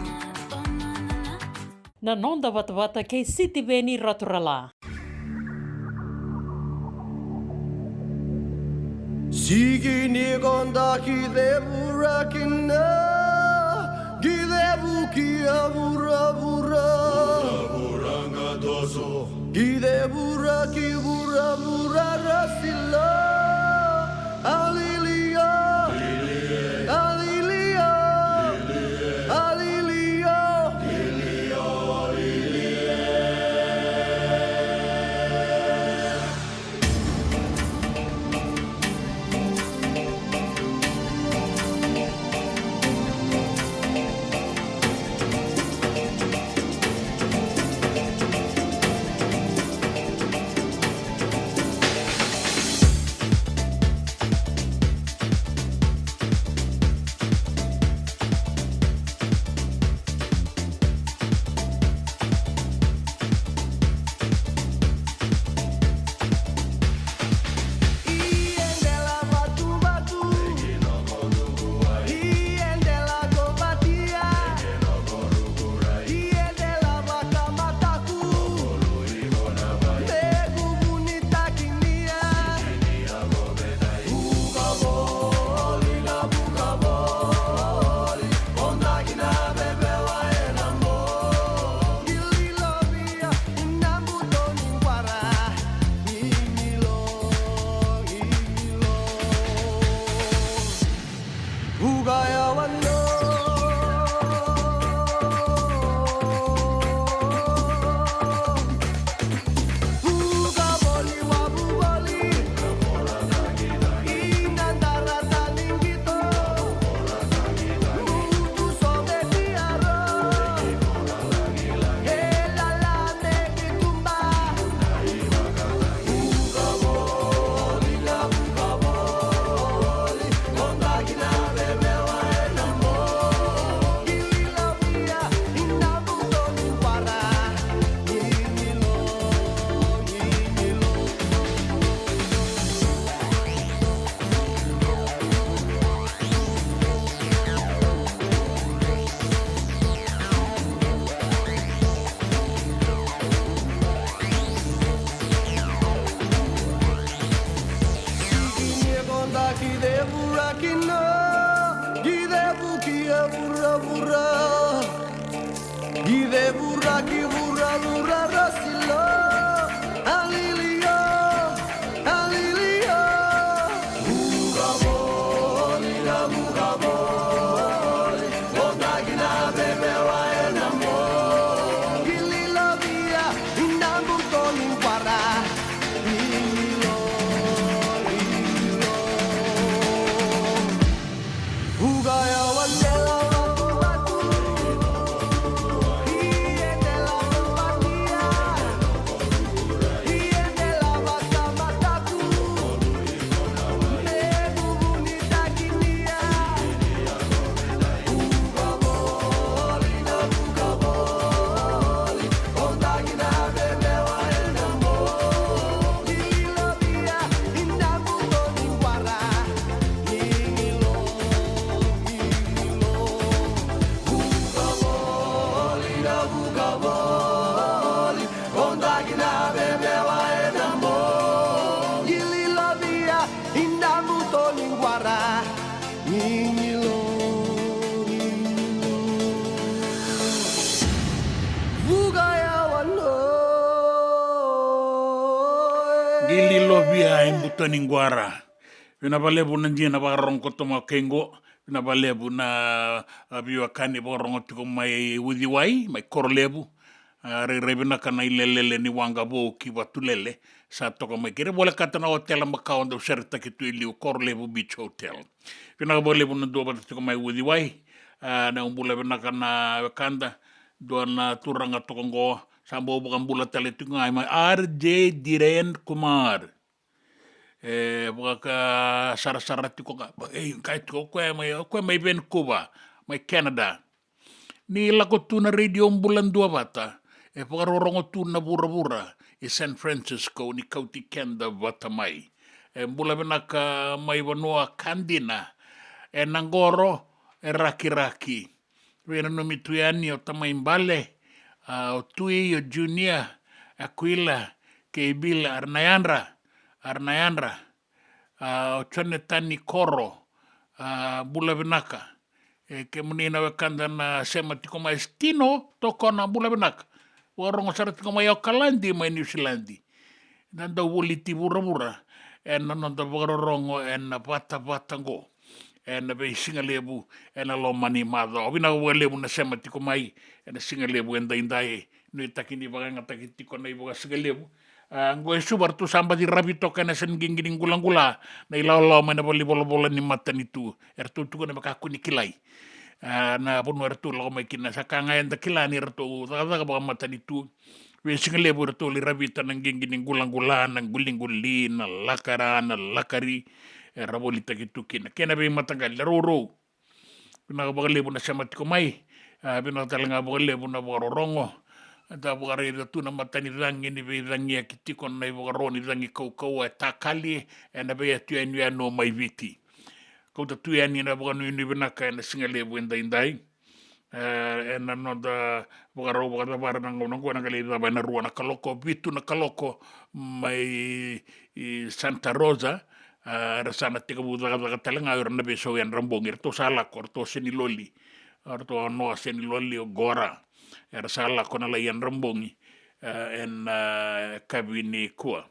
Na noda vatavata kei Sitiveni Raturala. Sigi ni koda ki cevura kina, ki cevu ki a vuravura. Vuravura ga toso. Ki cevura ki vuravura rasila. Alilia, alilia, alilia. Ki cevura ki a vuravura. Ki cevura ki vuravura rasila. Alilia, alilia. Vuka voli na vuka voli. Qili lovia e buta ni quara. Vinaka vakalevu na dina vakarorogo koto mai kei qo. Vinaka vakalevu na, a, veiwekani vakarorogo tiko mai Uciwai, mai Korolevu. A, rairai vinaka na ilelele ni waqa vou ki Vatulele. Sa toka mai kei ira, volekata na otela makawa dau seretaki tu e liu, Korolevu Beach Hotel. Vinaka vakalevu na duavata tiko mai Uciwai. A, na bula vinaka na wekada. Dua na turaga toka qo, sa bau vakabula tale tiko ga mai R J Dhiren Kumar. E vakasarasara tiko ga, e, kaya tiko o koya mai, o koya mai Vancouver, mai Canada. Ni lako tu na Radio Bula Duavata, e vakarorogo tu na vuravura i San Francisco, ni kauti keda vata mai. E bula vinaka mai vanua ka dina, e na qoro, e Rakiraki. Veinanumi tu yani o tamai Bale, a, o Tui, o Junior, Akuila, kei Bila, era na yadra, era na yadra, a, o Jonatani Koro, a, bula vinaka. E kemuni na wekada na sema tiko mai, Stino Tokona, bula vinaka. Vakarogo sara tiko mai Okaladi, mai Niusiladi. Na dau voliti vuravura ena noda vakarorogo ena vatavata qo ena veisigalevu ena loma ni macawa. Vinaka vakalevu na sema tiko mai ena sigalevu edaidai. Nuitaki ni vakayagataki tiko na ivakasigalevu. A, qo e Suva, ratou sa baci ravi toka ena yasa ni qiqi ni qulaqula na ilawalawa mai na valenivolavola ni matanitu. Eratou tukuna me kakua ni kilai. A, na vanua eratou lako mai kina, sa ka ga eda kila ni ratou cakacaka vakamatanitu. Veisigalevu eratou lai ravita na qiqi ni qulaqula, na quliquli, na lakara, na lakari, era volitaki tu kina kei na veimataqali, na rourou. Vinaka vakalevu na sema tiko mai. A, vinaka tale ga vakalevu na vakarorogo. Da vakaraica tu na matanicagi ni veicagiyaki tiko na ivakaro ni cagi kaukauwa e takali ena veiyatu yanuyanu mai Viti. Kauta tu yani na vakanuinui vinaka ena sigalevu edaidai. E, ena noda vakarau vakacavara na gauna qo, na qai lai cava ena rua na kaloko, vitu na kaloko mai, i Santa Rosa. A, era sa na tekivu cakacaka tale ga o ira na veisau Yadrabogi, eratou sa lako, eratou o Seniloli, eratou o Noa Seniloli, o Gora. Era sa lako na lai Yadrabogi, e, ena, e, yakavi nikua.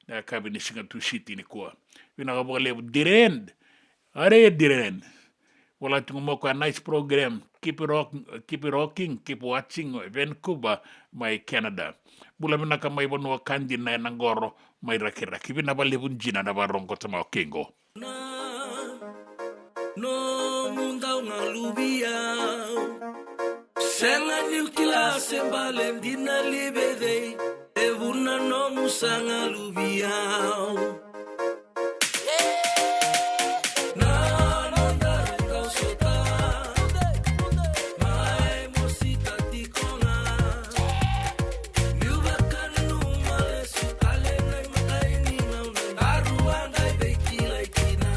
Na yakavi ni siga Tusiti nikua. Vinaka vakalevu Diren. Are Diren. Vola tiko mai o koya, nice program. Keep it rock, keep it rocking, keep watching, Vancouver, mai Canada. Bula vinaka mai vanua ka dina ena qoro mai Rakiraki. Vinaka vakalevu dina na vakarorogo koto mai kei qo. Na nomu dau galuvi au. Sega niu kila se bale dina li vei cei e vuna nomu sa galuvi au. Na nodaru kau sota mai mosita tiko ga. Niu vakananuma lesu tale na imatai ni gauna, daru a qai veikilai kina.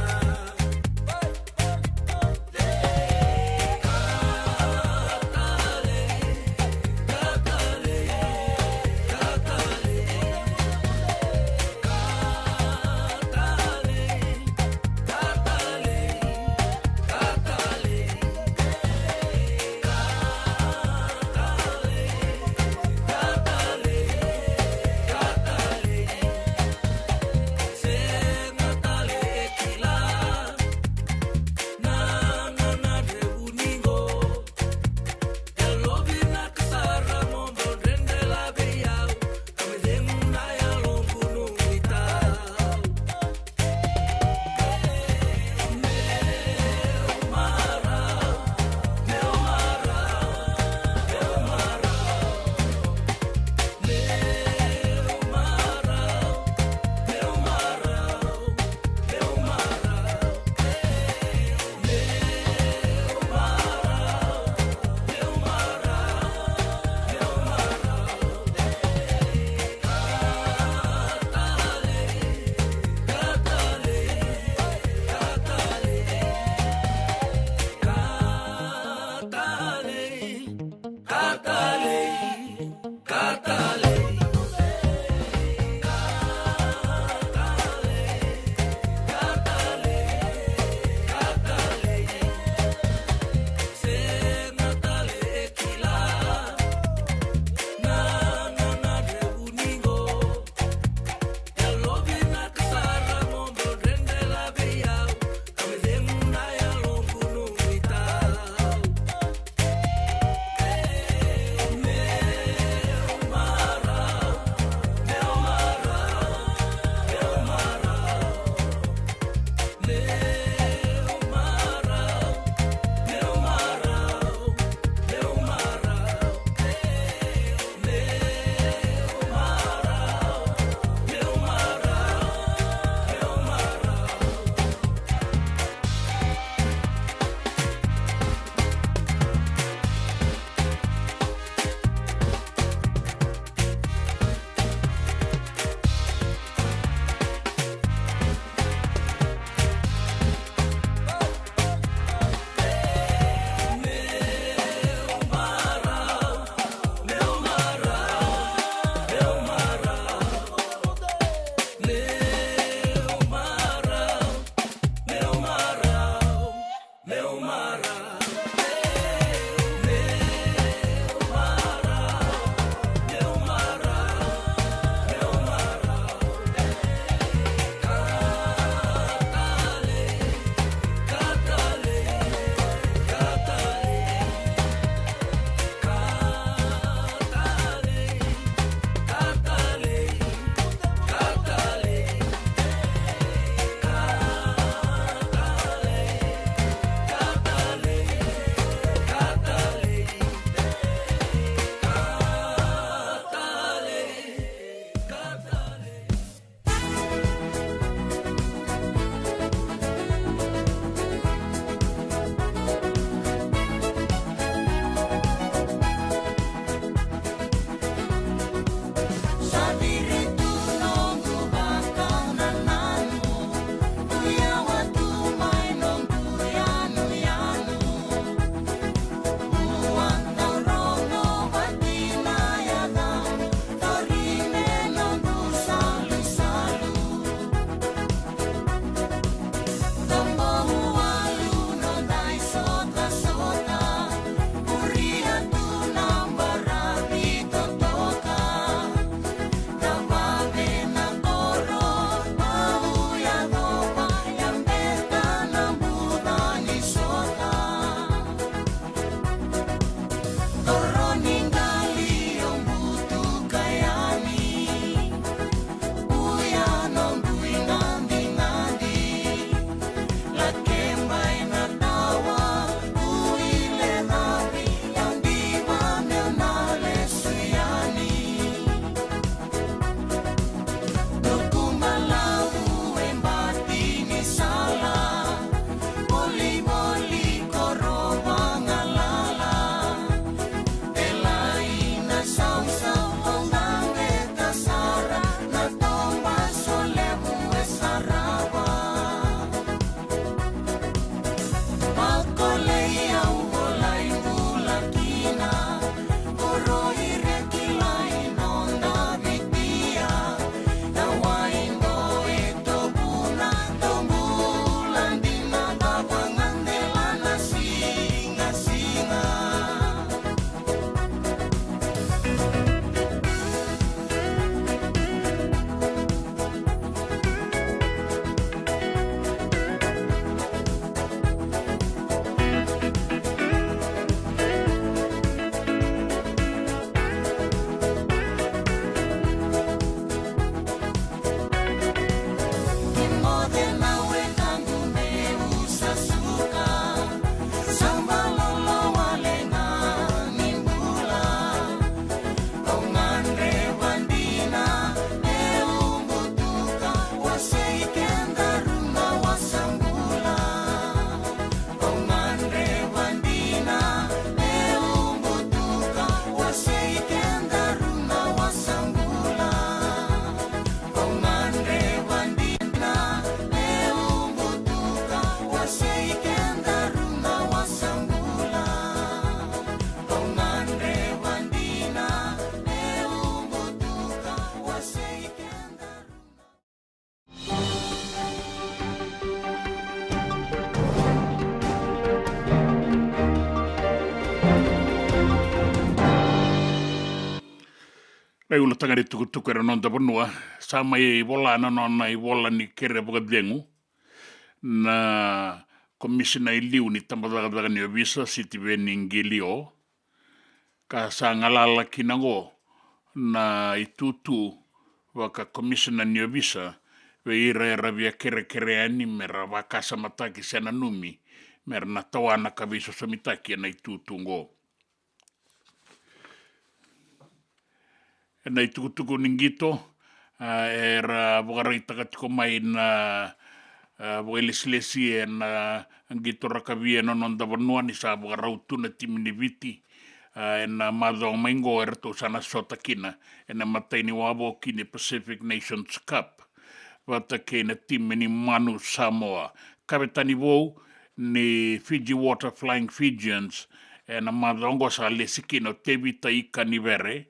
Ulutaga ni tukutuku ena noda vanua, sa mai vola na nona ivola ni kere vakacegu na komisina e liu ni tabacakacaka ni ovisa, Sitiveni Qilio, ka sa galala kina oqo na itutu vakakomisina ni ovisa vei ira era via kerekere yani mera vakasamataki se nanumi mera na tawana ka veisosomitaki ena itutu oqo. Ena itukutuku ni qito, a, era vakaraitaka tiko mai na, a, vakailesilesi ena qito rakavi ena noda vanua ni sa vakarau tu na timi ni Viti, a, ena macawa mai qo eratou sa na sota kina ena imatai ni wavoki ni Pacific Nations Cup vata kei na timi ni Manu Samoa. Kavetani vou ni Fiji Water Flying Fijians ena macawa oqo sa lesi kina o Tevita Ikanivere,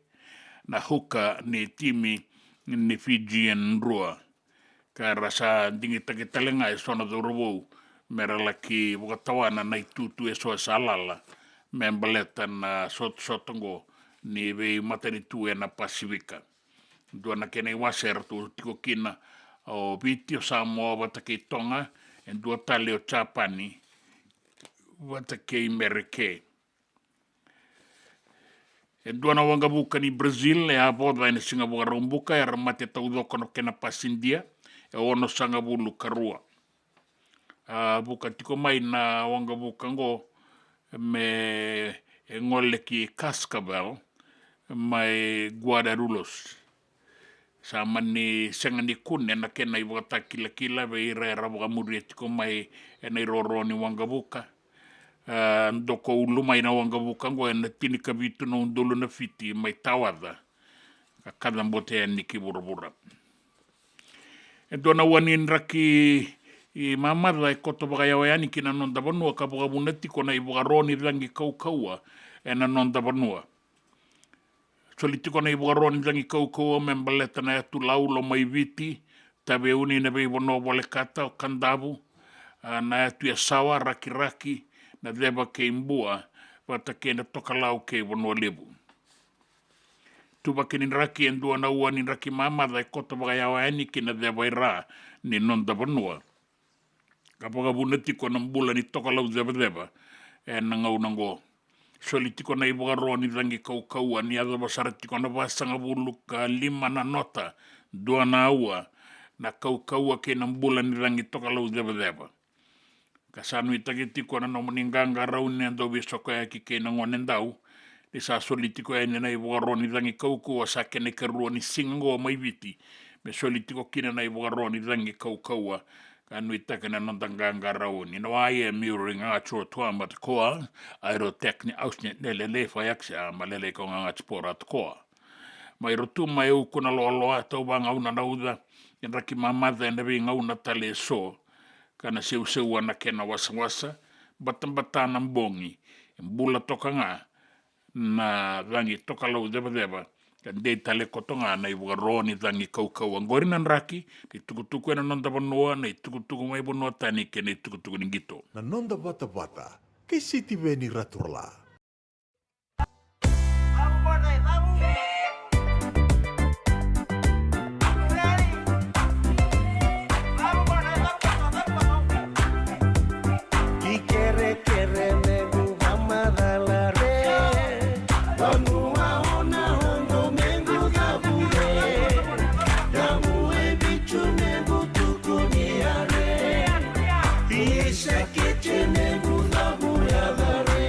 na huka ni timi ni Fijian Drua. Ka ra sa digitaki tale ga eso na cauravou mera laki vakatawana na itutu eso sa lala me baleta na sotasota oqo ni veimatanitu ena Pasifika. Dua na kena iwase eratou tiko kina o Viti, o Samoa vata kei Toga, e dua tale o Japani vata kei Mereke. E dua na waqavuka ni Brazil e a voca ena siga Vakaraubuka, era mate taucoko na kena pasidia, e onosagavulu ka rua. A vuka tiko mai na waqavuka oqo me e gole ki Cascavel mai Guarulhos. Sa mani sega ni kune na kena ivakatakilakila vei ira era vakamuria tiko mai ena iroro ni waqavuka. A, doko ulu mai na waqavuka oqo ena tinikavitu na udolu na fiti mai tawaca ka kacabote yani ki vuravura. E dua na wani draki mamaca e koto vakayawa yani ki na noda vanua ka vakavuna tiko na ivakaro ni cagi kaukauwa ena noda vanua. Soli tiko na ivakaro ni cagi kaukauwa me baleta na yatu laulau mai Viti, Taveuni, na veivanua volekata o Kadavu, a, na yatu Yasawa, Rakiraki, na Ceva kei Bua, vata kei na Tokalau kei Vanua Levu. Tuvaki ni draki e dua na ua ni draki mamaca e koto vakayawa yani ki na ceva i ra ni noda vanua ka vakavuna tiko na bula ni tokalau cevaceva ena gauna oqo. Soli tiko na ivakaro ni cagi kaukauwa ni yacova sara tiko na vasagavulu ka lima na nota, dua na aua, na kaukauwa kei na bula ni cagi tokalau cevaceva. Ka sa nuitaki tiko na nomuni qaqarauni na dauveisokoyaki kei na gonedau, ni sa soli tiko yani na ivakaro ni cagi kaukauwa sa kena ikarua ni siga oqo mai Viti, me soli tiko kina na ivakaro ni cagi kaukauwa, ka nuitaki na noda qaqarauni. Na wai e miuri ga tso tua matakoa, airo tekni ausne nelele fayaksa malele ko ga tspora tkoa. Mai Rotuma e uku na loaloa, tau vagauna na uca, e draki mamaca ena veigauna tale eso, ka na seuseua na kena wasawasa, batabata na bogi, e bula toka ga na cagi tokalau cevaceva, ka dei tale koto ga na ivakaro ni cagi kaukauwa. Oqori na draki ni tukutuku ena noda vanua, na itukutuku mai vanua tani kei na itukutuku ni qito. Na noda vatavata kei Sitiveni Raturala. Ki kerekere mequ vamacala re, vanua o na hoqo mequ cavu re, cavu e vitu mequ tukuni a re, visa kece mequ cavu yaca re.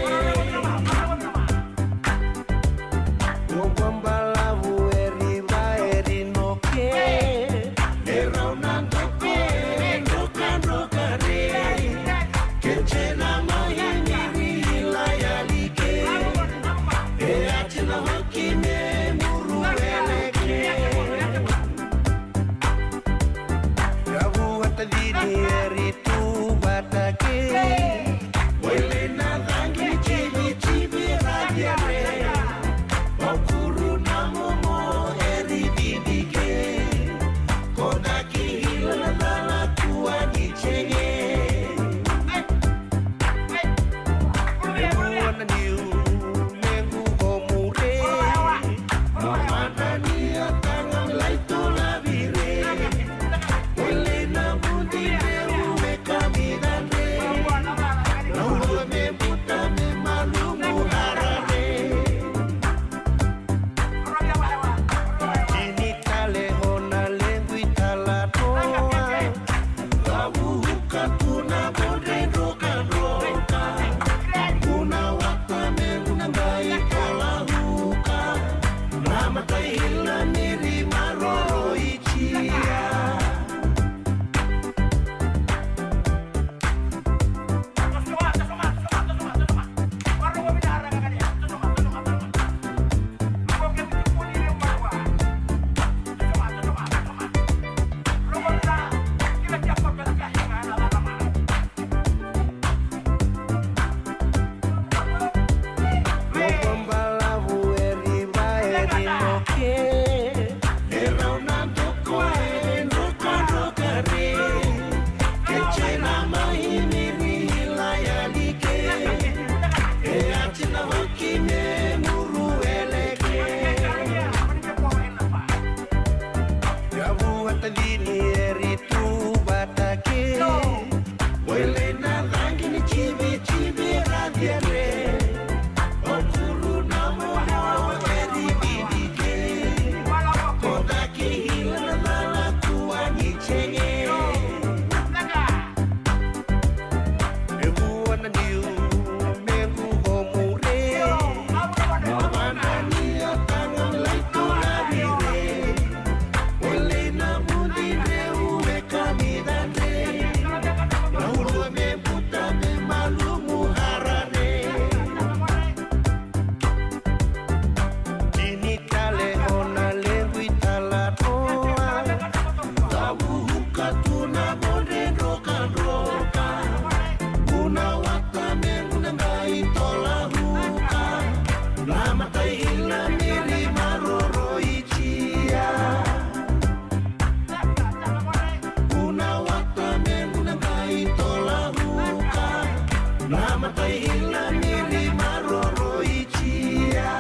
Na matai ila ni ri maroroi jia.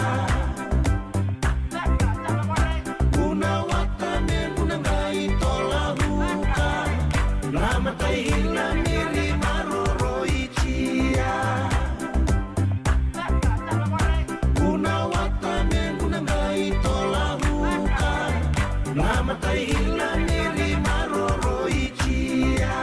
Guna wata me guna qai tola huka. Na matai ila ni ri maroroi jia. Guna wata me guna qai tola huka. Na matai ila ni ri maroroi jia.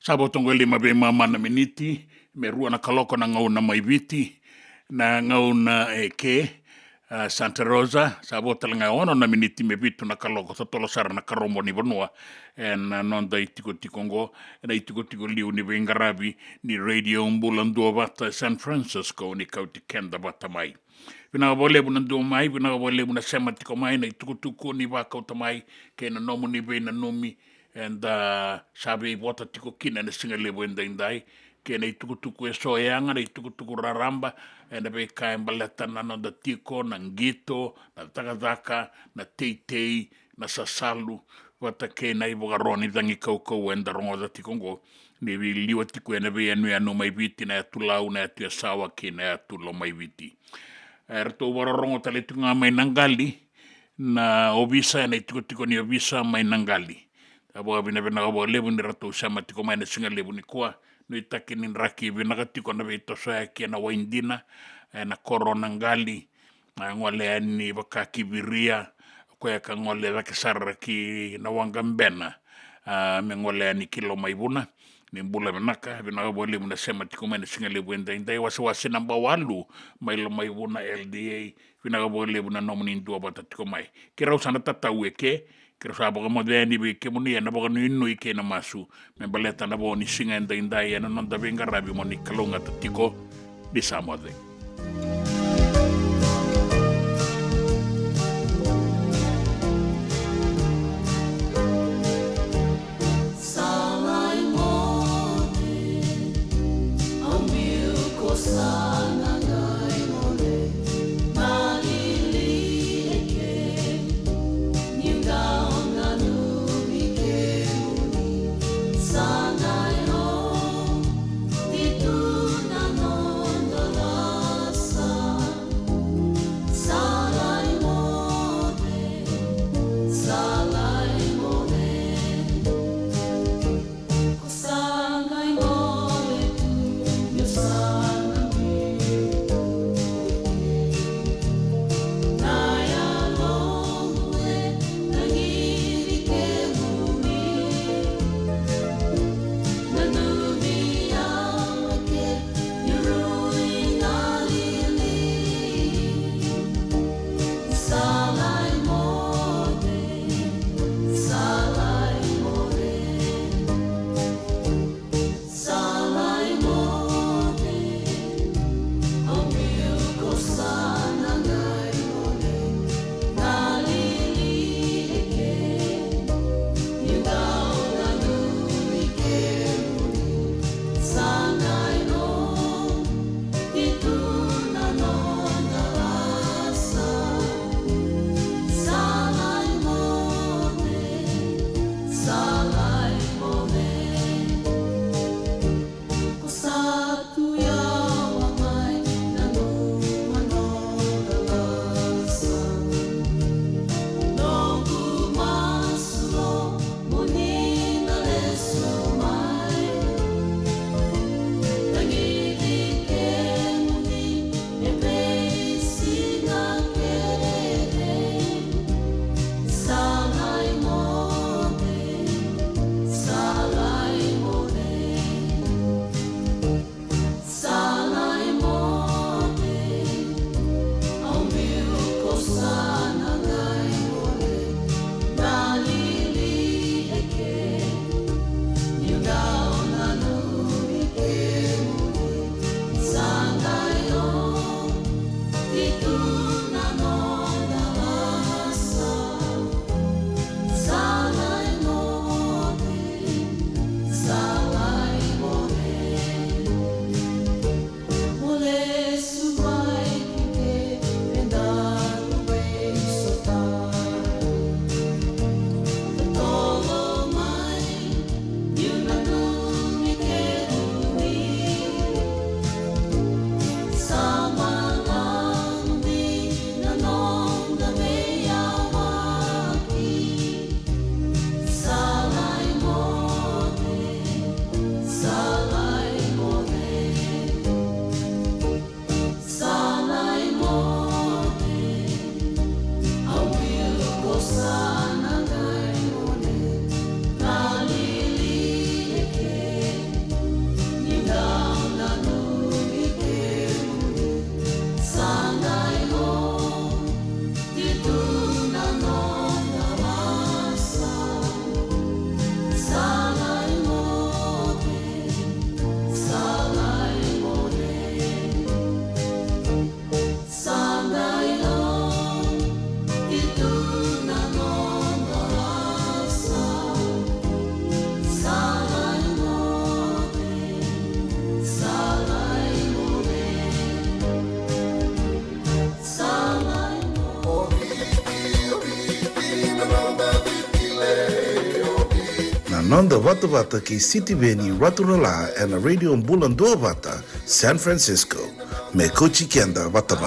Sa vo toqo e lima veimama na miniti me rua na kaloko na gauna mai Viti. Na gauna e ke, a, Santa Rosa, sa vo tale ga e ono na miniti me vitu na kaloko, totolo sara na karobo ni vanua. E na noda itikotiko oqo, e na itikotiko liu ni veiqaravi ni Radio Bula Duavata e San Francisco, ni kauti keda vata mai. Vinaka vakalevu na dua mai, vinaka vakalevu na sema tiko mai, na itukutuku ni vakauta mai, kei na nomuni veinanumi, eda sa veivota tiko kina e na siga levu e daidai, kei na itukutuku e so e yaga, na itukutuku raraba, e na veika e baleta na noda tiko, na qito, na cakacaka, na teitei, na sasalu, vata kei na ivakaro ni cagi kaukauwa eda rogoca tiko oqo, ni veiliwa tiko e na veiyanuyanu mai Viti, na yatu Lau, na yatu Yasawa kei na yatu Lomaiviti. E ratou vakarorogo tale tiko ga mai Naqali, na ovisa, e na itikotiko ni ovisa mai Naqali. A vakavinavinaka vakalevu ni ratou sema tiko mai na siga levu nikua. Nuitaki ni draki vinaka tiko na veitosoyaki e na wai dina, e na koro Naqali, a gole yani vaka ki Viria, koya ka gole cake sara ki na waqa Bena, a me gole yani ki Lomaivuna. Ni bula vinaka, vinaka vakalevu na sema tiko mai na siga levu e daidai, wasewase naba walu mai Lomaivuna L D A. Vinaka vakalevu na nomuni duavata tiko mai. Keirau sa na tatau e ke, keirau sa vakamoce yani vei kemuni e na vakanuinui kei na masu me baleta na vo ni siga e daidai e na noda veiqaravi mo ni kalougata tiko. Ni sa moce. Noda vatavata kei Sitiveni Raturala ena Radio Bula Duavata, San Francisco. Me kauti keda vata.